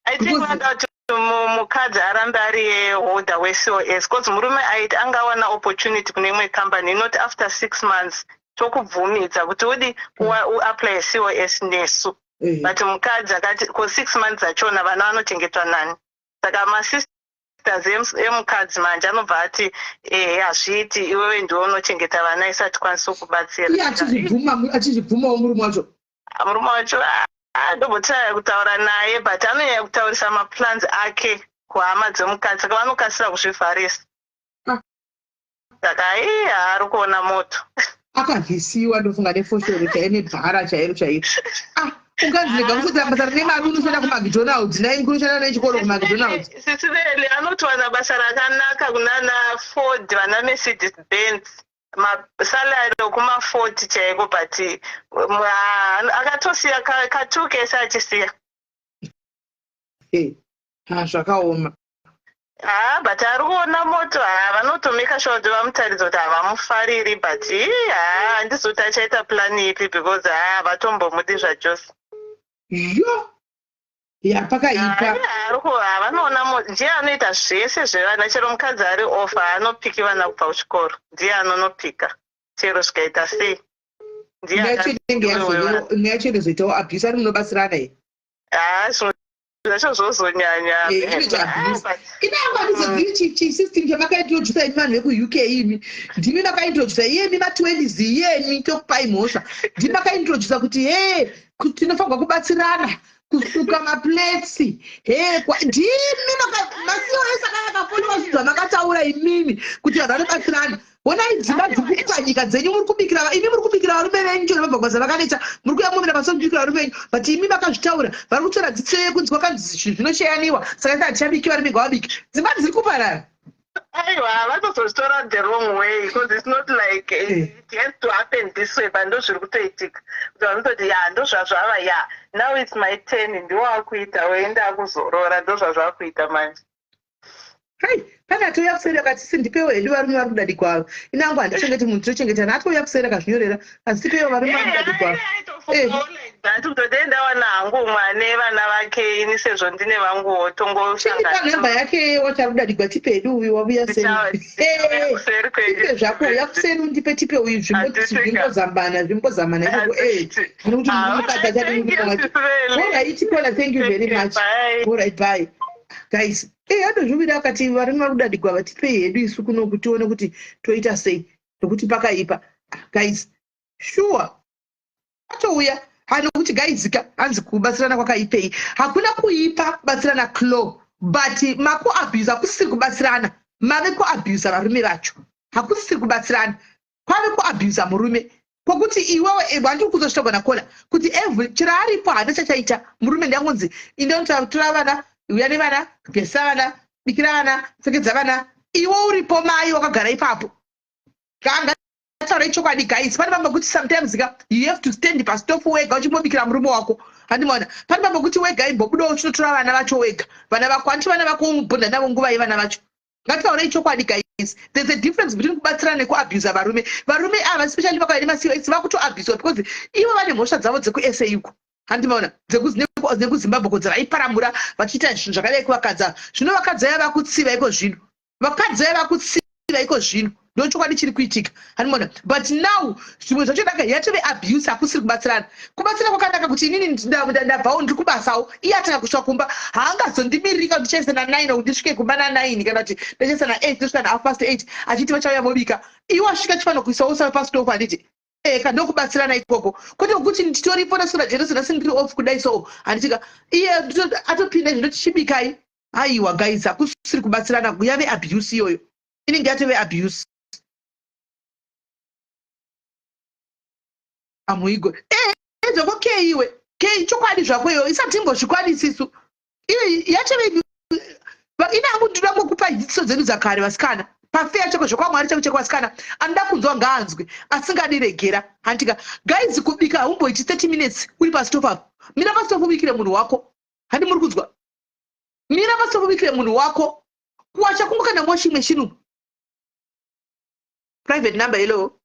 I think vada kuti mukadzi arambe ari holder weCOS, because murume aiti angawana opportunity kune imwe company inoti after 6 months tokubvumidza kuti udi uapply COS nesu. But mukadzi akati, ko 6 months achona vana vanochengetwa nani? Saka masisters emukadzi manje anobva ati, "Ehe, hazviiti, iwewe ndiwe unochengeta vana, isati kwanisi kubatsira." Iye achizvibvumawo murume wacho? Murume wacho, ndombotiraya kutaura naye, but anonyanya kutaurisa maplans ake kuhama dzemukadzi, saka vanokasira kuzvivharisa. Saka ii, haari kuona moto. Akavhisiwa, ndofunga, nefoshoro chaiyo, nebhara chairo chairo. Ah, unganzi rega kusotera basa rine mari, unoshanda kuMcDonald's, nai kunoshanda nechikoro kuMcDonald's. Sisiveli anotowana basa rakanaka kunana Ford, vana Mercedes Benz, masalary okuma40 chaiko, but akatosiya katukese achisiya. Ha, zvakaoma. Ha, but ari kuona moto. Ha, vanotomeka sure kuti vamutaridza kuti havamufariri, but ha, handizi kuti achaita plan ipi, because ha, vatombomudi zvachose. Yo, yapakaipa. Vanoona ndiye anoita zvese zvevana. Chero mukadzi ari off, haanopiki vana kubva kuchikoro, ndiye anonopika chero zvikaita sei. Imwe yacho inozoitawo abuse, ari munobatsirana here? Ha, zvimwe zvacho zvozonyanya. Inangu handizozivi chisystem chamakaintrodusa imi vanhu vekuUK. Imi ndimi makaintrodusa, iyemi ma20s, iyemi tokupai mhosva. Ndimi makaintrodusa kuti he, tinofanirwa kubatsirana kusuka maplates. He, ndimi maCOS akanga akafoniwa zvinhu zvamakataura imimi kuti vanhu vanobatsirana. Honai dzimba dziri kupwanyika dzenyu. Muri kubikira, imi muri kubikira varume venyu chero vabva kubasa vakaneta, muri kuya momira pamusoro kubikira varume venyu. But imi makazvitaura, vari kutora dzidziso yekunzi kwakanzi zvinhu zvinosheyaniwa, saka isi hatichabiki, varume ngavabiki. Dzimba dziri kuparara. Aiwa, vatozozvitora the wrong way, because it's not like it has to happen this way, but ndo zviri kutoitika, kuti vanototi, "Ya, ndo zvazvava, ya, now it's my turn, ndiwo akuita, woenda akuzorora." Ndo zvazvakuita manje. Kai, pane atouya kuseri akati sindipewo hedu varume vari kudadikwa ava. Ini hangu handichengeti munhu, tinochengetana. Atouya kuseri akazvinyorera, asi tipewo varume vari kudadikwa ava. Kutodei ndawana hangu umwe ane vana vake, ini sezvo ndine vanguwo. Tongoshanga namba yake wacho ari kudadikwa, tipe hedu uyu wavuya seri. Tipe zvako, uya kuseri undipe, tipe uyu zvimbozambana, zvimbozamana ikoko. Nokuti mukadzi achadi murume wacho. Alright, Paula, thank you very much. Alright, bye. Guys, atozvuvira akati varume vari kudadikwa vatipei hedu isu kuno kuti tione kuti toita sei, nokuti pakaipa. Guys, sure atouya nokuti guys ka, hanzi kubatsirana kwakaipei? Hakuna kuipa kubatsirana, clo, but makuabusa. Kusisiri kubatsirana, mave kuabusa varume vacho. Hakusisiri kubatsirana, kwave kuabusa murume, kwokuti iwewe handiri kuzosvitogwa nakola kuti every chero aripo haana chachaita murume. Ndiangonzi indotora vana, uya nevana, gesa vana, bikira vana, pfekedza vana. Iwe uripo mai wakagara ipapo. Taura chokwadi, guys, pane pamwe kuti sometimes ka you have to stand pastofu wega uchimbobikira murume wako, handimaona? Pane pamwe kuti wega imbobudawo uchinotora vana vacho wega, vana vako, handiti vana vako umubhonda navo nguva yevana vacho. Ngataurei chokwadi, guys. There's a difference between kubatsirana nekuabusa varume. Varume ava, especially vakauya nemaCOS, vakutoabuswa because ivo vane mhosva dzavo dzekuSA uko, handimaona, nekuZimbabwe kodza vaiparamura vachiita zvinhu zvakadai kuvakadzi ava. Zvino vakadzi vaya vakutsiva iko zvino, vakadzi vaya vakutsiva iko zvino. Ndo chokwadi chiri kuitika, handimaona? But now zvimwe zvacho daka yatove abuse, hakusiri kubatsirana. Kubatsira kwakanaka kuti inini ndabvawo, ndiri kubasawo, iye atanga kusvika kumba, haangazondimiririka kuti ndichaisa na9 kuti ndisvike kumba na9, kana kuti ndachaisa na8, ndosvika na 8:30, achiti vachauya vobika. Iwe wasvika chifanira kuisawo usawe pastove, handiti? Eka ndokubatsirana ikoko, kwete kukuti nditoripo ndaswera jerosi nhasi ndiri off kudai so, handitika? Iye atopinda izvo ndotichibikai. Aiwa guys, hakusiri kubatsirana, yave abuse iyoyo, inenge yatove abuse. Amuigo zvako kei iwe kei, chokwadi zvako iwe isati imbozvikwanisisu iyo yatove ine. Hangu ndinoda ngokupa dzidziso dzedu dzakare, vasikana, pafeya chako zvekwamwari chako cheko. Vasikana, anoda kunzwa ngaanzwe, asingadi regera, handika? Guys, kubika haumboiti 30 minutes uri pastove apo. Mira pastove ubikire munhu wako, handi muri kunzwa? Mira pastove ubikire munhu wako. Kuwacha kungo kana washing machine. Private number, hello.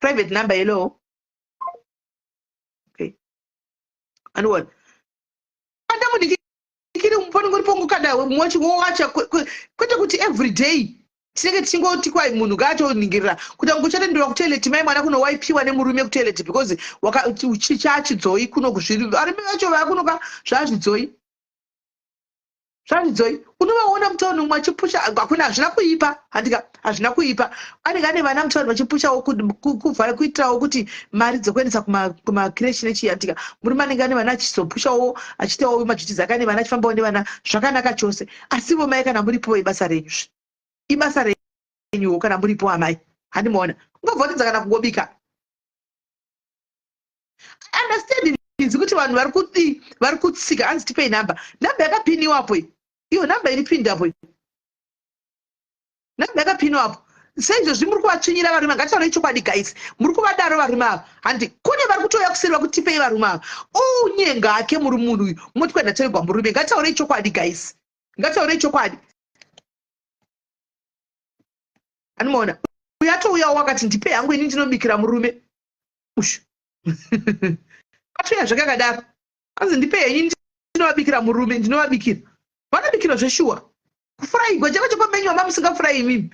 Private number, hello. Okay, anoona anda mudikiri panongori pongokanda mochi wowacha, kwete kuti every day tinenge tichingoti kwai munhu ngaatoningirira kuti angochatenderwa kutoilet, mai mwana kunowaipiwa nemurume kutoilet, because chachidzoi kuno kuzviri varume vacho vakunoka zvazvidzoi, zvazvidzoi. Unovaona mutauni umwe achipusha, hakuna, hazvina kuipa, handika? Hazvina kuipa, anenge ane vana mutauni vachipushawo kuvhara kuitirawo kuti mari dzekuendesa kumakireshi nechii, handika? Murume anenge ane vana achizopushawo, achiitawo maduties ake ane vana, achifambawo nevana, zvakanaka chose. Asivo mai, kana muripo, ibasa renyuzve, ibasa renyuwo kana muripo amai, handimaona? Ungabva kana kungobika. Understand idzi kuti vanhu vari kudii, vari kutsika. Hanzi tipei namba. Namba yakapiniwapo iyo, namba iri pindapo, namba yakapiniwapo. Saizvozvi muri kuvatsvinyira varume. Ngatitaurei chokwadi, guys, muri kuvadaro varume ava, handi? Kune vari kutouya kuseri vakuti tipei varume ava. Unyenga ake muri munhu uyu, moti kwai ndatorerwa murume. Ngatitaurei chokwadi, guys, ngatitaurei chokwadi. Anomaona uyu atouyawo akati ndipei hangu ini ndinobikira murume ushu. Atouya zvake akadaro, anzi ndipei henyu ndinovabikira murume, ndinovabikira. Vanobikira zveshuwa, kufurayigwa chako chekwamenyu wama musingafurayi imimi.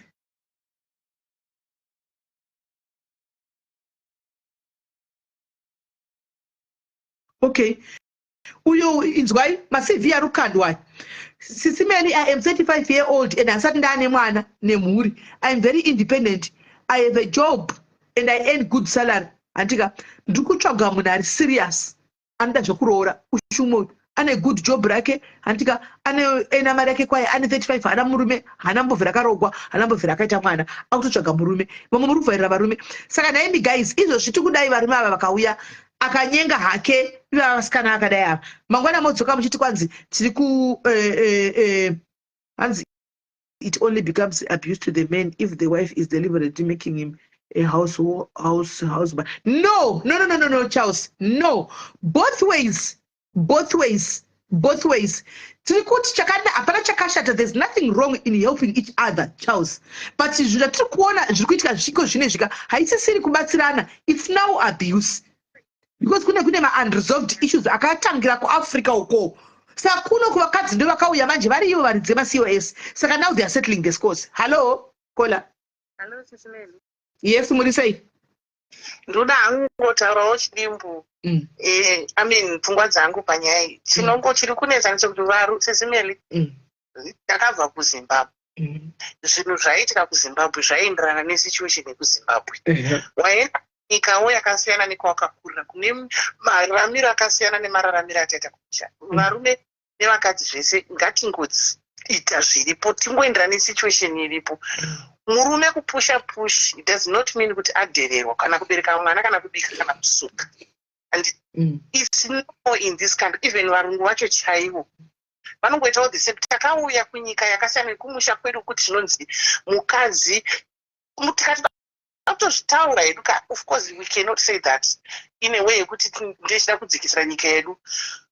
Okay, uyo inzwai maCV ari kukandwa. Sisi Melly, I am 35 year old and handisati ndaane mwana nemhuri. I am very independent. I have a job and I earn good salary, handika? Ndiri kutsvaga munhu ari serious anoda zvekuroora. Ushumwe ane good job rake, handika? Ane ena mari yake kwaye, ane 35, haana murume, haana mbovhera akarogwa, haana mbovhera akaita mwana, akutotsvaga murume. Vamwe muri kuvhairira varume. Saka naimi guys, izvozvi tikudai varume ava vakauya akanyenga hake ivava vasikana akadai ava, mangwana modzoka muchiti kwanzi tiri ku hanzi it only becomes abuse to the man if the wife is deliberately making him a house husband. No, no, no, no, no, no, Charles, no. Both ways, both ways. Both ways. Tiri kuti chakana hapana chakashata. There's nothing wrong in helping each other, Charles, but zvinhu zvatiri kuona zviri kuitika zvisviko zvine zvika haisisiri kubatsirana. It's now abuse because kune maunresolved issues akatangira kuAfrica uko. Saka kuno kuvakadzi ndo vakauya manje vari ivo varidzi vemaCOS, saka now they are settling the scores. Hallo, caller. Hello, Sis Melly. Yes, muri sei? Ndoda hangu kungotaurawo chidimbu. I mean, pfungwa dzangu panyaya iyi. Chinongo chiri kunetsa ndechekuti varu, Sis Melly, takabva kuZimbabwe. Zvinhu zvaiitika kuZimbabwe zvaienderana nesituation yekuZimbabwe. Waenda nyikawo yakasiyana nekwawakakurira, kune mararamiro akasiyana nemararamiro ataita kumusha. Varume nevakadzi zvese, ngatingoita zviripo, tingoenderana nesituation iripo. Murume kupusha push, it does not mean kuti adhererwa kana kubereka mwana, kana kubika, kana kusuka. And it's no in this country, even varungu vacho chaivo vanongoitawo the same. Takauya kunyika yakasiyana nekumusha kwedu kuti zvinonzi mukadzi, tikati kutozvitaura hedu ka, of course we cannot say that in a way yekuti ndechida kudzikisira nyika yedu.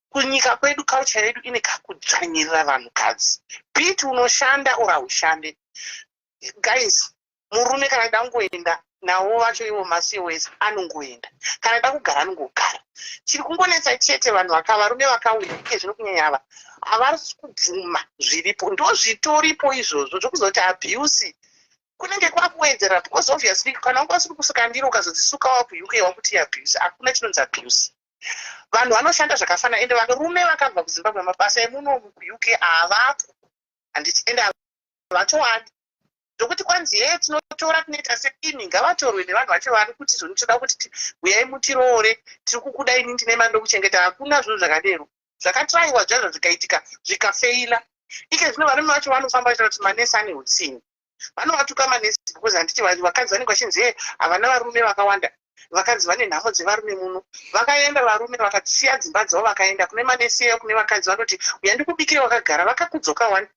Kunyika kwedu, culture yedu ine kakudzvanyirira vanhukadzi, be it unoshanda or haushande. Guys, murume kana da kungoenda navo vacho ivo maCOS anongoenda, kana da kugara anongogara. Chiri kungonetsa chete, vanhu varume vakauya ike zvino, kunyanya ava, havasi kubvuma zviripo. Ndo zvitoripo izvozvo zvokuzoti abuse kunenge kwakuwedzera, because obviously kana wanga usiri kusuka ndiro, ukazodzisuka wakuUK, wakuti abuse. Hakuna chinonzi abuse. Vanhu vanoshanda zvakafanana, ende varume vakabva kuZimbabwe, mabasa emuno kuUK havapo, handiti? Ende havatowani zvokuti kwanzi ye tinotora, tinoita seini. Ngavatorwe nevanhu vacho vari kuti zvoni toda kuti uyai mutiroore, tiri kukuda, ini ndine mari ndokuchengeta. Hakuna zvinhu zvakadero. Zvakatrayiwa zvazvo, zvikaitika, zvikafeila. Ike zvino varume vacho vanofamba vachiita kuti manesi ane utsinye, vanovatuka manesi, because handiti vakadzi vanenge vachinzi ye havana varume vakawanda, vakadzi vane nhamo dzevarume muno. Vakaenda varume, vakasiya dzimba dzavo, vakaenda kune manesi eyo, kune vakadzi vanoti uya ndikubikire wakagara, vakakudzoka wani.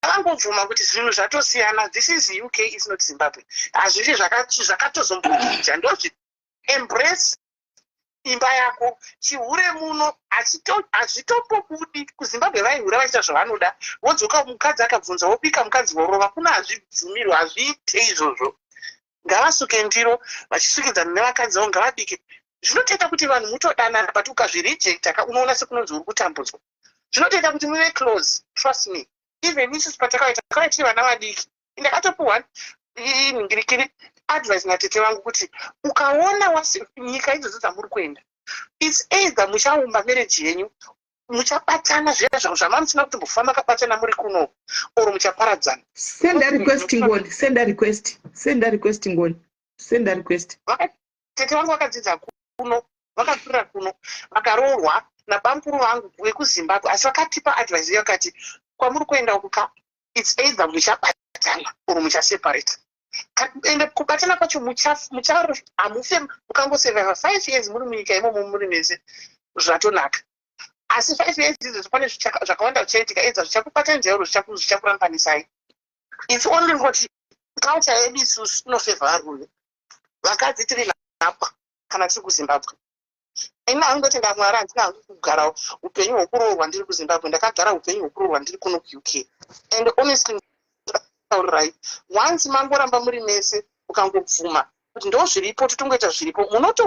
Ngavangobvuma kuti zvinhu zvatosiyana. This is UK, is not Zimbabwe. Hazvifi zvakatozombochinja. Ndozvi embrace imba yako. Chihure muno hazvitombobudi. KuZimbabwe vaihura vachiita zvavanoda, wodzoka mukadzi akabvunza, wobika, mukadzi worova. Kuna hazvibvumirwa, hazviite izvozvo. Ngavasuke ndiro vachisukidzana nevakadzi vavo, ngavabike. Zvinotoita kuti vanhu mutodanana, but ukazvirejecta ka, unoona sekunonzi uri kutambudzwa. Zvinotoita kuti muve close, trust me. Even isusu patakauya, takauya tiri vana vadiki. Ndakatopuhwa nhingirikiri advice natete vangu kuti ukaona nyika idzodzo dzamuri kuenda, it's either muchaumba marriage yenyu, muchabatana zviya zvamamusina kutombofamba makabatana muri kuno, or muchaparadzana. Send a request, Ngoni. Send a request, send a request, Ngoni, send a request. Tete vangu vakadzidza kuno, vakakurira kuno, vakaroorwa nabamukuru vangu vekuZimbabwe, asi vakatipa advice iyo, vakati kwamuri kuenda uku ka, it's either muchabatana or muchaseparate. Ende kubatana kwacho hamufe mukangosurviva 5 years muri munyika imomo muri mese, zvatonaka. Asi 5 years idzodzo pane zvakawanda zvichaitika, edza zvichakubatanidzai or zvichakurambanisai. It's only ngoti culture yedu isusu inofevha varume, vakadzi tiri nhapwa kana tiri kuZimbabwe. Ini handingotenda Mwari, handina hangu kugara upenyu hwokuroorwa ndiri kuZimbabwe. Ndakagara upenyu hwokuroorwa ndiri kuno kuUK, and honestly taurirai, once mangoramba muri mese, ukangobvuma kuti ndo zviripo, totongoita zviripo,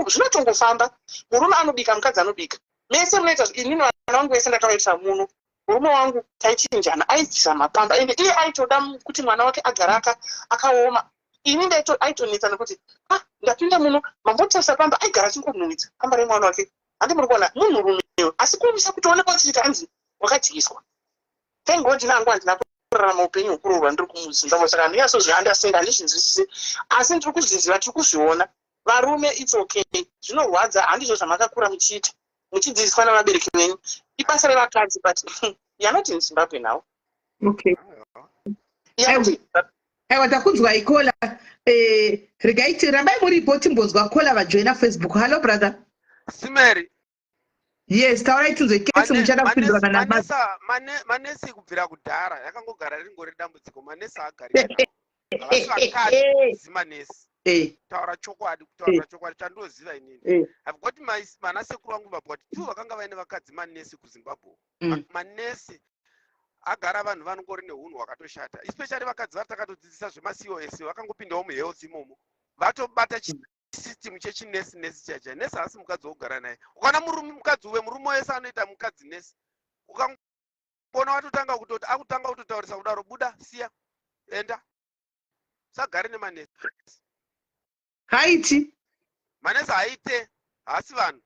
zvinotongofamba. Murume anobika, mukadzi anobika, mese munoita. Inini vana vangu vese ndakavaitira muno. Murume wangu taichinjana, aibvisa mapamba, ende iye aitoda kuti mwana wake agara akaoma. Ini aitonetsa nekuti, ah, ndapinda muno mambotarisa pamba, aigara achingonhuhwidza pamba remwana wake. Handi muri kuona munhurumewo, asi kuomisa kuti onekwa uchiita hanzi wakadyiswa. Thank God nangu handina kurarama upenyu hwokuroorwa ndiri kumuZimbabwe, saka handinyatsozviunderstand, handizvinzwisisi, asi ndiri kuzviziva, tiri kuzviona. Varume, it's okay, zvinorwadza, handizvo zvamakakura muchiita, muchidzidziswa navabereki venyu, ibasa revakadzi, but you are not in Zimbabwe now. Okay. Aiwa, takunzwa, caller. Regai rambai muripo timbonzwa caller vajoina Facebook. Hallo, brother. Sis Melly. Yes, taurai tinzwe kesi muchada kupindurana nama. Manesi kubvira kudhara yakangogara ringori dambudziko. Manesi agarika, havasi vakadzi, zimanesi. Taura chokwadi, kutaura chokwadi chandoziva inini, I've got my vanasekuru vangu about two vakanga vaine vakadzi manesi kuZimbabwe. Manesi agara vanhu vanongori neunhu hwakatoshata, especially vakadzi vari takatodzidzisa zvemaCOS, vakangopindawo muhealth imomo, vatobata chisystem chechinesi. Nesi chacha nesi haasi mukadzi wokugara naye. Ukaona murume, mukadzi uwe murume wese anoita mukadzi nesi, ukangona watotanga kutoti akutanga kutotaurisa kudaro, buda, siya, enda, usagare nemanesi. Haiti. Manesi haite, haasi vanhu.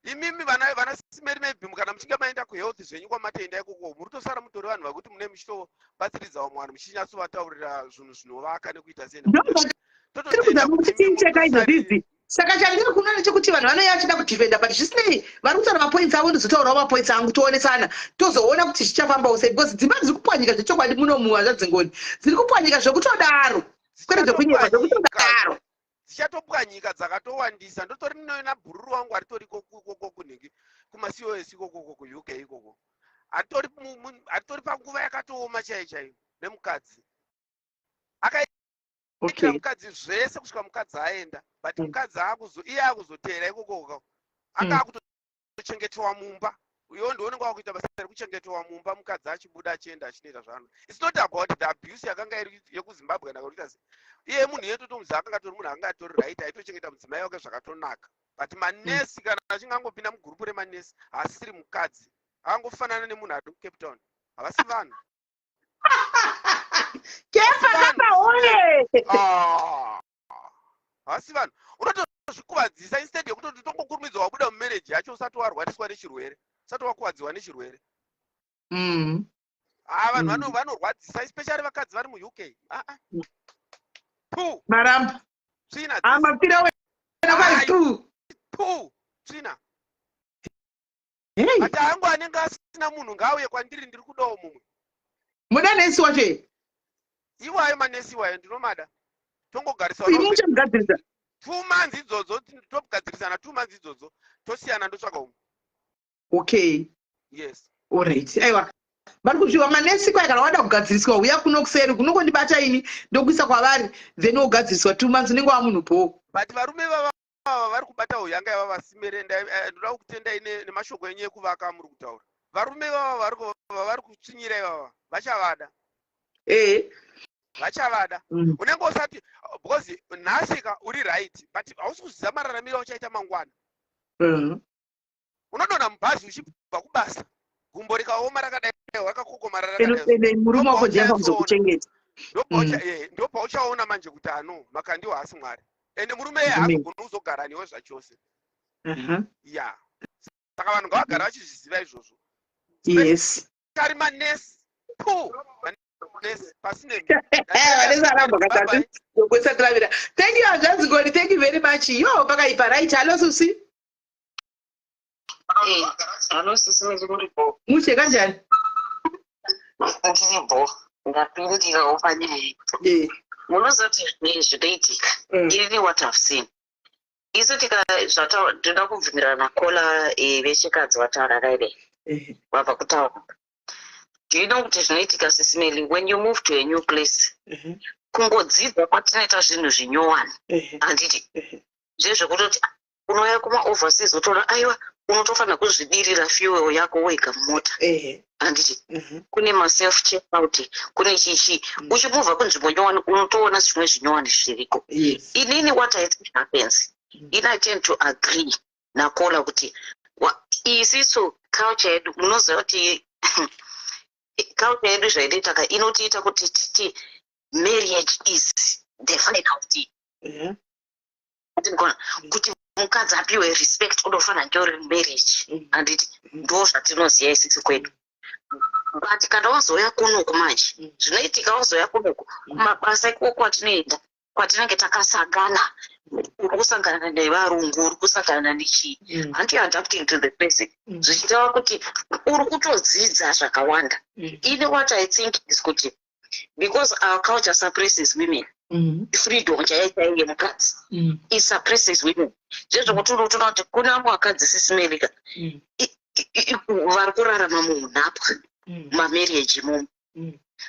Imimi vana Simeri, maybe kana muchinge maenda kuhealth zvenyu kwamatoenda ikoko, muri tosara mutori vanhu vakuti mune muchitobatsiridza vamwe vanhu, muchinyatsovataurira zvinhu zvinovaka nekuita sei. Tiri kuzama kuti chii chakaizvo saka chandiri kuona ndechekuti vanhu vanouya vachida kudefenda, but zvisinei vari kutaura mapoints avo, ndizotaurawo mapoints angu, toonesana, tozoona kuti zvichafambawo sei, because dzimba dziri kupwanyika zvechokwadi munomu. Hanzvadzingoni, dziri kupwanyika zvekutodaro, kwete zvekunyepa, zvekutodaro. Dzichatopwanyika dzakatowandisa. Ndotori nabhururu wangu aritori ikoko kunhingi kumaCOS ikokoko kuUK ikoko, aritori panguva yakatooma chaiyo chaiyo nemukadzi. Akaitira mukadzi zvese kusvika mukadzi aenda, but mukadzi iye akuzoteera ikokoko, anga akutochengetewa mumba. Iwo ndionenge wakuita basa rekuchengetewa mumba, mukadzi achibuda achienda achinoita zvaano. It's not about the abuse yakanga iri yekuZimbabwe kana kuita sei. Iye munhu iye totomuziva, akanga tori munhu akanga atori right, aitochengeta mudzimai wake zvakatonaka. But manesi, kana achinge angopinda mugurupu remanesi, haasisiri mukadzi, akangofanana nemunhu ari kuCape Town. Havasi vanhu. Kefa kapa oye. Ah, havasi vanhu. Unotozvikuvadzisa instead yekutoti tongokurumidza wabuda mumarriage yacho usati warwariswa nechirwere, usati wakuvadziwa nechirwere. Ah, vanhu vanorwadzisa, especially vakadzi vari muUK. Ah, ah. Pu. Maramba. Tsvina. Amapira wena kwai pu. Pu, tsvina. But hangu anenge asina munhu ngaauye kwandiri, ndiri kudawo mumwe. Muda nesi wacho here? Iwayo manesi iwayo ndinomada, tongogarisa. Imi muchamugadzirisa? 2 months idzodzo togadzirisana, 2 months idzodzo tosiyana, ndotsvaka umwe. Yes. Alright, aiwa, vari kuzviwa manesi kwai kana wada kugadziriswa, uya kuno kuseri kunongondibata ini, ndokuisa kwavari, then wogadziriswa 2 months, unenge wamunhu bho. But varume vava vari kubata uyanga ivava vasimere, ndoda kutendai nemashoko enyu ekuvaka amuri kutaura. Varume vava vari kutsvinyira ivava vachavada. Vachavada. Unenge usati, because nhasi ka uri right, but hausi kuziva mararamiro auchaita mangwana. Unodonha mubhazi uchibva kubasa, gumbo rikaoma rakadai, rakakokomara rakadai. Ende murume wako ndiye kuzokuchengeta. Ndopauchaona manje kuti ano Makandiwa haasi Mwari, ende murume iye haazogoni kuzogara newe zvachose. Ya, saka vanhu ngavagara vachizviziva izvozvo. Kari manesi, pu, manesi pasine. Vanesi aramba katatu ndokwesatiravira. Thank you, hanzvadzi Ngoni, thank you very much. Yo, pakaipa. Right, hallo Susi. Hallo sisi, muripo? Mushe, kanjani? Ndiripo, ndapindirawo panyaya. Munozoti zvinoitika inini, what I've seen, isu tika zvatoda kubvumirana nacaller vechikadzi vataura raide vabva kutaura. Do you know kuti zvinoitika, Sisi Meli, when you move to a new place, kungodzidza kwatinoita zvinhu zvinyowani, handiti zvezvekutoti unouya kumaoverseas utoona aiwa, unotofanira kuzvidirira fuel yako wega mumota, handiti? Kune maself checkout, kune chichi. Uchimuvha kunzvimbo nyowani, unotoona zvimwe zvinyowani zviriko. Inini what I think happens, ini I tend to agree nacaller kuti isisu culture yedu, munoziva kuti culture yedu zvainoita ka, inotiita kuti titi marriage is the final thing. Ndikona kuti mukadzi apiwe respect, unofanira ngeuri marriage, handiti? Ndo zvatinoziva isisi kwedu. But kana wazouya kunoku manje, zvinoitika wazouya kunoku kumabasa ikoko kwatinoenda, kwatinenge takasangana, uri kusangana nevarungu, uri kusangana nechii, hanti you adapting to the person, zvichireva kuti uri kutodzidza zvakawanda. Ini what I think is kuti because our culture suppresses women, freedom chaiyo chaiyo yemukadzi, it suppresses women, zvezvokuti unotoona kuti kune vamwe vakadzi, Sisi Melika, vari kurarama muunhapwa, mamarriage imomo.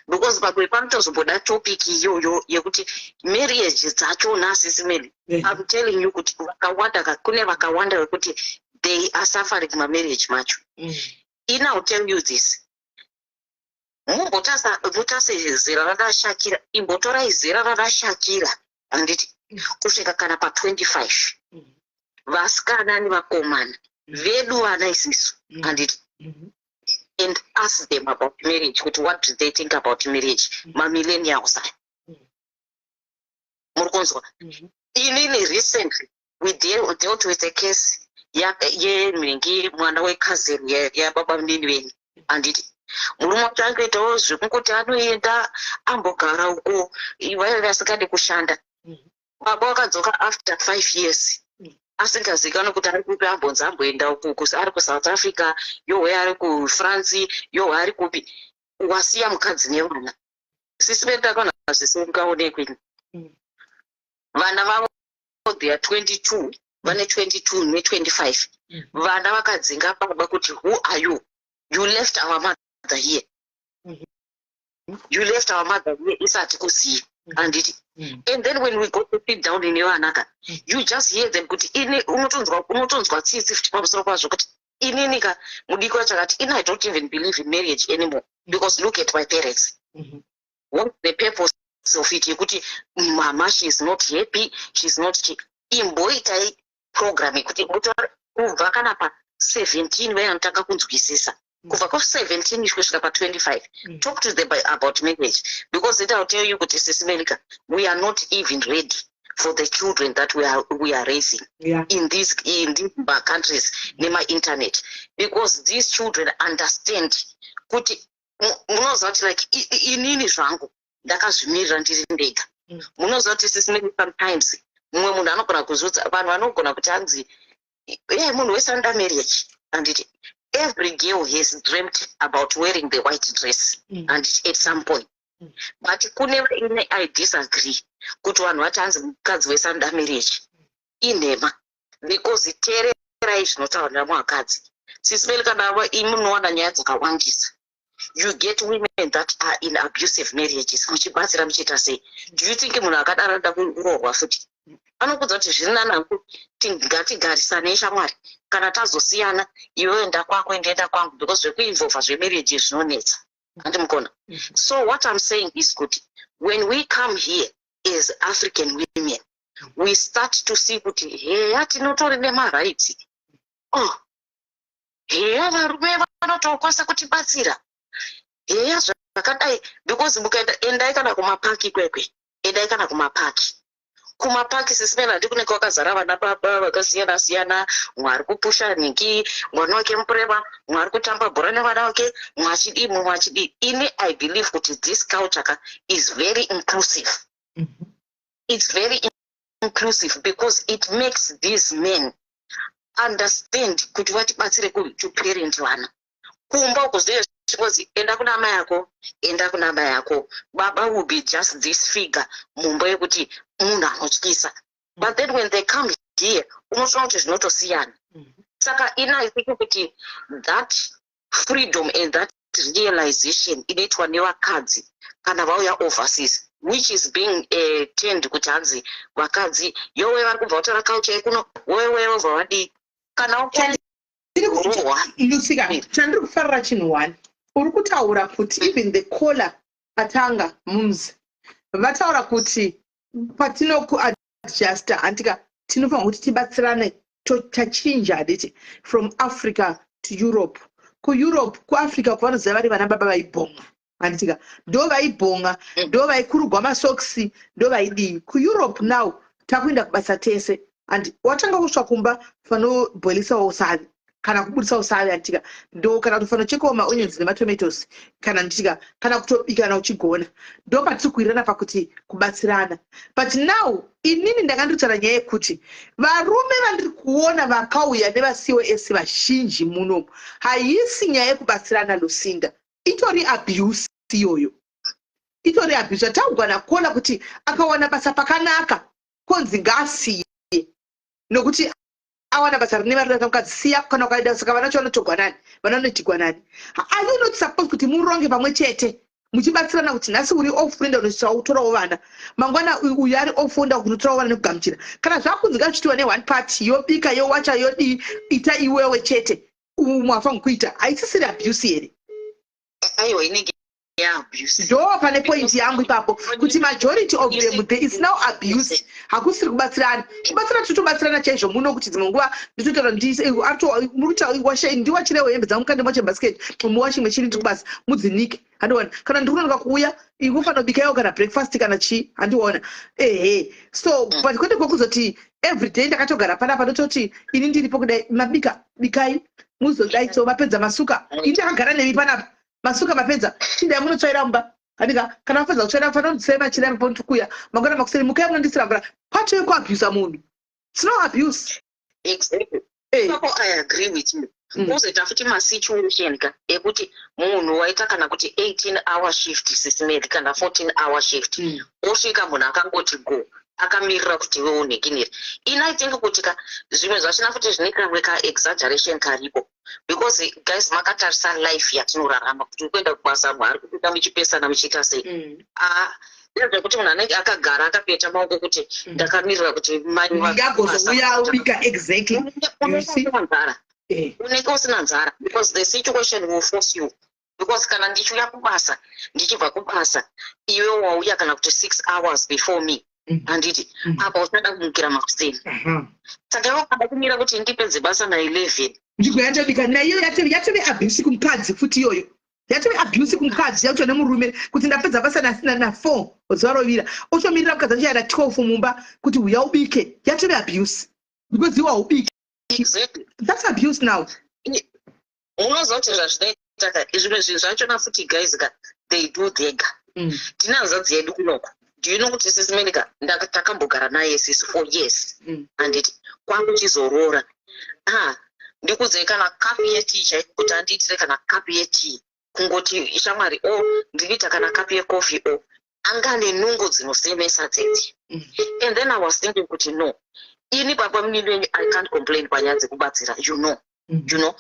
Because pamwe panotozomboda topic iyoyo yekuti marriage dzachona, Sisi Melly, I'm telling you kuti vakawanda kune vakawanda vekuti they are suffering mamarriage macho. Ini I'll tell you this: mumbotasa mutase zera ranaShakira, imbotorai zera ranaShakira, handiti, kusvika kana pa25, vasikana nevakomana vedu, vana isisu, handiti, and ask them about marriage, kuti what do they think about marriage, mamillennials aya. Muri kunzwa? Inini recently we dealt with a case yemhingi, mwana wecousin yababa munini venyu, handiti. Murume wacho angoitawo zvekungoti anoenda ambogara uko, vaive vasingadi kushanda. Baba wakadzoka after 5 years asingazikanwi kuti ari kupi. Ambonzi amboenda uku, ari kuSouth Africa, yohwe ari kuFrance, yohwe ari kupi. Wasiya mukadzi nevana. Sisi vedu, ndakaona zvisingaonekwi. Vana vavo, they are 22, vane 22 ne25. Vana vakadzinga baba kuti, "Who are you? You left our mother here. You left our mother here isati kuziva," handiti? And then when we go to sit down nevanaka, you just hear them kuti ini unotonzwa tsitsi futi pamusoro pazvo, kuti inini ka, mudiki wacho akati, "Ini I don't even believe in marriage anymore, because look at my parents. What's the purpose of it?" Yekuti mama, she is not happy, she is not imboitai program yekuti kubva kana pa17 vayanotanga kunzwisisa, kubva ku17 kusvika pa25, talk to them about marriage. Because it will tell you kuti, Sisi Melly ka, we are not even ready for the children that we are raising in these countries nema-internet, because these children understand kuti munoziva kuti like inini zvangu ndakazvimirira ndiri ndega. Munoziva kuti, Sisi Melly, sometimes mumwe munhu anogona kuzvidza, vanhu vanogona kuti hanzi ye munhu wese anoda marriage, handiti? Every girl has dreamt about wearing the white dress and at some point. But kune ine, I disagree kuti vanhu vati hanzi mukadzi wese anoda marriage. Inhema, because teererai zvinotaurwa nevakadzi. Sisi Melly, kana imi munowana nyaya dzakawandisa, you get women that are in abusive marriages, muchibatsira, muchiita sei. Do you think munhu akadaro anoda kuroorwa futi? Anokudza kuti zviri nanangu, ngatigarisanei shamwari, kana tazosiyana, iwe enda kwako, endienda kwangu, because zvekuinvolva zvemarriage zvinonetsa, handimukona? So what I'm saying is kuti when we come here as African women, we start to see kuti heya, tinotori nemarights. Oh, heya, varume vanotokwanisa kutibatsira, heya, zvakadai. Because mukaenda, endai kana kumapaki kwekwe, endai kana kumapaki, kumapaki, Sisi Melly, handi kunenge kwakazara vana baba vakasiyana siyana. Mumwe ari kupusha nhingi, mwana wake mupurema, mumwe ari kutamba bhora nevana vake, mumwe achidii, mumwe achidii. Ini I believe kuti this culture ka is very inclusive. It's very inclusive because it makes these men understand kuti vatibatsire to parent vana. Kumba uko zvinenge zvichingozi enda kuna mai ako, enda kuna mai ako. Baba will be just this figure mumba yekuti munhu anotyisa. But then when they come here, unotoona kuti zvinotosiyana. Saka ini I think kuti that freedom and that realization inoitwa nevakadzi kana vauya overseas, which is being turned kuti hanzi vakadzi yowe vari kubva kutora culture yekuno, wewe wobva vadii kana rohwa. Lusika, chandiri kufarira chinhu one, uri kutaura kuti even the caller atanga mumzi vataura kuti patinokuadjusta, handika, tinofanira kuti tibatsirane. Tachinja, handiti, from Africa to Europe. KuEurope, kuAfrica kuvanoziva vari vana baba vaibhonga, handitika? Ndo vaibhonga, ndo vaikurugwa masoksi, ndo vaidii. KuEurope now takuenda kubasa tese, and watanga kusva kumba, fanobhoilisawo usavi kana kubudisa usavi, handitika? Ndo kana kuti fanochekawo maonions nematomatoes kana, nditika, kana kutobika kana uchigona. Ndo patiri kuwirirana pakuti kubatsirana. But now inini ndakanditaura nyaya yekuti varume vandiri kuona vakauya nevaCOS vazhinji munomu, haisi nyaya yekubatsirana, Lucinda. Itori abuse iyoyo, itori abuse. Zvatagwa nacaller kuti akawana basa pakanaka, konzi ngaasiye nokuti awana basa rine mari. Mukadzi siya kana ukaenda, saka vana vacho vanotogwa nani? Vana vanoitigwa nani? Are you not supposed kuti muronge pamwe chete? Muchibatsirana kuti nhasi uri off, unoenda kunotorawo vana, mangwana uyu ari off, oenda kunotorawo vana nekugamuchira. Kana zvakunzi ngazvichitiwa neone party, yobika, yowacha, yodii, ita iwewe chete, umwe afangu kuita, haisisiri abuse here? Aiwa, inenge yaabuse. Ndo pane point yangu ipapo, kuti majority of them, there is now abuse. Hakusiri kubatsirana. Kubatsirana totobatsirana chaizvo muno, kuti dzimwe nguva nditotaura ndiwachirewo hembe dzangu, kande mwache basket muwashing machine, tiri kubasa, mudzinike, handiona? Kana ndiri kunonoka kuuya, ikufanira kubikaiwo kana breakfast kana chii, handiona? Ehe, so but kwete kwekuzoti everyday ndakatogara panapa, ndototi ini ndiripo kudai, mabika, bikai, muzodai, so mapedza masuka, ini ndakagara nemi panapa, masuka, mapedza, chindai munotsvaira mumba, handika? Kana mapedza kutsvaira, fanira kundisai machira apo ndikuya mangwana makuseni, mukai munondisira mvura. Kwatove kuabusa munhu. It's no abuse. Exactly. Ipapo I agree with you. Kuzoita futi masituation ka ekuti munhu waita kana kuti 18 hour shift, Sis Melly, kana 14 hour shift, osvika munhu akangoti go, akamirira kuti iwe unhekinire. Ini I think kuti ka zvimwe zvachina futi zvine kamwe kaexaggeration karipo, because guys, makatarisa life yatinorarama, kuti uri kuenda kubasa, munhu ari kupinda, muchipesana, muchiita sei. Ah, ndezvekuti munhu anenge akagara akapeta maoko kuti ndakamirira kuti mai Ndingagozouya ubika, exactly, you see? Nzara, unenge usina nzara, because the situation will force you, because kana ndichiuya kubasa, ndichibva kubasa, iwe wauya kana kuti 6 hours before me, handiti? Apa usada kumukira makuseni, saka iwe ukada kumira kuti ndipedze basa na11, Nzvimbo yatobika naiyo yatove abuse kumukadzi futi. Iyoyo yatove abuse kumukadzi, yakuitwa nemurume, kuti ndapedza basa na4 zuva rovira, otomirira mukadzi achiya na12 mumba kuti uya ubike. Yatove abuse because iwe haubiki. That's abuse now. Munoziva kuti zvazvinoita ka, zvimwe zvinhu zvachona futi, guys ka, they do dega. Tine hanzvadzi yedu kunoko. Do you know kuti Sis Melly ka, takambogara naye sisi 4 years, handiti? Kwakuchizoroora, ah, ndikudzei, kana kapu yetii chaiko, kuti andiitire kana kapu yetii, kungoti shamwari o ndikuita kana kapu yekofi o, anga nenungo dzinosemesa dzedzi. And then I was thinking kuti no, ini baba munini wenyu, I can't complain panyaya dzekubatsira, you know,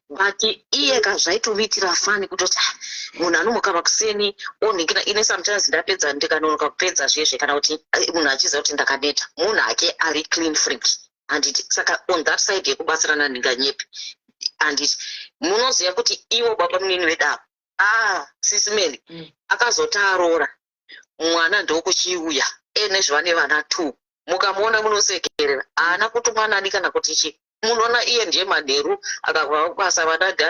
but iye ka zvaitomuitira funny kutoti, "Ah, munhu anomuka makuseni onhingina." Ine sometimes ndapedza, ndikanonoka kupedza zvezve, kana kuti munhu achiziva kuti ndakaneta, munhu ake ari clean freak, handiti? Saka on that side yekubatsirana ndinganyepi, handiti? Munoziva kuti ivo baba munini vedavo, ah, Sis Melly, akazoti aroora mwana, ndokuchiuya ene zvane vana two. Mukamuona munosekerera, haana kuti mwanani kana kuti chi. Munoona iye ndiye manheru akabva kubasa, vana ndi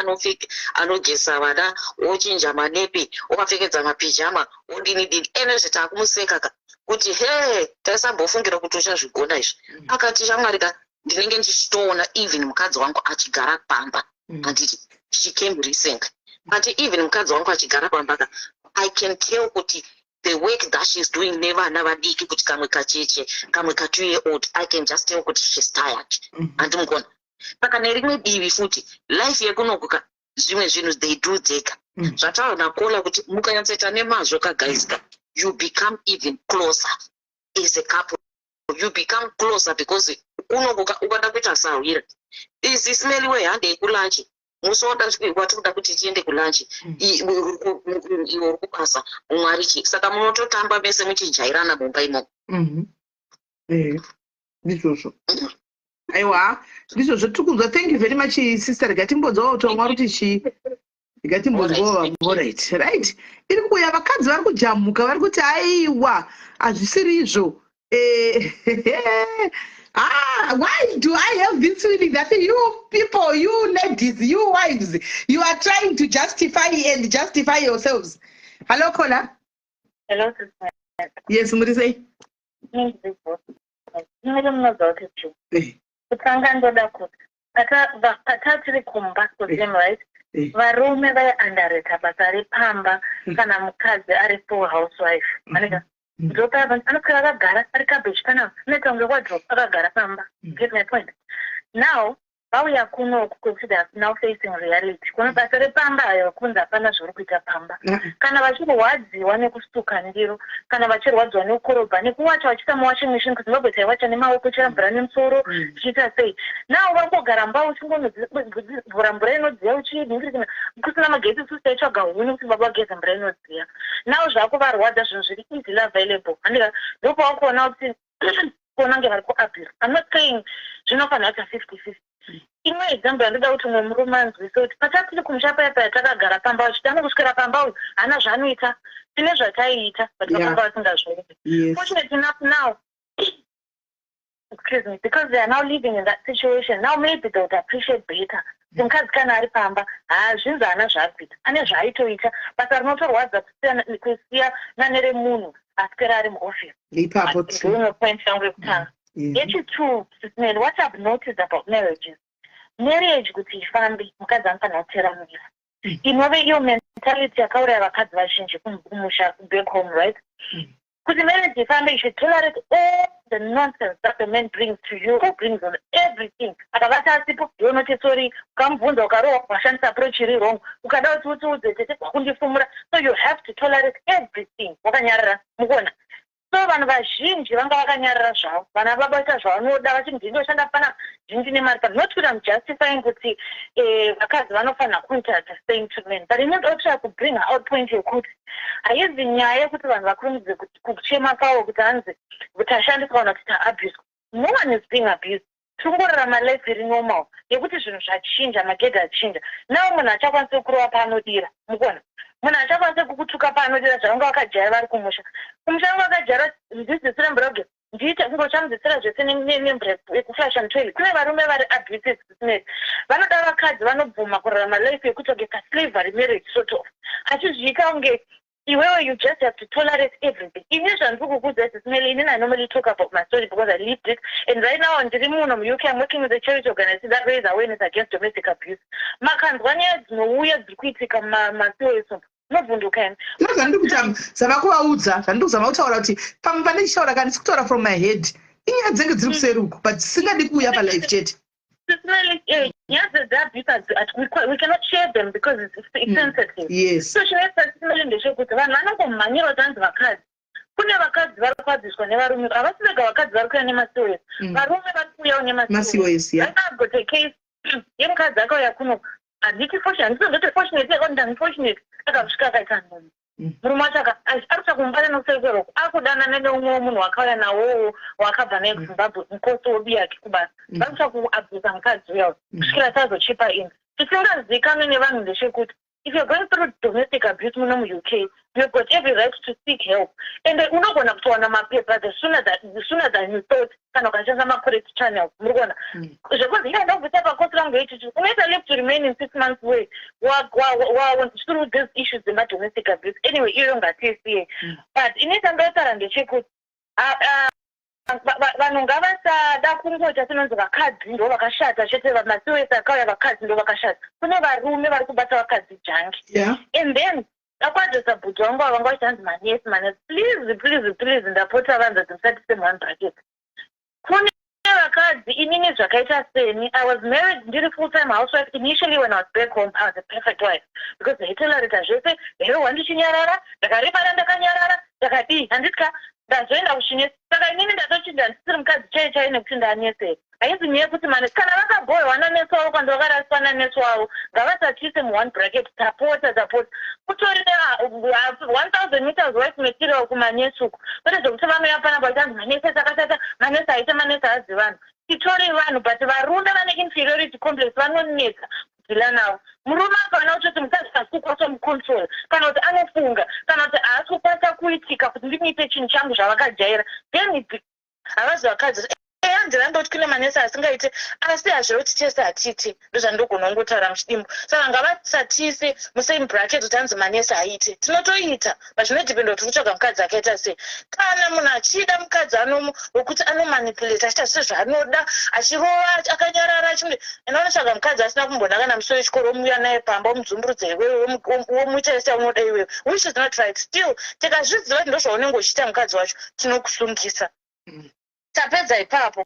anogeza vana, ochinja manepi, ovapfekedza mapijama, odini dini. Enezve taakumuseka ka kuti he, taisambofungira kuti uchazvigona izvi. Akati, shamwari ka, ndinenge ndichitoona even mukadzi wangu achigara pamba, handiti? She came recently, but even mukadzi wangu achigara pamba ka, I can tell kuti the work that she's doing nevana vadiki, kuti kamwe kacheche, kamwe ka2 year old, I can just tell kuti she's tired, handimugona. Saka nerimwe divi futi, life yekunokuka, zvimwe zvinhu they do dzega. Zvataura nakola kuti mukanyatsoita nemazvo ka, guys ka, you become even closer as a couple. You become closer because kunokuka ukada kuita sahwira, Sis Melly wehandei kulunch, musi watikuda kuti tiende kulunch, iwe uri kubasa, mumwe ari chii, saka munototamba mese muchijairana mumba imomo. Ndizvozvo, aiwa, ndizvozvo tiri kunzwa. Thank you very much, sister. Rega timbonzwawo kuti vamwe vari kuti chii. Rega timbonzwawo vamwe. Alright, right, iri kuuya. Vakadzi vari kujamuka, vari kuti aiwa, hazvisiri izvo. Ah, why do I have this feeling that you people, you ladies, you wives, you are trying to justify and justify yourselves? Hello, caller. Hello, sister. Yes, muri sei? Miri munoziva kuti chu kutanga ndoda kuti patatiri kumba kuZim, right, varume vaiandareta basa repamba kana mukadzi ari full housewife, aneka ndopa anoswera akagara ari cabbage, kana anoita kunge wardrobe akagara pamba. Get my point? Now Vauya kunoku kwekuti they are now facing reality. Kuno basa repamba ayo kunzi hapana zvauri kuita pamba. Kana vachirwadziwa nekusuka ndiro, kana vachirwadziwa nekukorobha, nekuwacha vachiisa muwashing machine, kuZimbabwe taiwacha nemaoko, chera mvura nemusoro, tichiita sei. Now vangogara mba, uchingonovhura mvura inodziya, uchinhingirikina kusina magetsi. Isusu taitsvaga huni kuti baba vageze mvura inodziya. Now zvakuvarwadza, zvinhu zviri easily available, handika? Ndopawakuona kuti kuona kunge vari kuabuse. I'm not saying zvinofanira kuita 50-50. Imwe example yandoda kuti umwe murume anzwise kuti patatiri kumusha paya paya, takagara pamba, vachitanga kuswera pamba, uyu haana zvaanoita, tine zvataiita, but vakanga vasingazvioni. Fortunate enough now, excuse me, because they are now living in that situation now, maybe they would appreciate better kuti mukadzi kana ari pamba, haazvinzi haana zvaari kuita, ane zvaaitoita, basa rinotorwadza kusiyana neremunhu aswera ari muoffice. Ipapo. Ndoimwe point yangu yekutanga. Yechi2, Sis Melly, what I've noticed about marriages, marriage kuti ifambe, mukadzi anofanira kuteramira, inove iyo mentality yakauraya vakadzi vazhinji kumusha, back home, right? Kuti marriage ifambe, you should tolerate all the nonsense that the man brings to you, who brings on everything. Akavata asipo, iwe unoti sorry. Ukamubvunza, ukarohwa, washandisa approach iri wrong. Ukada kuti utiudze, tete wakundifumura. So you have to tolerate everything wakanyarara, mukuona? So vanhu vazhinji vanga vakanyarara zvavo, vana baba vaita zvavanoda, vachiti ndindoshanda panapa, ndindine mari pana. Not kuti I'm justifying kuti vakadzi vanofanira kuita the same to men, but inoda kubring out point yekuti haizi nyaya yekuti vanhu vakurumidze kuchema kwavo kuti hanzi tashandiswa kana kuti taabuswa. No one is being abused. Tiri life iri normal yekuti zvinhu zvachinja, magedhi achinja. Now munhu achakwanisi kurova paanodira, mukuona? Munhu achakwanisi kukutuka paanodira zvavanga vakajaira vari kumusha. Kumusha vanga vakajaira ndidzidzisire mvura kugeza, ndiite kungochamudzisira zvese nemvura yekuflasha mutoilet. Kune varume vari abusive business, vanoda vakadzi vanobvuma kurarama life yekuti kunge kaslavery marriage sort of, achizviita kunge iwewe you just have to tolerate everything. Ini zvandiri kukuudza, Sis Melly, inini I normally talk about my story because I lived it, and right now ndiri muno muUK. I'm working with a charity organization that raise awareness against domestic abuse. Makanzwa nyaya dzinouya dziri kuitika mumasiwo novhunduka imi. Zvandiri kuzama kuvaudza, zvandiri kuzama kutaura kuti pamwe pandichitaura kana ndisi kutaura from my head, inyaya dzinenge dziri kuseri uku, but dzisingadi kuuya palife chete. Nyaya dzeabuse, we cannot share them because it's sensitive. So chinoita, Sis Melly, ndechekuti vanhu vanongomhanyira kuti hanzi vakadzi. Kune vakadzi vari kuabuswa nevarume, havasi vega vakadzi vari kuuya nemaCOS. Varume vari kuuyawo nemaCOS. I've got a case yemukadzi akauya kuno. Handiti fortunate, handisondoti fortunate, yakati unfortunate, akasvika akaita nhumbu. Murume wacho ari kutsvaka kumubata nokuseri kweroko, akudanana neumwe munhu wakauya nawowo, wakabva naye kuZimbabwe, mukosi wobiyake kubasa. Vari kutsvaka kuabhusa mukadzi uya kusvikira tazochipa in. Chisingazivikanwi nevanhu ndechekuti if you're going through domestic abuse muno muUK, you've got every right to seek help, and unogona kutowana mapepa the sooner than you thought kana ukashandisa macorrect channels, muri kuona? Zvekunzi iya ndakubvisa pakosi rangu yechichi, unoita leave to remain in 6 months way through these issues dzemadomestic abuse. Anyway, iyoyo ngatiisiye, but inoita ndotaura ndechekuti vanhu ngavasada kungoita senonzi vakadzi ndo vakashata chete, maCOS akauya vakadzi ndo vakashata. Kune varume vari kubata vakadzi junky. And then dakuadresa bhudhi vangu vanga vachiti hanzi manesi, manesi. Please, please, please, ndapota vanzadzi, musati one bracket. Kune vakadzi, inini zvakaita seni, I was married, ndiri full time housewife. Initially when I was back home, I was a perfect wife because ndaitolerata zvese, ndairohwa ndichinyarara, ndakaremara ndakanyarara, ndakadii, handitya. Ndazoenda kuchinesi, saka inini ndatochinja, ndisiri mukadzi chai chai nekuti ndaneseka. Haizi nyaya yekuti manesi. Kana vakabhohwa nanesi wavo, kana vakaraswa nanesi wavo, ngavasatiise muone bracket. Tapota, tapota, kutori ne1000 meters wife material kumanesi uku, kwete zvekuti vanouya panapa vachanzi manesi akashata, manesi aite, manesi haazi vanhu. Titori vanhu, but varume vane inferiority complex, vanonetsa kudeala navo. Murume akaona kutoti mukadzi haasi kukwanisa kumucontrol, kana kuti anofunga, kana kuti haasi kukwanisa kuitika kuti ndimuite chinhu changu zvavakajaira, then havazi vakadzi. Eya, ndirambe kuti kune manesi asingaite, asi hazviro kuti tese hatiiti. Ndozvandogona kungotaura muchidimbu. Saka ngavasatiise musame bracket kuti hanzi manesi aite. Tinotoita, but zvinodependa kuti kutsvaga mukadzi akaita sei. Kana munhu achida mukadzi wekuti anomanipulate, achiita sezvaanoda, achirova akanyarara, achimuti enda unotsvaga mukadzi asina kumbona kana musi wechikoro, womuuya naye pamba, womudzumburudza iwewe, womuita seunoda iwewe, which is not right. Still tikazviziva kuti ndozvaunenge uchiita mukadzi wacho, tinokusungisa. Tapedza ipapo.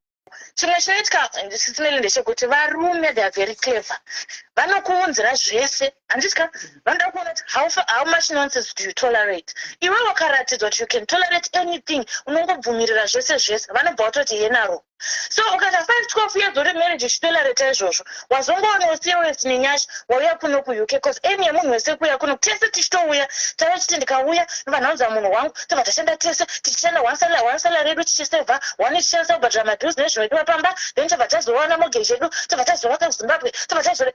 Chimwe chinoitika, Sis Melly, ndechekuti varume, they are very clever. Vanokuunzira zvese, handitya? Vanoda kuona kuti how much nonsense do you tolerate. Iwe wakaratidzwa kuti you can tolerate anything, unongobvumirira zvese zvese, vanobva vatoti yenaro. So ukaita 5 12 years uri marriage uchitolerata izvozvo, wazongoona usiye nenyasha, wauya kuno kuUK, because aim yemunhu wese kuuya kuno, tese tichitouya tava chiti ndikauya ndobva munhu wangu, tobva tashanda tese, tichishanda one salary, one salary yedu, tichisevha one, tichishandisa kubhadhara mabills nezvinodiwa pamba, then tobva tazowana mortgage yedu, tobva tazovaka kuZimbabwe, tobva tazo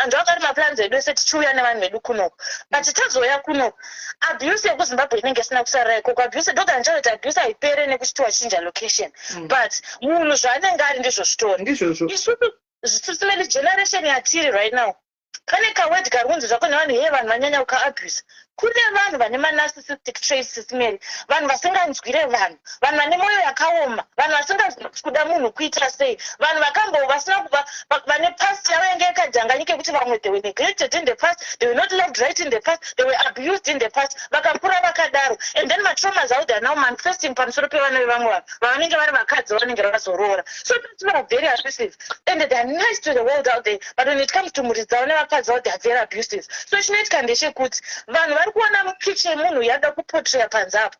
ndoakari maplans edu ese tichiuya nevanhu vedu kunoku. But tazouya kunoku, abuse yekuZimbabwe inenge isina kusarira ikoko. Abuse, ndogara ndichakuti abuse haipere nekuti wachinja location, but munhu zvaanenge ari ndizvo zvitori. Ndizvozvo. Isusu, Sis Melly, generation yatiri right now, pane kaword kari kunzi zvako nevanhu, heye, vanhu vanyanya kukaabuse. Kune vanhu vane manarcissistic traits, Sis Melly, vanhu vasinganzwire vanhu, vanhu vane mwoyo yakaoma, vanhu vasingazivi kuti kuda munhu kuita sei, vanhu vakambo vasina kuva vane past yavo yange yakadhanganyika, yekuti vamwe they were neglected in the past, they were not loved right in the past, they were abused in the past, vakakura vakadaro, and then matraumas out, they are now manifesting pamusoro pevana vevamwe vanhu vavanenge vari vakadzi vavanenge vazoroora. So people are very abusive and they are nice to the world out there, but when it comes to mhuri dzavo nevakadzi vavo, they are very abusive. So chinoitika ndechekuti vanhu vari kuona mupicture yemunhu yada kuportraya panze apo,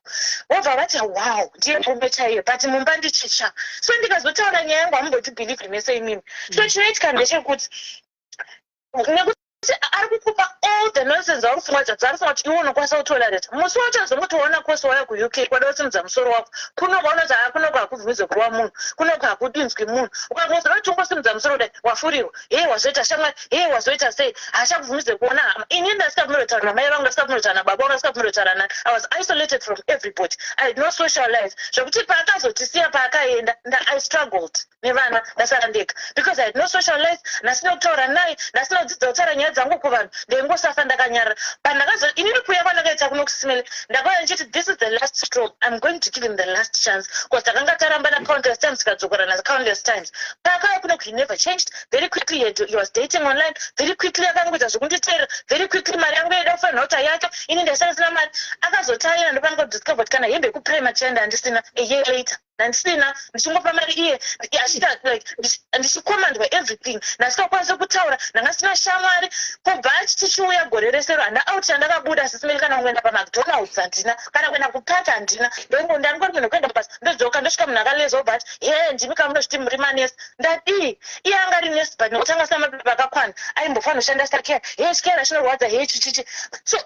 vobva vati, "Wow, ndiye murume chaiye," but mumba ndichicha. So ndikazotaura nyaya yangu, hamumbotibelieve mese imimi. So chinoitika ndechekuti nekuti ari kukupa all the nonsense auri kufunga kuti ari kufunga kuti iwe unokwanisa kutolerata, musi wacho azongotoona kosi wauya kuUK, kwada kusimudza musoro wako kunoko, unoti haa, kunoko hakubvumidzwe kurova munhu, kunoko hakudinzwi munhu. Ukangozoda kuti ungosimudza musoro kudai, wafurirwa. Hei, wazoita shamwari, hei, wazoita sei, haachakubvumidze kuona hama. Ini ndasingabvumirwe kutaura namai vangu, ndasingabvumirwe kutaura nababa vangu, ndasingabvumirwe kutaura nani. I was isolated from everybody. I had no social life, zvekuti paakazotisiya, paakaenda, I struggled nevana, ndasara ndega because I had no social life. Ndasina kutaura naye, ndasina kudzidza kutaura nyaya dzangu kuvanhu, ndaingosafa ndakanyarara. But ndakazo inini kuuya kwandakaita kuno, Sis Melly, ndakauya ndichiti this is the last straw, I'm going to give him the last chance, because takanga tarambana countless times, tikadzokorana countless times. Paakauya kuno, he never changed. Very quickly he was dating online. Very quickly akangoita zvekunditeerera. Very quickly mari yangu yaida kufanira kuti yake, ini ndaisanga sina mari. Akazotaira, ndopangodiscover kuti kana hembe yekuprema chaenda handisina. A year later handisina, ndichingopa mari iye achiita like ndichikomandwa everything, ndasingakwanisi kutaura, ndanga sina shamwari. Kubva tichiuya gore resero, handa out yandakabuda, Sis Melly, kana kuenda paMcDonald's handina, kana kuenda kupati handina. Ndangori munhu kuenda kubasa, ndodzoka, ndosvika munhu akaleza, obva ati, "He, ndimi kamunozviti muri manesi?" Ndadii? Iye anga ari nesi, but nekuti anga asina mapepa akakwana, aimbofanira kushanda sacarer. He, chikera chinorwadza, he, chichichi. So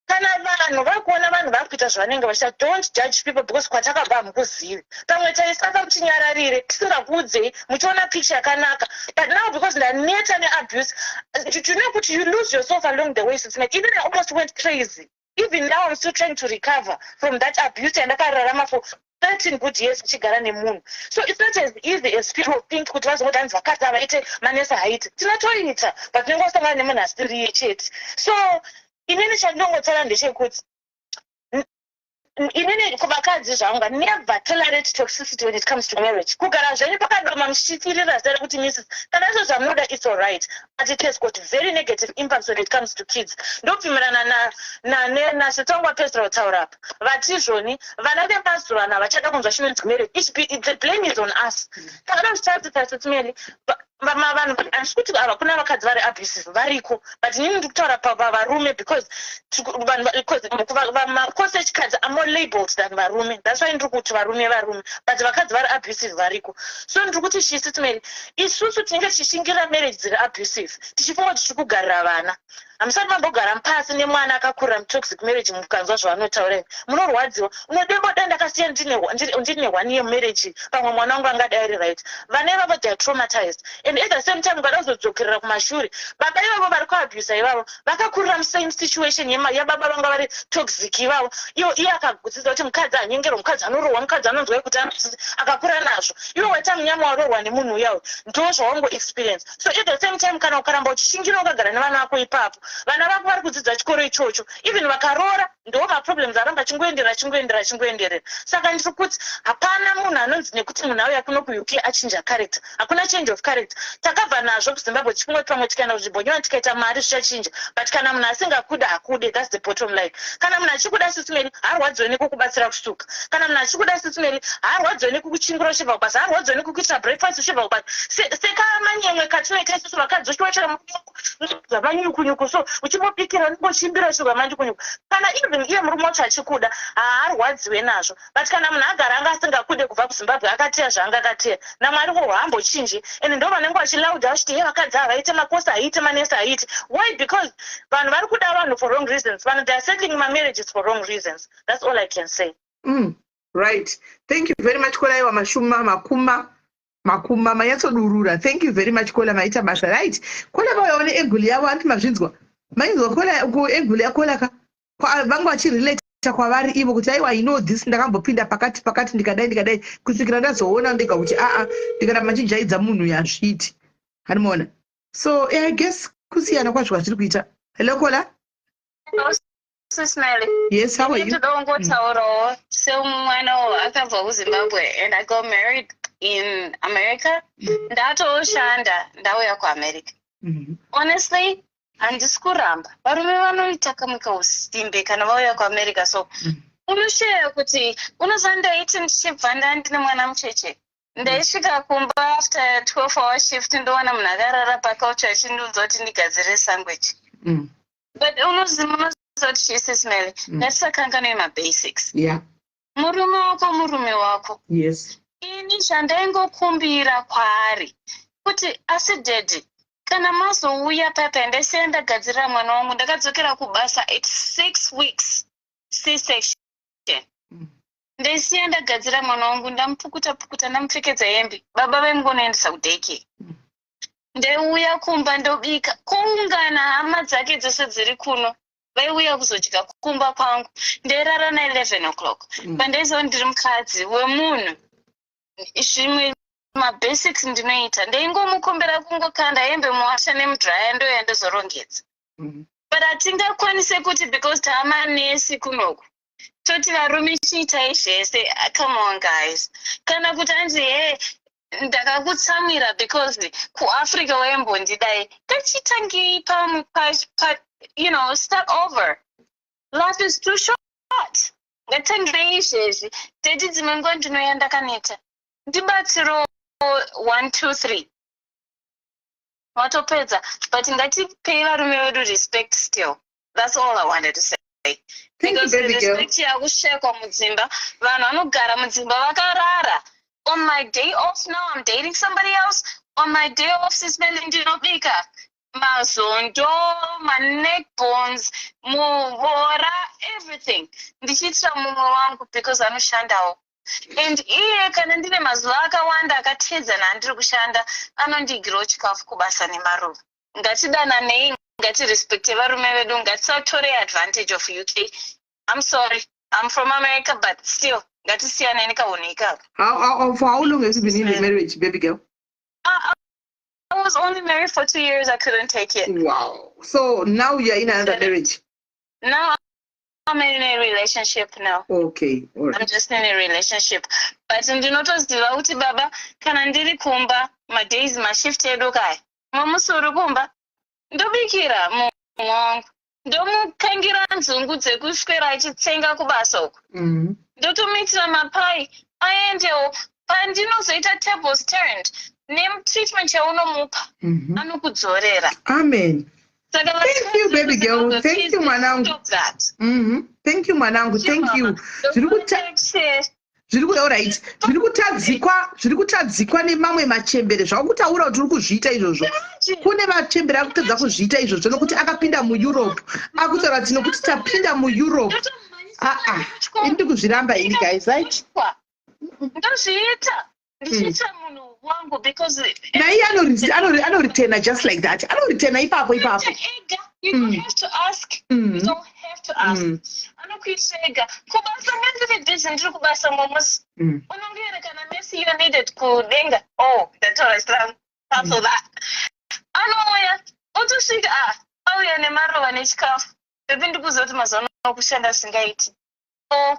kana vanhu vakuona vanhu vakuita zvavanenge vachiita, don't judge people, because kwatakabva hamukuzivi. Pamwe taisaka muchinyararire, tisingakuudzei, muchiona picture yakanaka, but now because ndaneta neabuse, do you know kuti you lose yourself along the way? Sis, even I almost went crazy. Even now I'm still trying to recover from that abuse yandakararama for 13 good years uchigara nemunhu. So it's not as easy as people think kuti vazongoti hanzi vakadzi havaite, manesi haite. Tinotoita, but tinenge wasangana nemunhu asiriye chete. So inini chandinongotaura ndechekuti inini kuvakadzi zvangu, never tolerate toxicity when it comes to marriage. Kugara zvenyu pakadoma muchichitirira zita rekuti Mrs, kana izvo zvamunoda, it's all right, but it has got very negative impacts when it comes to kids. Ndobvumirana nasitongwa pesra kutaura apa, vatizvoni vana vemazuva ano havachada kunzwa chinonzi marriage. The blame is on us. Takada kuchitarisisa, Sis Melly, vanhu, handisi kuti ava kuna vakadzi vari abusive, variko, but inini ndiri kutaura pavarume because makosi echikadzi are more labeled than varume. That's why ndiri kuti varume, varume, but vakadzi vari abusive variko. So ndiri kuti chii, Sis Melly, isusu tinenge tichishingirira marriage dziri abusive, tichifunga kuti tiri kugarira vana. Hamusati mambogara pasi nemwana akakurira mutoxic marriage, mukanzwa zvavanotaura, munorwadziwa. Unodembo dai ndakasiya ndine one year marriage, pamwe mwana wangu angadai ari right. Vana ivavo, they are traumatized, and at the same time ukada kuzodzokerera kumashure, baba ivavo vari kuabusa ivavo vakakurira musame situation yababa vanga vari toxic ivavo. Iye akagudzidza kuti mukadzi anyengerwa, mukadzi anorohwa, mukadzi anonzwa kuti akakura nazvo. Iwe waita munyama, warohwa nemunhu uyayo, ndo zvawango experience. So at the same time, kana ukaramba uchishingira ukagara nevana vako ipapo, vana vako vari kudzidza chikoro ichocho, even vakaroora. Ndo maproblems aramba achingoenderera, achingoenderera, achingoenderera. Saka ndiri kuti hapana munhu anonzi nekuti munhu auya kuno kuUK achinja character. Hakuna change of character. Takabva nazvo kuZimbabwe, chimwe pamwe tikaenda kuzvibhonyora, tikaita mari, zvichachinja. But kana munhu asingakuda, hakude. That's the bottom line. Kana munhu achikuda, Sis Melly, haarwadziwe nekukubatsira kusuka. Kana munhu achikuda, Sis Melly, haarwadziwe nekukuchingura uchibva kubasa, haarwadziwe nekukuitira breakfast uchibva kubasa. Sekamanyemwe katinoita isusu vakadzi, uchiwachira zvamanyukunyuku, so uchimbobikira, unongochimbira shuga manyukunyuku. Kana even iye murume wacho achikuda, haarwadziwe nazvo. But kana munhu agara anga asingakude kubva kuZimbabwe, akateya zvaanga akateya naMwari wo, haambochinji. And ndo vanenge vachilauda vachiti, "Ye, vakadzi havaite makosi, haiite manesi, haiiti." Why? Because vanhu vari kuda vanhu for wrong reasons. Vanhu, they are settling mamarriages for wrong reasons. That's all I can say. Right, thank you very much, caller. Aiwa, mashuma makuma makuma, manyatsodurura. Thank you very much, caller. Maita basa. Right, caller vauyawo neangle yavo. Anti mazvinzwa, mainzwa caller kuangle yacaller ka, vanga vachirelata kwavari ivo kuti, "Aiwa, I know this. Ndakambopinda pakati pakati, ndikadai, ndikadai, kusvikira ndazoona ndega kuti aa, ndikaramba ndichijaidza munhu, yazviti." Hanimaona? So I guess kusiyana kwazvo kwazviri kuita. Hello, caller. Sis Melly. Yes, how are you? Ndoda kungotaurawo semwana akabva kuZimbabwe and I got married in America. Ndatoshanda, ndauya kuAmerica. Honestly, handisi kuramba. Varume vanoita kamwe kausimbe kana vauya kuAmerica, so unosheya kuti unoziva, ndaiti ndichibva, ndandine mwana mucheche, ndaisvika kumba after 12 hour shift, ndowana munhu akarara pacouch achindiudza kuti ndigadzire sandwich. But unoziva kuti chii, Sis Melly? Ngatisakanganwe mabasics. Murume wako murume wako. Ini zvandaingokumbira kwaari kuti, "Asi daddy, kana mazouya papa, ndaisiya ndagadzirira mwana wangu." Ndakadzokera kubasa at 6 weeks C section. Ndaisiya ndagadzira mwana wangu, ndamupukuta pukuta, ndamupfekedza hembe, baba vaingonoendesa kudaycare. Ndaiuya kumba, ndobika, kuungana hama dzake dzose dziri kuno, vaiuya kuzodya kumba kwangu. Ndairara na11 o'clock. Pandaiziva ndiri mukadzi wemunhu, zvimwe mabasics ndinoita. Ndaingomukumbira kungokanda hembe muwasher nemudryer, ndoya ndozorongedza. But hatingakwanise kuti because taamanesi kunoku, toti varume chiitai zvese. Come on, guys. Kana kuti anzi, "He, ndakakutsamwira because kuAfrica waimbondidai," ngachitangei pamwe pa, start over. Life is too short. Ngatangirei izvezvi. Teti, dzimwe nguva ndinoya ndakaneta, ndibatsirewo one two three, watopedza. But ngatipei varume vedu respect still. That's all I wanted to say. Thank you, Because baby girl. respect yakushekwa mudzimba. Vanhu vanogara mudzimba vakarara. On my day off, now I'm dating somebody else. On my day off, Sis Melly, ndinobika mazondo, maneck bones, mubora, everything, ndichiitira mumwe wangu because anoshandawo. And iye kana ndine mazuva akawanda akateedzana andiri kushanda, anondigirawo chikafu kubasa nemaruva. Ngatidananei, ngatirespekte varume vedu, ngatisatore advantage of UK. I'm sorry, I'm from America, but still ngatisiyanei nekaunhu ikako. For how long have you been in the marriage, baby girl? I was only married for 2 years. I couldn't take it. Wow. So now you're in another marriage? Now I'm in a relationship now. Okay. All right. I'm just in a relationship. But ndinotoziva kuti baba, kana ndiri kumba, madays mashift edu kaya, mamusi uri kumba, ndobikira mumwe wangu, ndomukangira nzungu dzekuswera achitsenga kubasa uku, ndotomuitira mapai aendewo. Pandinozoita tables turned, netreatment yaunomupa, anokudzorera. Amen. Saka Thank you, baby girl. Thank you, mwanangu. Stop that. Thank you, mwanangu. Thank you. Zviri ku alright. Zviri kutadzikwa nemamwe machembere zvakutaura kuti uri kuzviita izvozvo. Kune vachembere akutadza kuzviita izvozvo nokuti akapinda muEurope. Akutaura kuti nokuti tapinda muEurope. Aa, ini ndiri kuzviramba ini, guys, right? Ndozviita ndichiita munhu wangu because Naiye anoritena just like that. Anoritena ipapo ipapo. Ega. You don't have to ask. You don't have to ask. Anokuitira ega. Kubasa ngandiri busy, ndiri kubasa momosi, unongere kana mesi you needed kudenga. Oh, ndataura zita rangu that anouya otosvika, ah, auya nemaruva nechikafu. Baby, ndikuziva kuti mazuva ano Kushanda singaiti o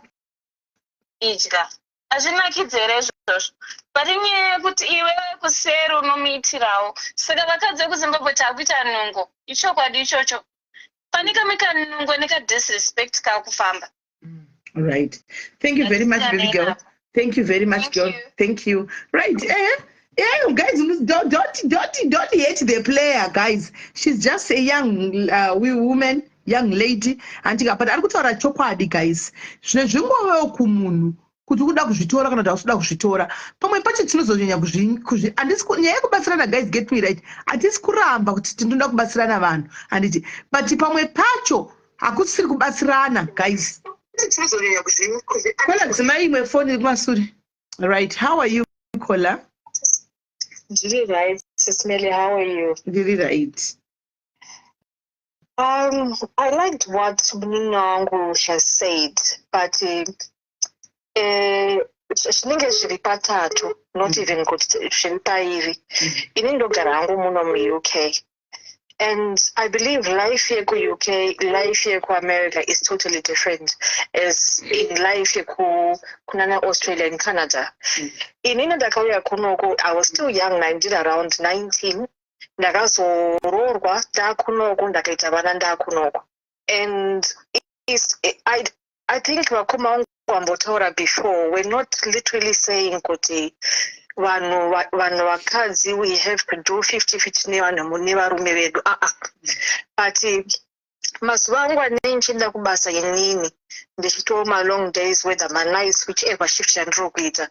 idya, hazvinakidzi here izvozvo? But inyaya yekuti iwewe kuseri unomuitirawo. Saka vakadzi vekuZimbabwe taakuita nungo, ichokwadi ichocho. Pane kamwe kanungo nekadisrespect kaakufamba. Right, thank you very much, baby girl. Thank you very much. Thank girl you. Thank you. Right, yeah, guys, don't hate the player, guys. She's just a young woman, young lady, andika, but ari kutaura chokwadi, guys. Zvino zvingovewo kumunhu kuti kuda kuzvitora kana kuti hausi kuzvitora. Pamwe pacho tinozonyanya handisi nyaya yekubatsirana. Guys, get me right, hatisi kuramba kuti tinoda kubatsirana vanhu, handiti? But pamwe pacho hakusiri kubatsirana, guys. Kola, dzimai imwe foni iri kumasure. Right, how are you, Kola? Ndiri right, Sis Melly, how are you? Ndiri right. I liked what Mninangu has said, but zvinenge zviri patatu, not even kuti zviri pairi. Ini ndogara hangu muno muUK. And I believe life yeku-UK, life yeku-America is totally different as in life yeku kunana Australia and Canada. Inini ndakauya kunoko, I was still young, I did around 19. Ndakazoroorwa ndakunoko, ndakaita vana ndakunoko, and I think vakoma vangu vambotaura before, we're not literally saying kuti vanhu vakadzi we have to do 50-50 nevanhu, nevarume vedu, aa. But mazuva angu anei ndichienda kubasa inini, ndichitowo malong days, whether manights, whichever shift yandiri kuita,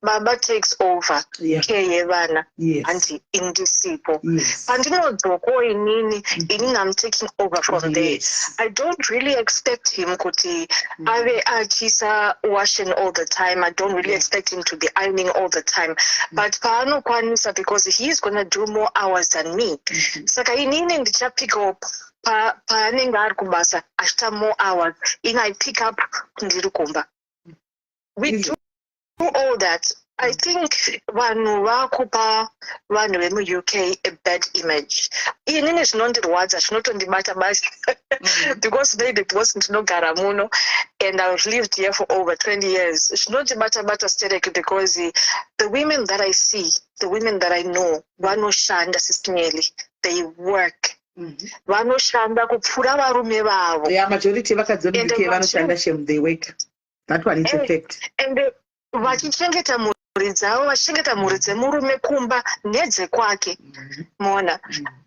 baba takes over care yevana. Handi indisipo, pandinodzokawo inini, inini am taking over from there. I don't really expect him kuti ave achiisa washing all the time. I don't really expect him to be ironing all the time, but paanokwanisa, because he is gonna do more hours than me. Saka inini ndichapick up paanenge ari kubasa achiita more hours, ini I pick up ndiri kumba. We do all that. I think vanhu vakupa vanhu vemuUK a bad image. Inini zvinondirwadza, zvinotondibata basa, because maybe because ndinogara muno and I've lived here for over 20 years. Zvinondibata bata stereki because the women that I see, the women that I know, vanoshanda, Sis Melly, they work. Vanoshanda kupfuura varume vavo. Yeah, majority yevakadzi And vemuUK vanoshanda, shem, they work. That one is a fact. And vachichengeta mhuri dzavo, vachichengeta mhuri dzemurume kumba nedzekwake, mona.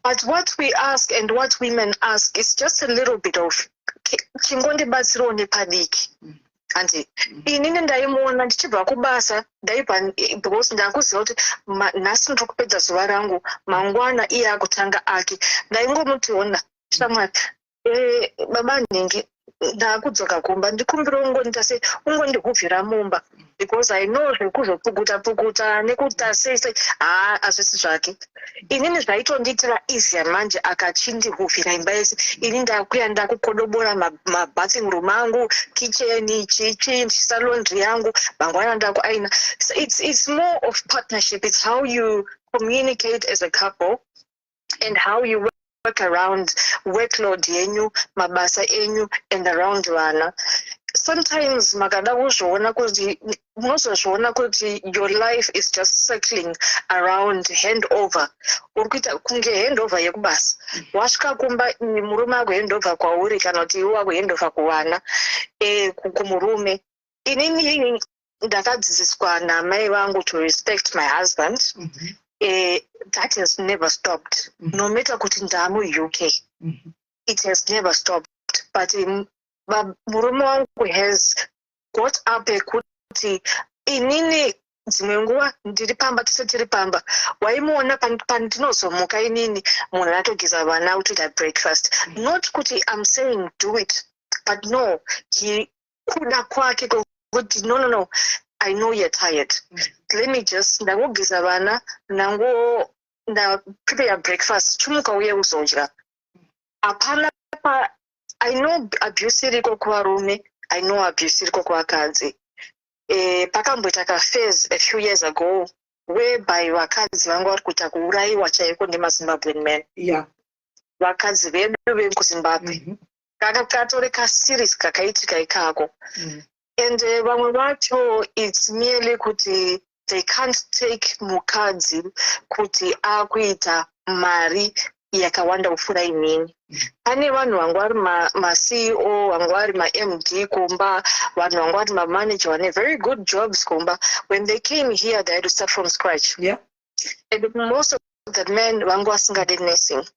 But what we ask and what women ask is just a little bit of chingondibatsirawo nepadiki, handi? Inini ndaimuona ndichibva kubasa, ndaibva because ndakuziva kuti nhasi ndiri kupedza zuva rangu, mangwana iye akutanga ake. Ndaingomuti, "Ona shamwari, baba nhingi, ndakudzoka kumba, ndikumbire ungondiita sei, ungondihuvhira mumba," because I know zvekuzopukuta pukuta nekuita sei sei, haa, hazvisi zvake. Inini zvaitondiitira easier manje akachindihuvhira imba yese. Ini ndakuya ndakukodobora mabathing room angu, kitchen, chichi, ndichisa laundry yangu, mangwana ndakuaina. So it's more of partnership. It's how you communicate as a couple and how you work around workload yenyu, mabasa enyu, and around vana. Sometimes makada kuzviona kuti munozozviona kuti your life is just circling around handover. Uri kuita kunge handover yekubasa. Wasvika kumba, murume akuhandover kwauri, kana kuti iwe wakuhandover kuvana, kumurume. Inini ndakadzidziswa namai vangu to respect my husband. That has never stopped, no matter kuti ndamu-UK. It has never stopped. But murume wangu has got up ekuti inini dzimwe nguva ndiri pamba, tese tiri pamba, waimuona pandinozomuka inini munhu atogeza vana, kutoita breakfast. Not kuti I'm saying do it, but no, he kuda kwake kuti, No, I know you're tired. Let me just, ndangogeza vana, ndango ndaprepare breakfast, chimuka uye uzodya." Hapana pa I know abuse iriko kuvarume, I know abuse iriko kuvakadzi. Pakamboita kaphase a few years ago whereby vakadzi vanga vari kuita kuurayiwa chaiko nemaZimbabwean men. Vakadzi vedu vekuZimbabwe. Kaka katori kaseries kakaitika ikako. And vamwe vacho, it's merely kuti they can't take mukadzi kuti akuita mari yakawanda kupfuura inini. Pane vanhu vanga vari maCEO, vanga vari maMD kumba, vanhu vanga vari mamanager vane very good jobs kumba. When they came here, they had to start from scratch. And most of the men vanga vasingadi nursing.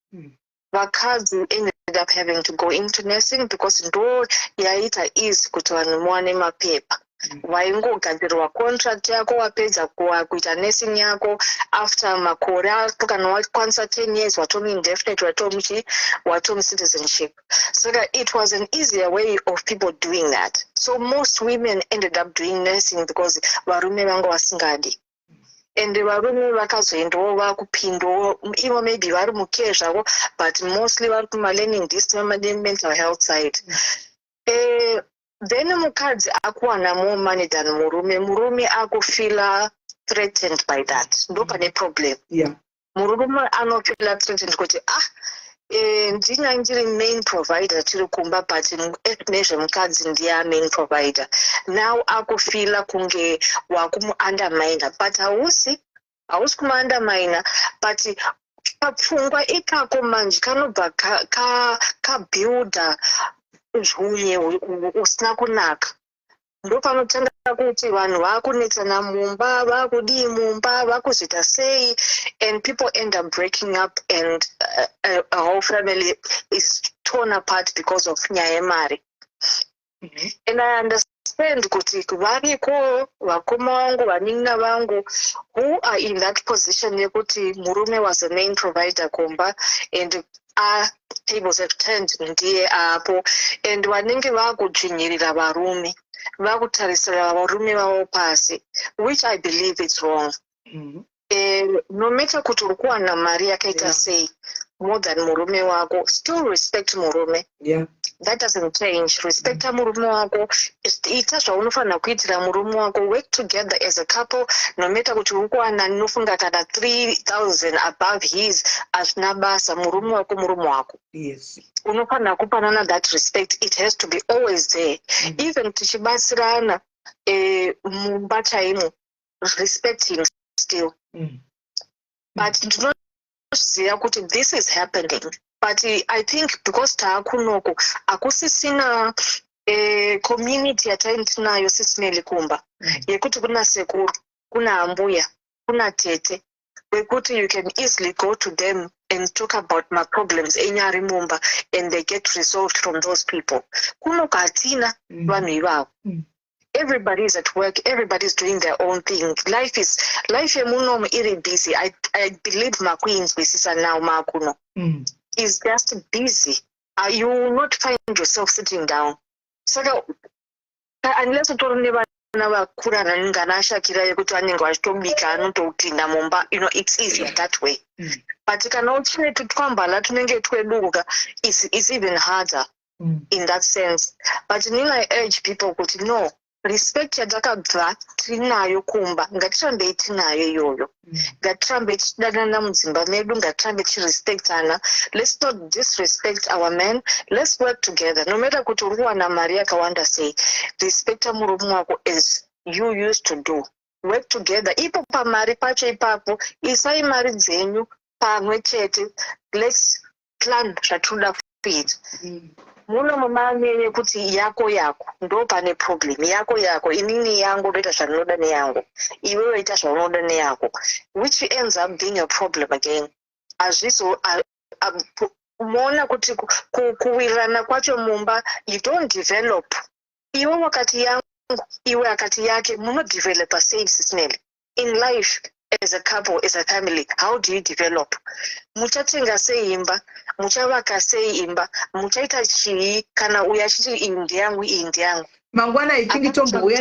Vakadzi ended up having to go into nursing because ndo yaita easy kuti vanhu muwane mapepa. Waingogadzirwa contract yako, wapedza kuita nursing yako, after makore ako, kana wakwanisa 10 years, watova indefinite, watomuchi watomu citizenship. Saka it was an easier way of people doing that. So most women ended up doing nursing because varume vanga vasingadi, and varume vakazoendawo vakupindawo ivo, maybe vari mucare zvavo, but mostly vari kumalearning dis mental health side. Then mukadzi akuwana more money than murume, murume akufeela threatened by that. Ndo pane problem. Murume anofeela threatened kuti, ah, ndina ndiri main provider tiri kumba, but nezvemukadzi ndiye main provider now. Akufeela kunge wakumuundermina, but hausi kumuundermina, but kapfungwa ikako manje kanobva kabuilda hunye usina kunaka. Ndopanotanga kuti vanhu vakunetsana mumba, vakudii mumba, vakuzoita sei, and people end up breaking up and a whole family is torn apart because of nyaya yemari. And I understand kuti variko vakoma vangu, vanin'ina vangu who are in that position yekuti murume was the main provider kumba and tables have turned, ndiye apo, and vanenge vakudzvinyirira varume, vakutarisira varume vavo pasi, which I believe it's wrong. No matter kuti uri kuwana mari yakaita sei more than murume wako, still respect murume. That doesn't change. Respecta murume wako, ita zvaunofanira kuitira murume wako. Work together as a couple. No matter kuti uri kuwana, nofunga kana 3000 above his, hazvina basa. Murume wako murume wako. Unofanira kupanana that respect. It has to be always there. Even tichibatsirana mumba chaimo, respect him still. But ndinoziva kuti this is happening, but I think because taakunoko, hakusisina community yataitinayo, Sis Melly, kumba, yekuti kuna sekuru, kuna ambuya, kuna tete, wekuti you can easily go to them and talk about maproblems enyu ari mumba and they get resolved from those people. Kunoko hatina vanhu ivavo. Everybody is at work, everybody is doing their own thing. Life is life yemunomu iri busy. I believe makuinzwisisa now makuno. Is just busy. You will not find yourself sitting down. Saka unless utori nevana vakura vanenge ashakira yekuti vanenge vachitobika, anotopinda mumba, it's easier that way. But kana uchine tutwambala tunenge tweduka, it's even harder in that sense. But inini I urge people kuti no, respect yatakabva tinayo kumba, ngatirambei tinayo iyoyo. Ngatirambei tichidanana mudzimba medu, ngatirambe tichirespectana. Let's not disrespect our men. Let's work together. No matter kuti uri kuwana mari yakawanda sei, respecta murume wako as you used to do. Work together ipo pamari pacho ipapo. Isai mari dzenyu pamwe chete. Let's plan zvatinoda kuita. Muno mumanyeye kuti yako yako, ndo pane problem. Yako yako, inini yangu, ndoita zvandinoda neyangu, iwewe ita zvaunoda neyako, which ends up being a problem again. Hazvizo moona kuti kuwirirana kwacho mumba, you don't develop. Iwe wakati yangu, iwe akati yake, munodevelopa sei, Sis Melly? In life, as a couple, as a family, how do you develop? Muchatenga sei imba? Muchavaka sei imba? Muchaita chii kana uyo achiti, "Iyi ndeyangu, iyi ndeyangu"? Mangwana I think tombouya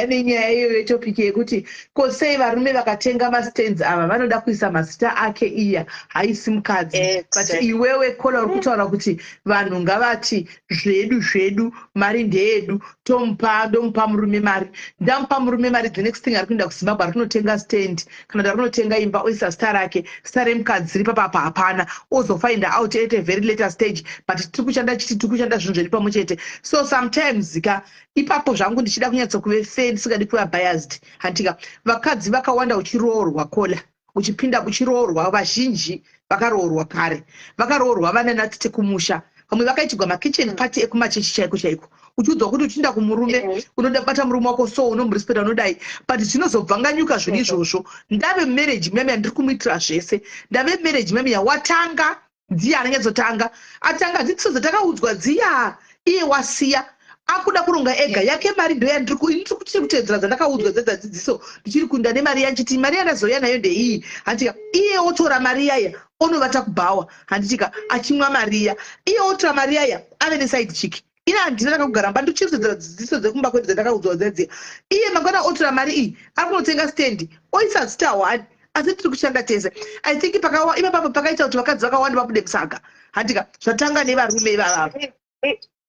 nenyaya iyoyo, topic yekuti ko sei varume vakatenga mastands ava vanoda kuisa mazita ake, iya haisi mukadzi. But iwewe caller uri kutaura kuti vanhu ngavati zvedu zvedu, mari ndeyedu, tomupa, ndomupa murume mari, ndamupa murume mari, the next thing ari kuenda kuZimbabwe, ari kunotenga stand kana kuti ari kunotenga imba, oisa zita rake, zita remukadzi riri papapa hapana, ozofind out at a very later stage. But tiri kushanda chiti tiri kushanda zvinhu zvedu pamwe chete. So sometimes ka ipapo zvangu ndichida kunyatsokuve fair, ndisingadi kuva biased, handika vakadzi vakawanda uchiroorwa, caller, uchipinda uchiroorwa, vazhinji vakaroorwa kare, vakaroorwa vana tete kumusha, vamwe vakaitirwa makitchen party ekumachechi chaiko chaiko, uchiudzwa kuti uchiinda kumurume unoda kubata murume wako, so unomurespecta, unodai. But zvinozobvanganyuka zvinhu izvozvo. Ndave marriage miyami yandiri kumuitira zvese, ndave marriage miyami yawatanga, ndiye anonyatsotanga, atanga dzidziso dzatakaudzwa dziya, iye wasiya, akuda kuronga ega yake mari. Ndo yandiri kuchiri kuteedzera dzandakaudzwa dzedzadzidziso, ndichiri kuenda nemari yanchiti mari yandazouya nayo ndeiyi, handitika? Iye otora mari yaya, onovata kubhawa, handitika, achimwa mari iya. Iye otora mari yaya, ave neside chick. Ina handina ndakakugara mba, ndichiri kuteedzera dzidziso dzekumba kwedu dzandakaudzwa dzedziya. Iye mangwana otora mari iyi, ari kunotenga stand, oisa zita one, asi tiri kushanda tese. I think ipapapo pakaita kuti vakadzi vakawanda vabude musaga, handika? Zvatanga nevarume ivavavo.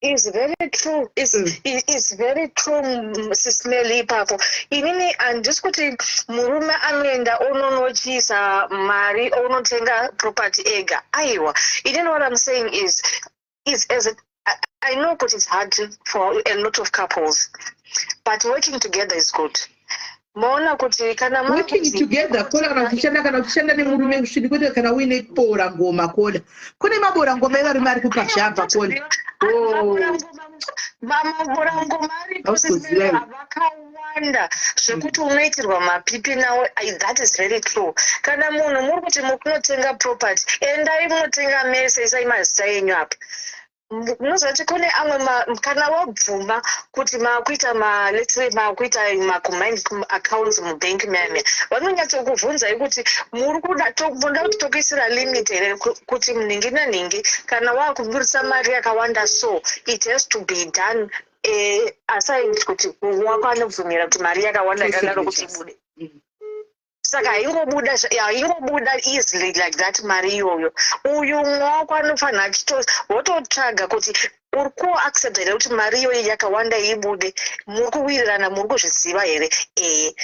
Is very true, is very true, Sis Melly. Ipapo inini handisi kuti murume anoenda ononochiisa mari, onotenga property ega, aiwa. Inini what I'm saying is as a, I know kuti it's hard for a lot of couples, but working together is good. Maona kuti kana Working together, caller, kana uchishanda nemurume kusvini, kwete kana uine bora ngoma. Caller, kune mabora ngoma evarume ari kupazhamba, caller. Mabora ngoma aripo vakawanda zvekuti unoitirwa mapipi nawo. That is very true. Kana munhu muri kuti mukunotenga property, endai munotenga mese, isai mazita enyu apa. Munoziva kuti kune amwe, kana wabvuma kuti maakuita let's say maakuita macombined accounts mubank mame, vanonyatsokubvunzai kuti muri kuda munoda kuti tokuisira limit here, kuti nhingi nanhingi kana waakuburitsa mari yakawanda, so it has to be done assigned kuti wako anobvumira kuti mari yakawanda yakadaro kuti ibude. Saka haingobuda easily like that mari iyoyo. Uyu mumwe wako anofanira achito wototsvaga kuti uri kuaccepta here kuti mari iyoyo yakawanda ibude, muri kuwirirana, muri kuzviziva here? Eye,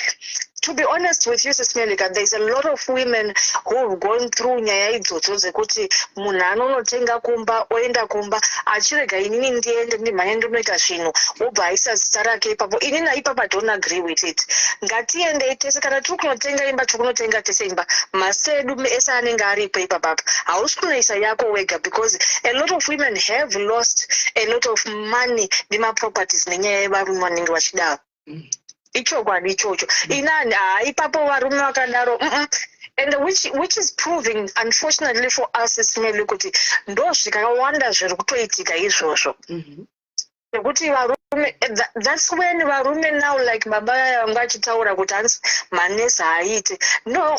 to be honest with you, Sis Melika, there's a lot of women who have gone through nyaya idzodzo dzekuti munhu anonotenga kumba, oenda kumba achirega inini ndiende ndimhanye ndinoita zvinhu, wobva aisa zita rake ipapo. Inini ipapo I don't agree with it. Ngatiendei tese. Kana tiri kunotenga imba, tiri kunotenga tese imba, mazita edu ese anenge aripo ipapapa. Hausi kunoisa yako wega, because a lot of women have lost a lot of money nemaproperties nenyaya yevarume vanenge vachidaro. Ichokwadi ichocho. Inani haa, ipapo varume vakadaro, And which is proving, unfortunately for us, Sis Melly, kuti ndo zvikawanda zviri kutoitika izvozvo nekuti varume, that's when varume now, like baba vanga achitaura kuti hanzi manesi haaite. No,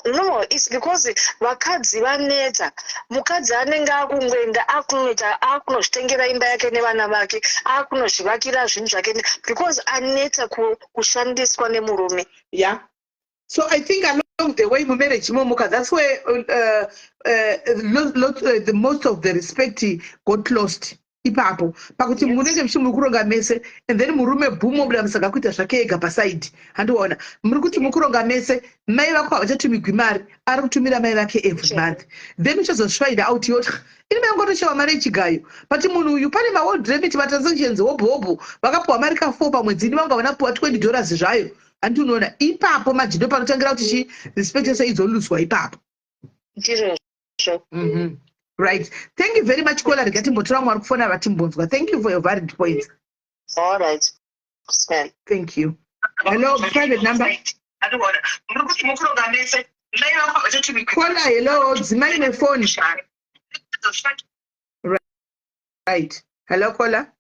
it's because vakadzi vanetsa. Mukadzi anenge akungoenda, akunoita, akunozvitengera imba yake nevana vake, akunozvivakira zvinhu zvake because anetsa kushandiswa nemurume. Yeah, so I think along the way mumarriage imomoka, that's where the most of the respect got lost ipapo, pakuti munenge muchi muri kuronga mese and then murume bhumu obuda musaka kuita zvake ega paside. Handiona muri kuti muri kuronga mese, mai vako havachatumigwi mari, ari kutumira mai vake every month. Then uchazozvifind out yoti ini mai vangu mari yechigayo, but munhu uyu pane maWorldRemit matransactions hobho hobho, vakapiwa mari ka4 pamwedzi, ini vangu havana kupiwa $20 zvayo. Handi unoona ipapo majindo panotangira kuti chi respect yese izoluswa ipapo. Ndizvozvo. Right, thank you very much, caller. Rega timbotora mwari kufona vatimbonzwa. Thank you for your valid points. All right. Smell. Thank you. Hello, private number. Caller, hello, dzimai nefoni. Right, hello caller.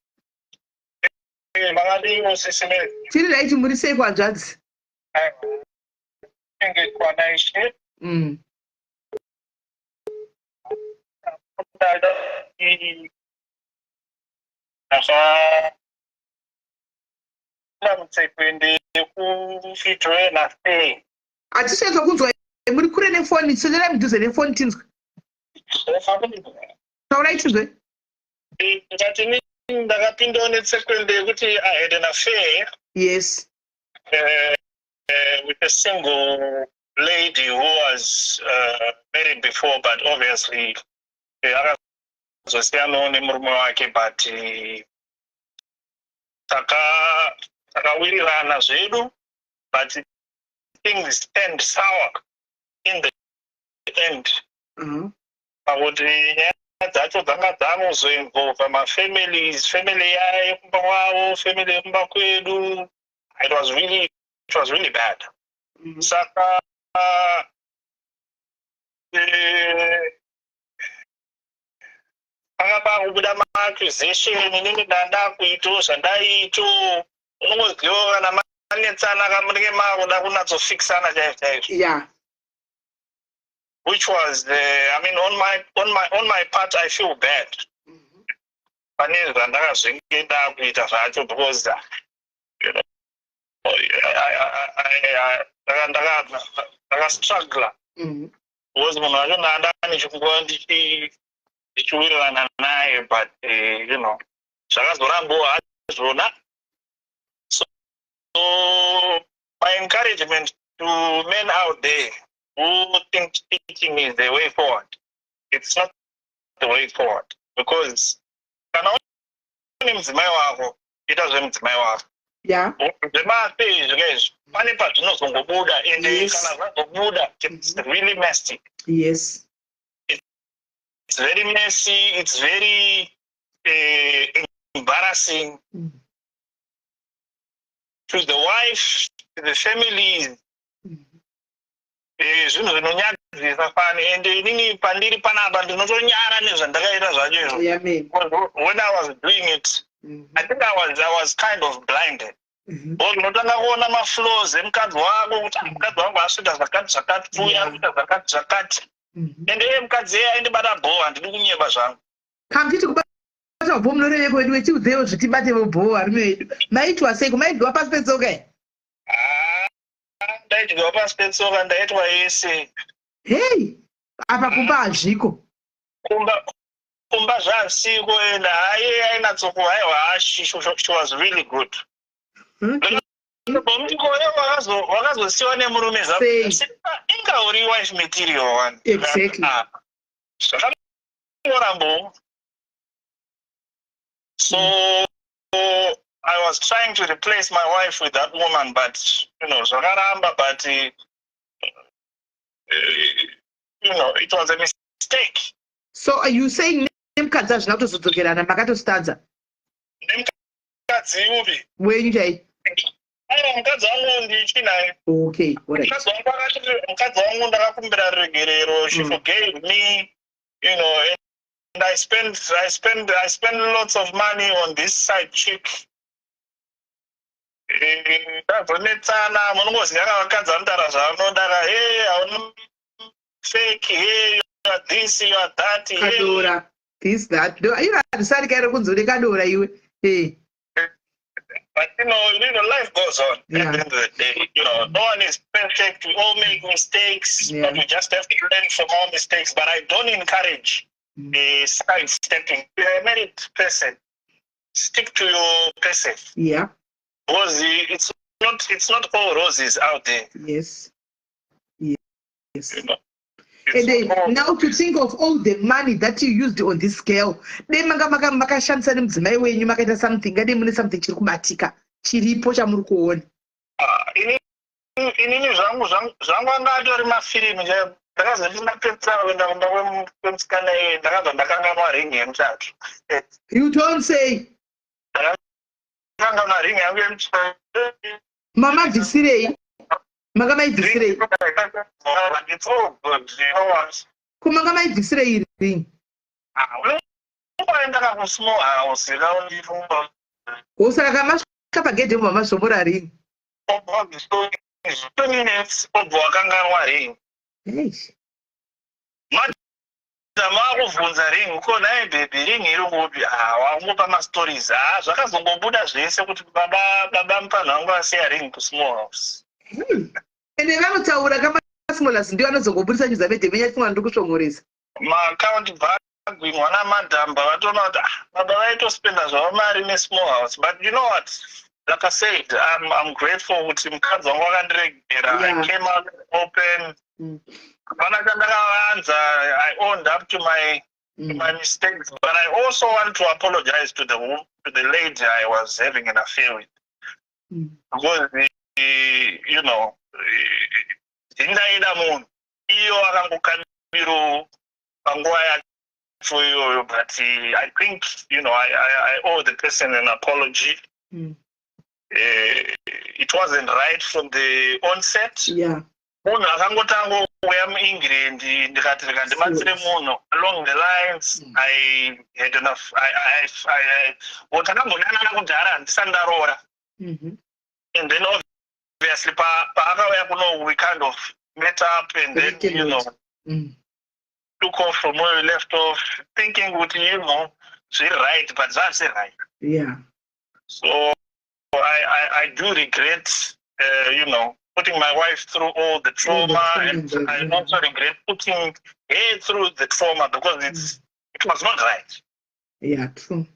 Makadini, Sis Melly? Tiri right, muri sei kwanzvadzi? Chengetwa naIshe. Ndada Mutsekwende yekufitroe nafair. Hatiswedza kunzwa, muri kure nefoni. Sederai mudhuze nefoni tinzwe. Taurai tinzwe. Ndikati ndakapindawo netsekwende yekuti I had an affair with a single lady who was married before, but obviously akazosiyanawo nemurume wake, but takawirirana zvedu, but things turned sour in the end, pakuti nyaya dzacho dzanga dzakuzoinvolva mafamilies, family yekumba kwavo, family yekumba kwedu. It was really bad. Saka panga pakubuda maaccusation. Inini ndanda kuitawo zvandaiito. Unongozivawo kana manetsana kamunenge makuda kunatsofikisana chaizvo chaizvo, which was I mean, on my part, I feel bad pane zvandakazvinge ndakuita zvacho, because ndakastruggla, because munhu wacho ndanda ndichikuva ndichiwirirana naye, but zvakazorambawo hazvona. So my encouragement to men out there who think cheating is the way forward, it's not the way forward, because kana une mudzimai wako, ita zvemudzimai wako. Zvemafe izvi kaizvi, pane pazvinozongobuda, ende kana zvazobuda, it's really messy. It's very messy, it's very embarrassing to the wife, to the families. Zvinhu zvinonyadzisa fani, ende inini pandiri panapa ndinotonyara nezvandakaita zvacho izvo. Because when I was doing it, I think I was kind of blinded. Because unotanga kuona maflaws emukadzi wako, kuti, "Ah, mukadzi wangu asvita zvakati zvakati, uye ari kuita zvakati zvakati." Ende iye mukadzi iye aindibata bho, handidi kunyeba zvangu. Kamutiti kubata bho munoreveko wedu wechiudzewo zvitibatewo bho, varume vedu. Maitwa sei? Kumaidyiwa pasi petsoka here? Ah, ndaidyiwa pasi petsoka, ndaitwa yese. Hei, apa kumba hazviko. Kumba zvasiko, ende haiye ainatsoku, haiwa, she was really good. Mutikoyo wakazosiyiwa nemurume. Sei? Inga uri wife material one. Exactly. Ah, zvakangorambo. So I was trying to replace my wife with that woman, but zvakaramba, but it was a mistake. So are you saying nemukadzi hazvina kutozodzokerana, makatositadza? Nemukadzi upi? Wenyu chai. Aiwa, mukadzi wangu ndichinaye. Okay, alright. Mukadzi wangu ndakakumbira ruregerero. She forgave me, and I spent lots of money on this side chick. Ndazonetsana, munongoziva ka, vakadzi vanotaura zvavanoda ka. "Hey, hauna fake. Hey, you are this, you are that, hey." Kadora this, that. Ivo handisari kairo kunzi une kadora iwe. But life goes on. At the end of the day, no one is perfect. We all make mistakes, but we just have to learn from our mistakes. But I don't encourage sidestepping. You're a married person. Stick to your person, because it's not all roses out there. You know? It's And not all- now to think of all the money that you used on this girl, dei manga makashandisa nemudzimai wenyu, makaita something, ngadei mune something chiri kubatika chiripo chamuri kuona. Ah, inini zvangu anga atori mafirimu chaiwo. Ndakazoti ndapedzisira kuenda kumba kwemusikana iye, ndakabva ndakanganwa ringi yemuchato. You don't say. Ndakanganwa ringi yangu yemuchato. Mamabvisirei? Manga maibvisirei? But it's all good, you know what? Ko manga maibvisirei ring? Ah, unongoenda kakusmall house kaundifunga. Hosaka kamasvika pagedhe mubva mazvomora ring? 2 minutes, obva wakanganwa ring. Eish. Makuvhunza ring ko nhai baby, ring iri kupi? Ah, wangopa mastories. Ah, zvakazongobuda zvese kuti baba mupanhu vangu vasiya ring kusmall house. Ende vanotaura kamasmall house ndiwo anozongobudisa chizamedhemenya chimwe ndiri kusvongoresa. Maaccount bhagwi mwana madhamba vatoona kuti, ah, baba vaitospenda zvavo mari nesmall house. But you know what, like I said, I'm grateful kuti mukadzi wangu akandiregera. I came out open. Hapana chandakavanza. I owned up to my mistakes, but I also want to apologize to the lady I was having an affair with because ndindaida munhu iyo akangokabiro panguva yacho iyoyo, but I think I owe the person an apology. It wasn't right from the onset. Munhu akangotanga kuuya muEngland, ndikati rikandibatsire munhu along the lines. I had enough. I takambodanana kudhara handisati ndaroora. And then obviously paakauya kuno, we kind of met up and then took off from where we left off, thinking kuti zviri right, but zvazvisi right. So I do regret putting my wife through all the trauma, and I also regret putting her through the trauma because it was not right. Yeah, true.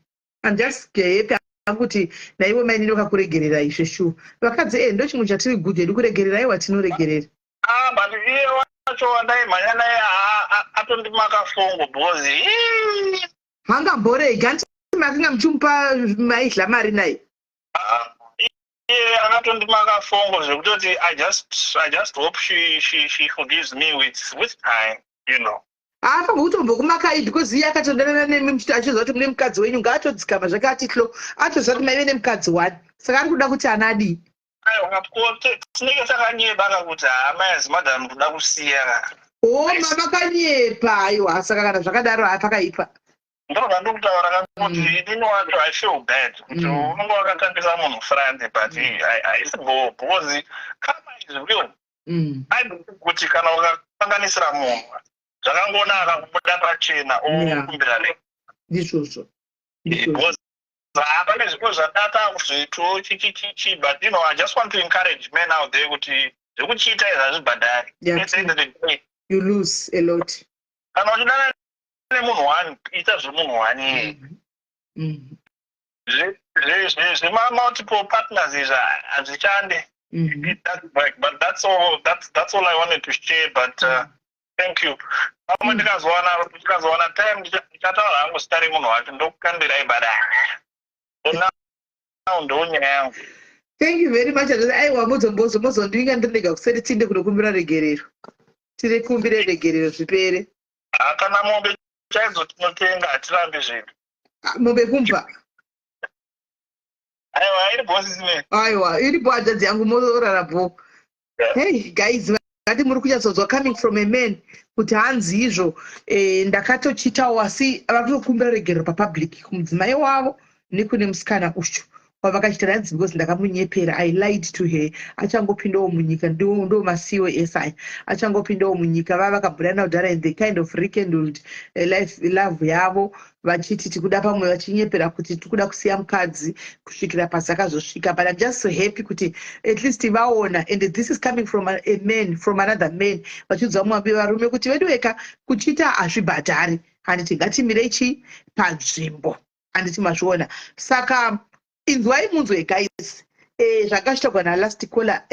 I'm just happy kuti naivo mainini vakakuregerera izve. Sure, vakadzi ndo chimwe chatiri good hedu, kuregerera. Aiwa, tinoregerera. Ah, but iye wacho wandaimhanya naye atondimaka fongo because Hangamboregi anti makanga muchimupa maidla mari naye. Ah, iye akatondimaka fongo zvekutoti I just hope she forgives me with time. Haafanirwi kutombokumakai because iye akatodanana nemi muchiti achiziva kuti mune mukadzi wenyu. Ngaatodzikama zvake, ati hlo atoziva kuti maive nemukadzi one, saka ari kuda kuti ana adii? Aiwa, tinenge takanyeba kuti hama yazimadhamu kuda kusiya ka. O, mamakanyepa. Aiwa, saka kana zvakadaro, hapakaipa. Ndobva ndokutaura kuti inini wacho I feel bad kuti unonge wakatambisa munhu front, but haisi bo because karma is real. I believe kuti kana ukakanganisira munhu, zvakangonaka kubuda pachena okumbira ne Ndizvozvo. Because pane zvipo zvadata kuzoitwo chichichichi, but I just want to encourage men out there kuti zvekuchiita izvi hazvibhadhari. At the end of the day, You lose a lot. Kana uchidana nemunhu one, ita zvemunhu one iyeye. Zvema-multiple partners izvi hazvichande. It doesn't work. But that's all I wanted to share, but thank you. Pamwe ndikazowana time ndichataura hangu zita remunhu wacho, ndokukambirai, but for now ndo nyaya yangu. Thank you very much. Aiwa, muzombozo mozondinga ndiri ndega kuseri, tinde kunokumbira regerero, tirikumbire regerero zvipere. Ah, kana mombe chaidzo tinotenga, hatirambi zvinhu. Ah, mombe kumba? Aiwa, iri bhosi sime. Aiwa, iripo hanzvadzi yangu, morara bho. Hey guys, ngati muri kunyatsonzwa coming from a man kuti hanzi izvo ndakatochitawo, asi vakutokumbira regerero papublic kumudzimai wavo nekune musikana uyu wavakachitira. Hanzi because ndakamunyepera, I lied to her. Achangopindawo munyika, ndo masiwo ese aya, achangopindawo munyika vava vakabhurana kudhara and the kind of rekindled life love yavo, vachiti tikuda pamwe, vachinyepera kuti tikuda kusiya mukadzi kusvikira pasi akazosvika. But I'm just so happy kuti at least vaona, and this is coming from a man, from another man, vachiudza vamwe varume kuti vedu veka kuchiita hazvibhadhari. Handiti ngatimirei chi panzvimbo, handiti mazviona? Saka inzwai munzwe guys, zvanga zvitaurwa nalast caller,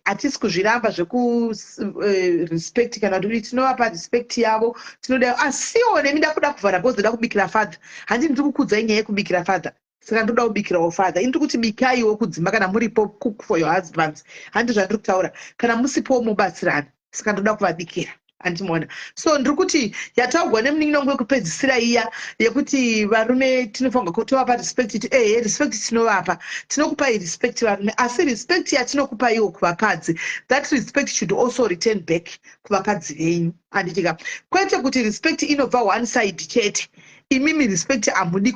hatisi kuzviramba zvekurespect kana kuti tinovapa respect yavo, tinoda. Asiwo nemi ndakuda kuvhara because ndoda kubikira father. Handi ndiri kukudzai nyaya yekubikira father, saka ndoda kubikirawo father. Ini ndiri kuti bikaiwo kudzimba kana muripo, cook for your husbands. Handi zvandiri kutaura, kana musipowo mubatsirana. Saka ndoda kuvabikira, handimuona. So ndiri kuti yataurwa nemunin'ina wangu wekupedzisira iya yekuti varume tinofanirwa kutovapa respect. Ehe, respect tinovapa, tinokupai respect varume, asi respect yatinokupaiwo kuvakadzi, that respect should also return back kuvakadzi venyu, handitika? Kwete kuti respect inobva one side chete. Imimi respect hamudi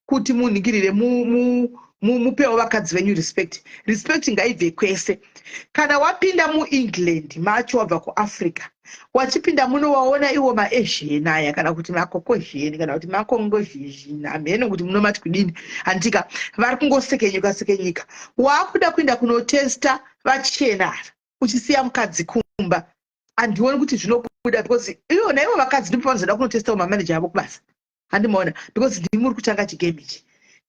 kuti munhingirire, mupewo vakadzi venyu respect. Respect ngaibve kwese. Kana wapinda muEngland macho wabva kuAfrica. Wachipinda muno, waona iwo maAsian aya, kana kuti maCaucasian, kana kuti maCongozhizhin, hamheno kuti munomati kudini, handika? Vari kungosekenyuka sekenyika. Waakuda kuenda kunotesta vachena ava, uchisiya mukadzi kumba. Handioni kuti zvinobuda, because ivo naivo vakadzi ndipo vanozoda kunotestawo mamaneja avo kubasa, handimaona? Because ndimi muri kutanga chigame ichi.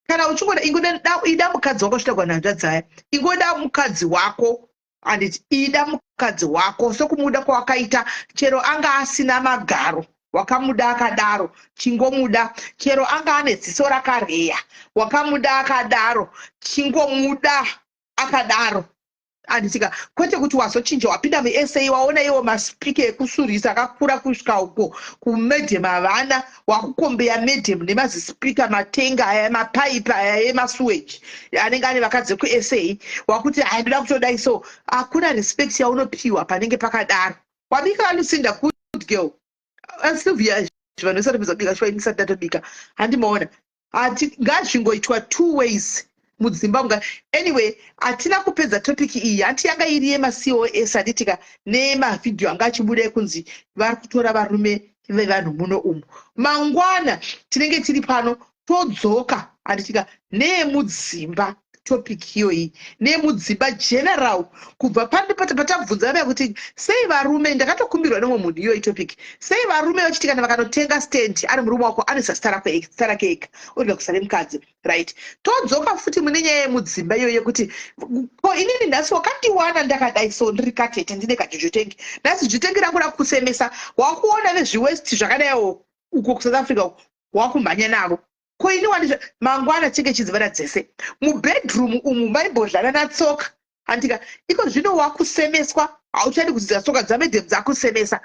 Kana uchingoda, ingoda, ida mukadzi wako. Zvitagwa nahanzvadzi aya, ingoda mukadzi wako, handiti? Ida mukadzi wako sokumuda kwawakaita. Chero anga asina magaro, wakamuda akadaro, chingomuda. Chero anga ane ziso rakareya, wakamuda akadaro, chingomuda akadaro, handitika? Kwete kuti wazochinja, wapinda muSA, waona iwo maspeaker ekusurisa akakura kusvika uko kumadam havana, wakucompare madam nemazispeaker matenga aya, mapaipi aya emasuweji anenge ane vakadzi vekuSA, wakuti, "Hai, ndoda kutodai." So hakuna respect yaunopiwa panenge pakadaro. Wabika, Lucinda? Good girl, Sylvia. Vanhu vesati pedza kubika, shuwa ndisati ndatobika, handimaona? Hati ngazvingoitwa two ways mudzimba munga. Anyway, hatina kupedza topic iyi. Hanti yanga iri yemaCOS, handitika? Nemavhidhiyo anga achibuda ekunzi vari kutora varume vevanhu muno umu. Mangwana tinenge tiri pano, todzoka, handitika, neyemudzimba topic iyoyi, neyemudzimba general. Kubva patabvunza vaya kuti sei varume, ndakatokumbirwa nemumwe munhu iyoyi topic, sei varume vachiti kana vakanotenga stand, ari murume wako, anoisa zita rake ega, orega kuisa remukadzi, right? Todzoka futi mune nyaya yemudzimba iyoyo yekuti, ko inini nhasi wakandiwana ndakadai, so ndiri katete, ndine kaJojo tank. Nhasi jutengi rangu rakusemesa, wakuona vezviwest zvakadaiwo uko kuSouth Africa uko, wakumhanya navo. Ko ini wandizva? Mangwana tinge chidzivana dzese mubedroom umu maimbodlana natsoka, handika? Iko zvino wakusemeswa, hauchadi kudzidza tsoka dzamadam dzakusemesa,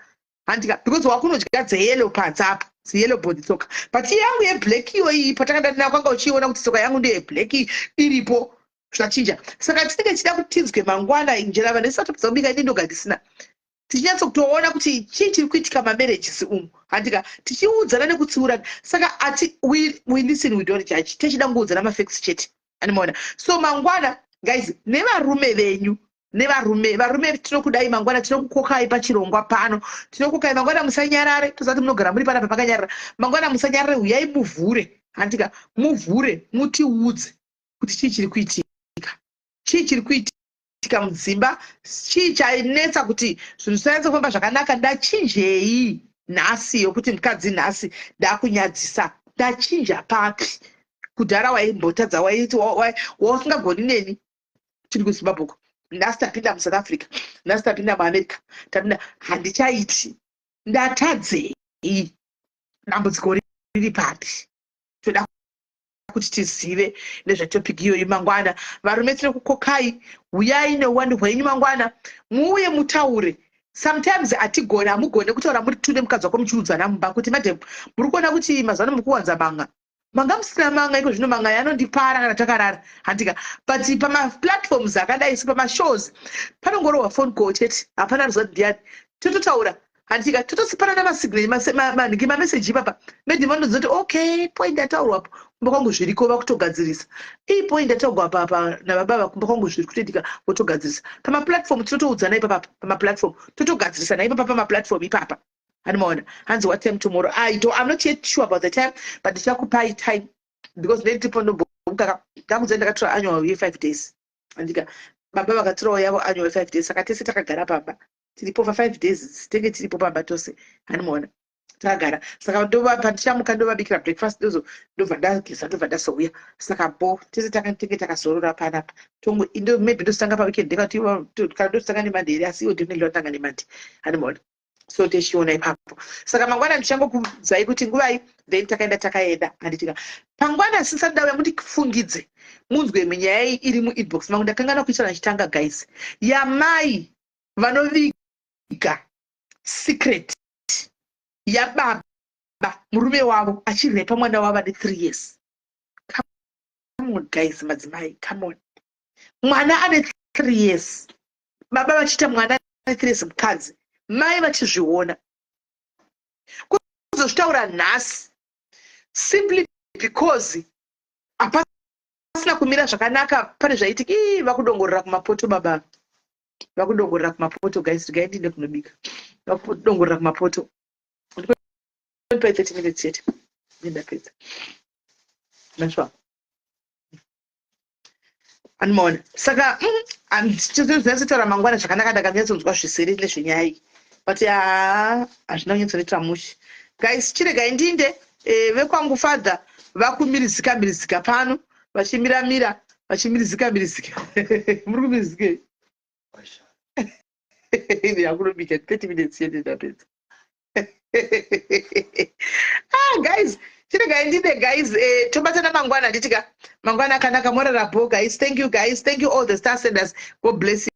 handika? Because wakunodya dzeyellow panze apa, dziyellow body tsoka, but yangu yeblack iyoyi patakadadina kwanga uchiona kuti tsoka yangu ndeyeblack iripo. Zvachinja. Saka tinenge tichida kuti tinzwe mangwana njera vanhu isati tapedza kubika, ini ndoga ndisina, tichinyatsokutoona kuti chii chiri kuitika mamarriages umu, handika? Tichiudzana nekutsiurana. Saka ati we listen, we don't judge. Tichida kungoudzana mafacts chete, animaona? So mangwana, guys, nevarume venyu, nevarume, varume tinokudai. Mangwana tinokukokai pachirongwa pano, tinokukokai mangwana. Musanyarare, tozati munogara muri panapa pakanyarara. Mangwana musanyarare, uyai muvhure, handika? Muvhure, mutiudze kuti chii chiri kuitika, chii chiri kuitika mudzimba, chii chainetsa kuti zvinhu zvisanyatsa kufamba zvakanaka. Ndachinjei nhasi yokuti mukadzi nhasi ndakunyadzisa? Ndachinja papi? Kudhara waimbotadza, waiti wausingagoni neni tiri kuZimbabwe uko. Nhasi tapinda muSouth Africa, nhasi tapinda muAmerica, tapinda, handichaiti. Ndatadzei? Dambudziko riri papi? Toda kuti tizive nezvetopic iyoyi mangwana. Varume, tinokukokai, uyai neuwandu hwenyu mangwana, muuye mutaure. Sometimes hatigoni, hamugoni kutaura muri two nemukadzi wako, muchiudzana mumba kuti, "Madam, muri kuona kuti mazuva ano muri kuwanza manga, manga musina manga, iko zvino manga yanondipara kana takarara," handika? But pamaplatforms akadai, so pamashows, panongorohwa phone call chete, hapana ruziva kuti ndiani, tototaura, handika? Totosipanana masignal, mameseji ipapa. Madam vanoziva kuti, okay, point yataurwapo kumba kwangu zviriko, vakutogadzirisa. Ii, point yataurwa papa nababa, kumba kwangu zviri kutoitika, votogadzirisa. Pamaplatform tinotoudzana ipapapa, pamaplatform totogadzirisana ipapa, pamaplatform ipapa, handimaona? Hanzi, "What time tomorrow?" I'm not yet sure about the time, but ndichakupai time, because ndendiripo ndombomuka. Ndakudza, ndakatora annual ye5 days, andika? Baba vakatorawo yavo annual ye5 days, saka tese takagara pamba, tiripo fa5 days, tenge tiripo pamba tose, handimaona? Takagara. Saka pandichamuka, ndovabikira breakfast, ndozo ndobva ndageza, ndobva ndazouya. Saka bo tese tenge takazorora panapa. Maybe ndositanga paweekend, kana ndositanga neMonday here, asi iwo definitely watanga neMonday, handimaona? So tichiona ipapo. Saka mangwana ndichangokuudzai kuti nguvai, then takaenda, takaenda, handitika? Pangwana sisati ndauya, mundifungidze, munzwe nyaya iri muinbox mangu. Ndakangana kuitira ndichitanga, guys, yamai vanoviga secret yababa, murume wavo achirepa mwana wavo ane 3 years. Come on, guys, madzimai, come on. Mwana ane 3 years, baba vachiita mwana ane 3 years mukadzi, mai vachizviona. Kuzozvitaura nhasi simply because hapasina kumira zvakanaka, pane zvaitika. Ii, vakudongorera kumapoto, baba vakudongorera kumapoto. Guys, regai ndinde kunobika. Ndakudongorera kumapoto. Ndipai 30 minutes chete. Ndapedza. Naswa. Anomaona. Saka handichizonyatsotaura mangwana zvakanaka ndakanyatsonzwa zvisere nezvenyaya iyi. But haa hazvina kunyatsondiitira mushe. Guys, chiregai ndinde vekwangu father vakumirizika mirizika pano vachimiramira vachimirizika mirizika. Muri kumirizikei? Yakunobika 30 minutes chete ndapedza. Ah guys, chiregai ndinde guys, tobatana mangwana nditika mangwana akanaka morara bho guys. Thank you guys. Thank you all the star senders. God bless you.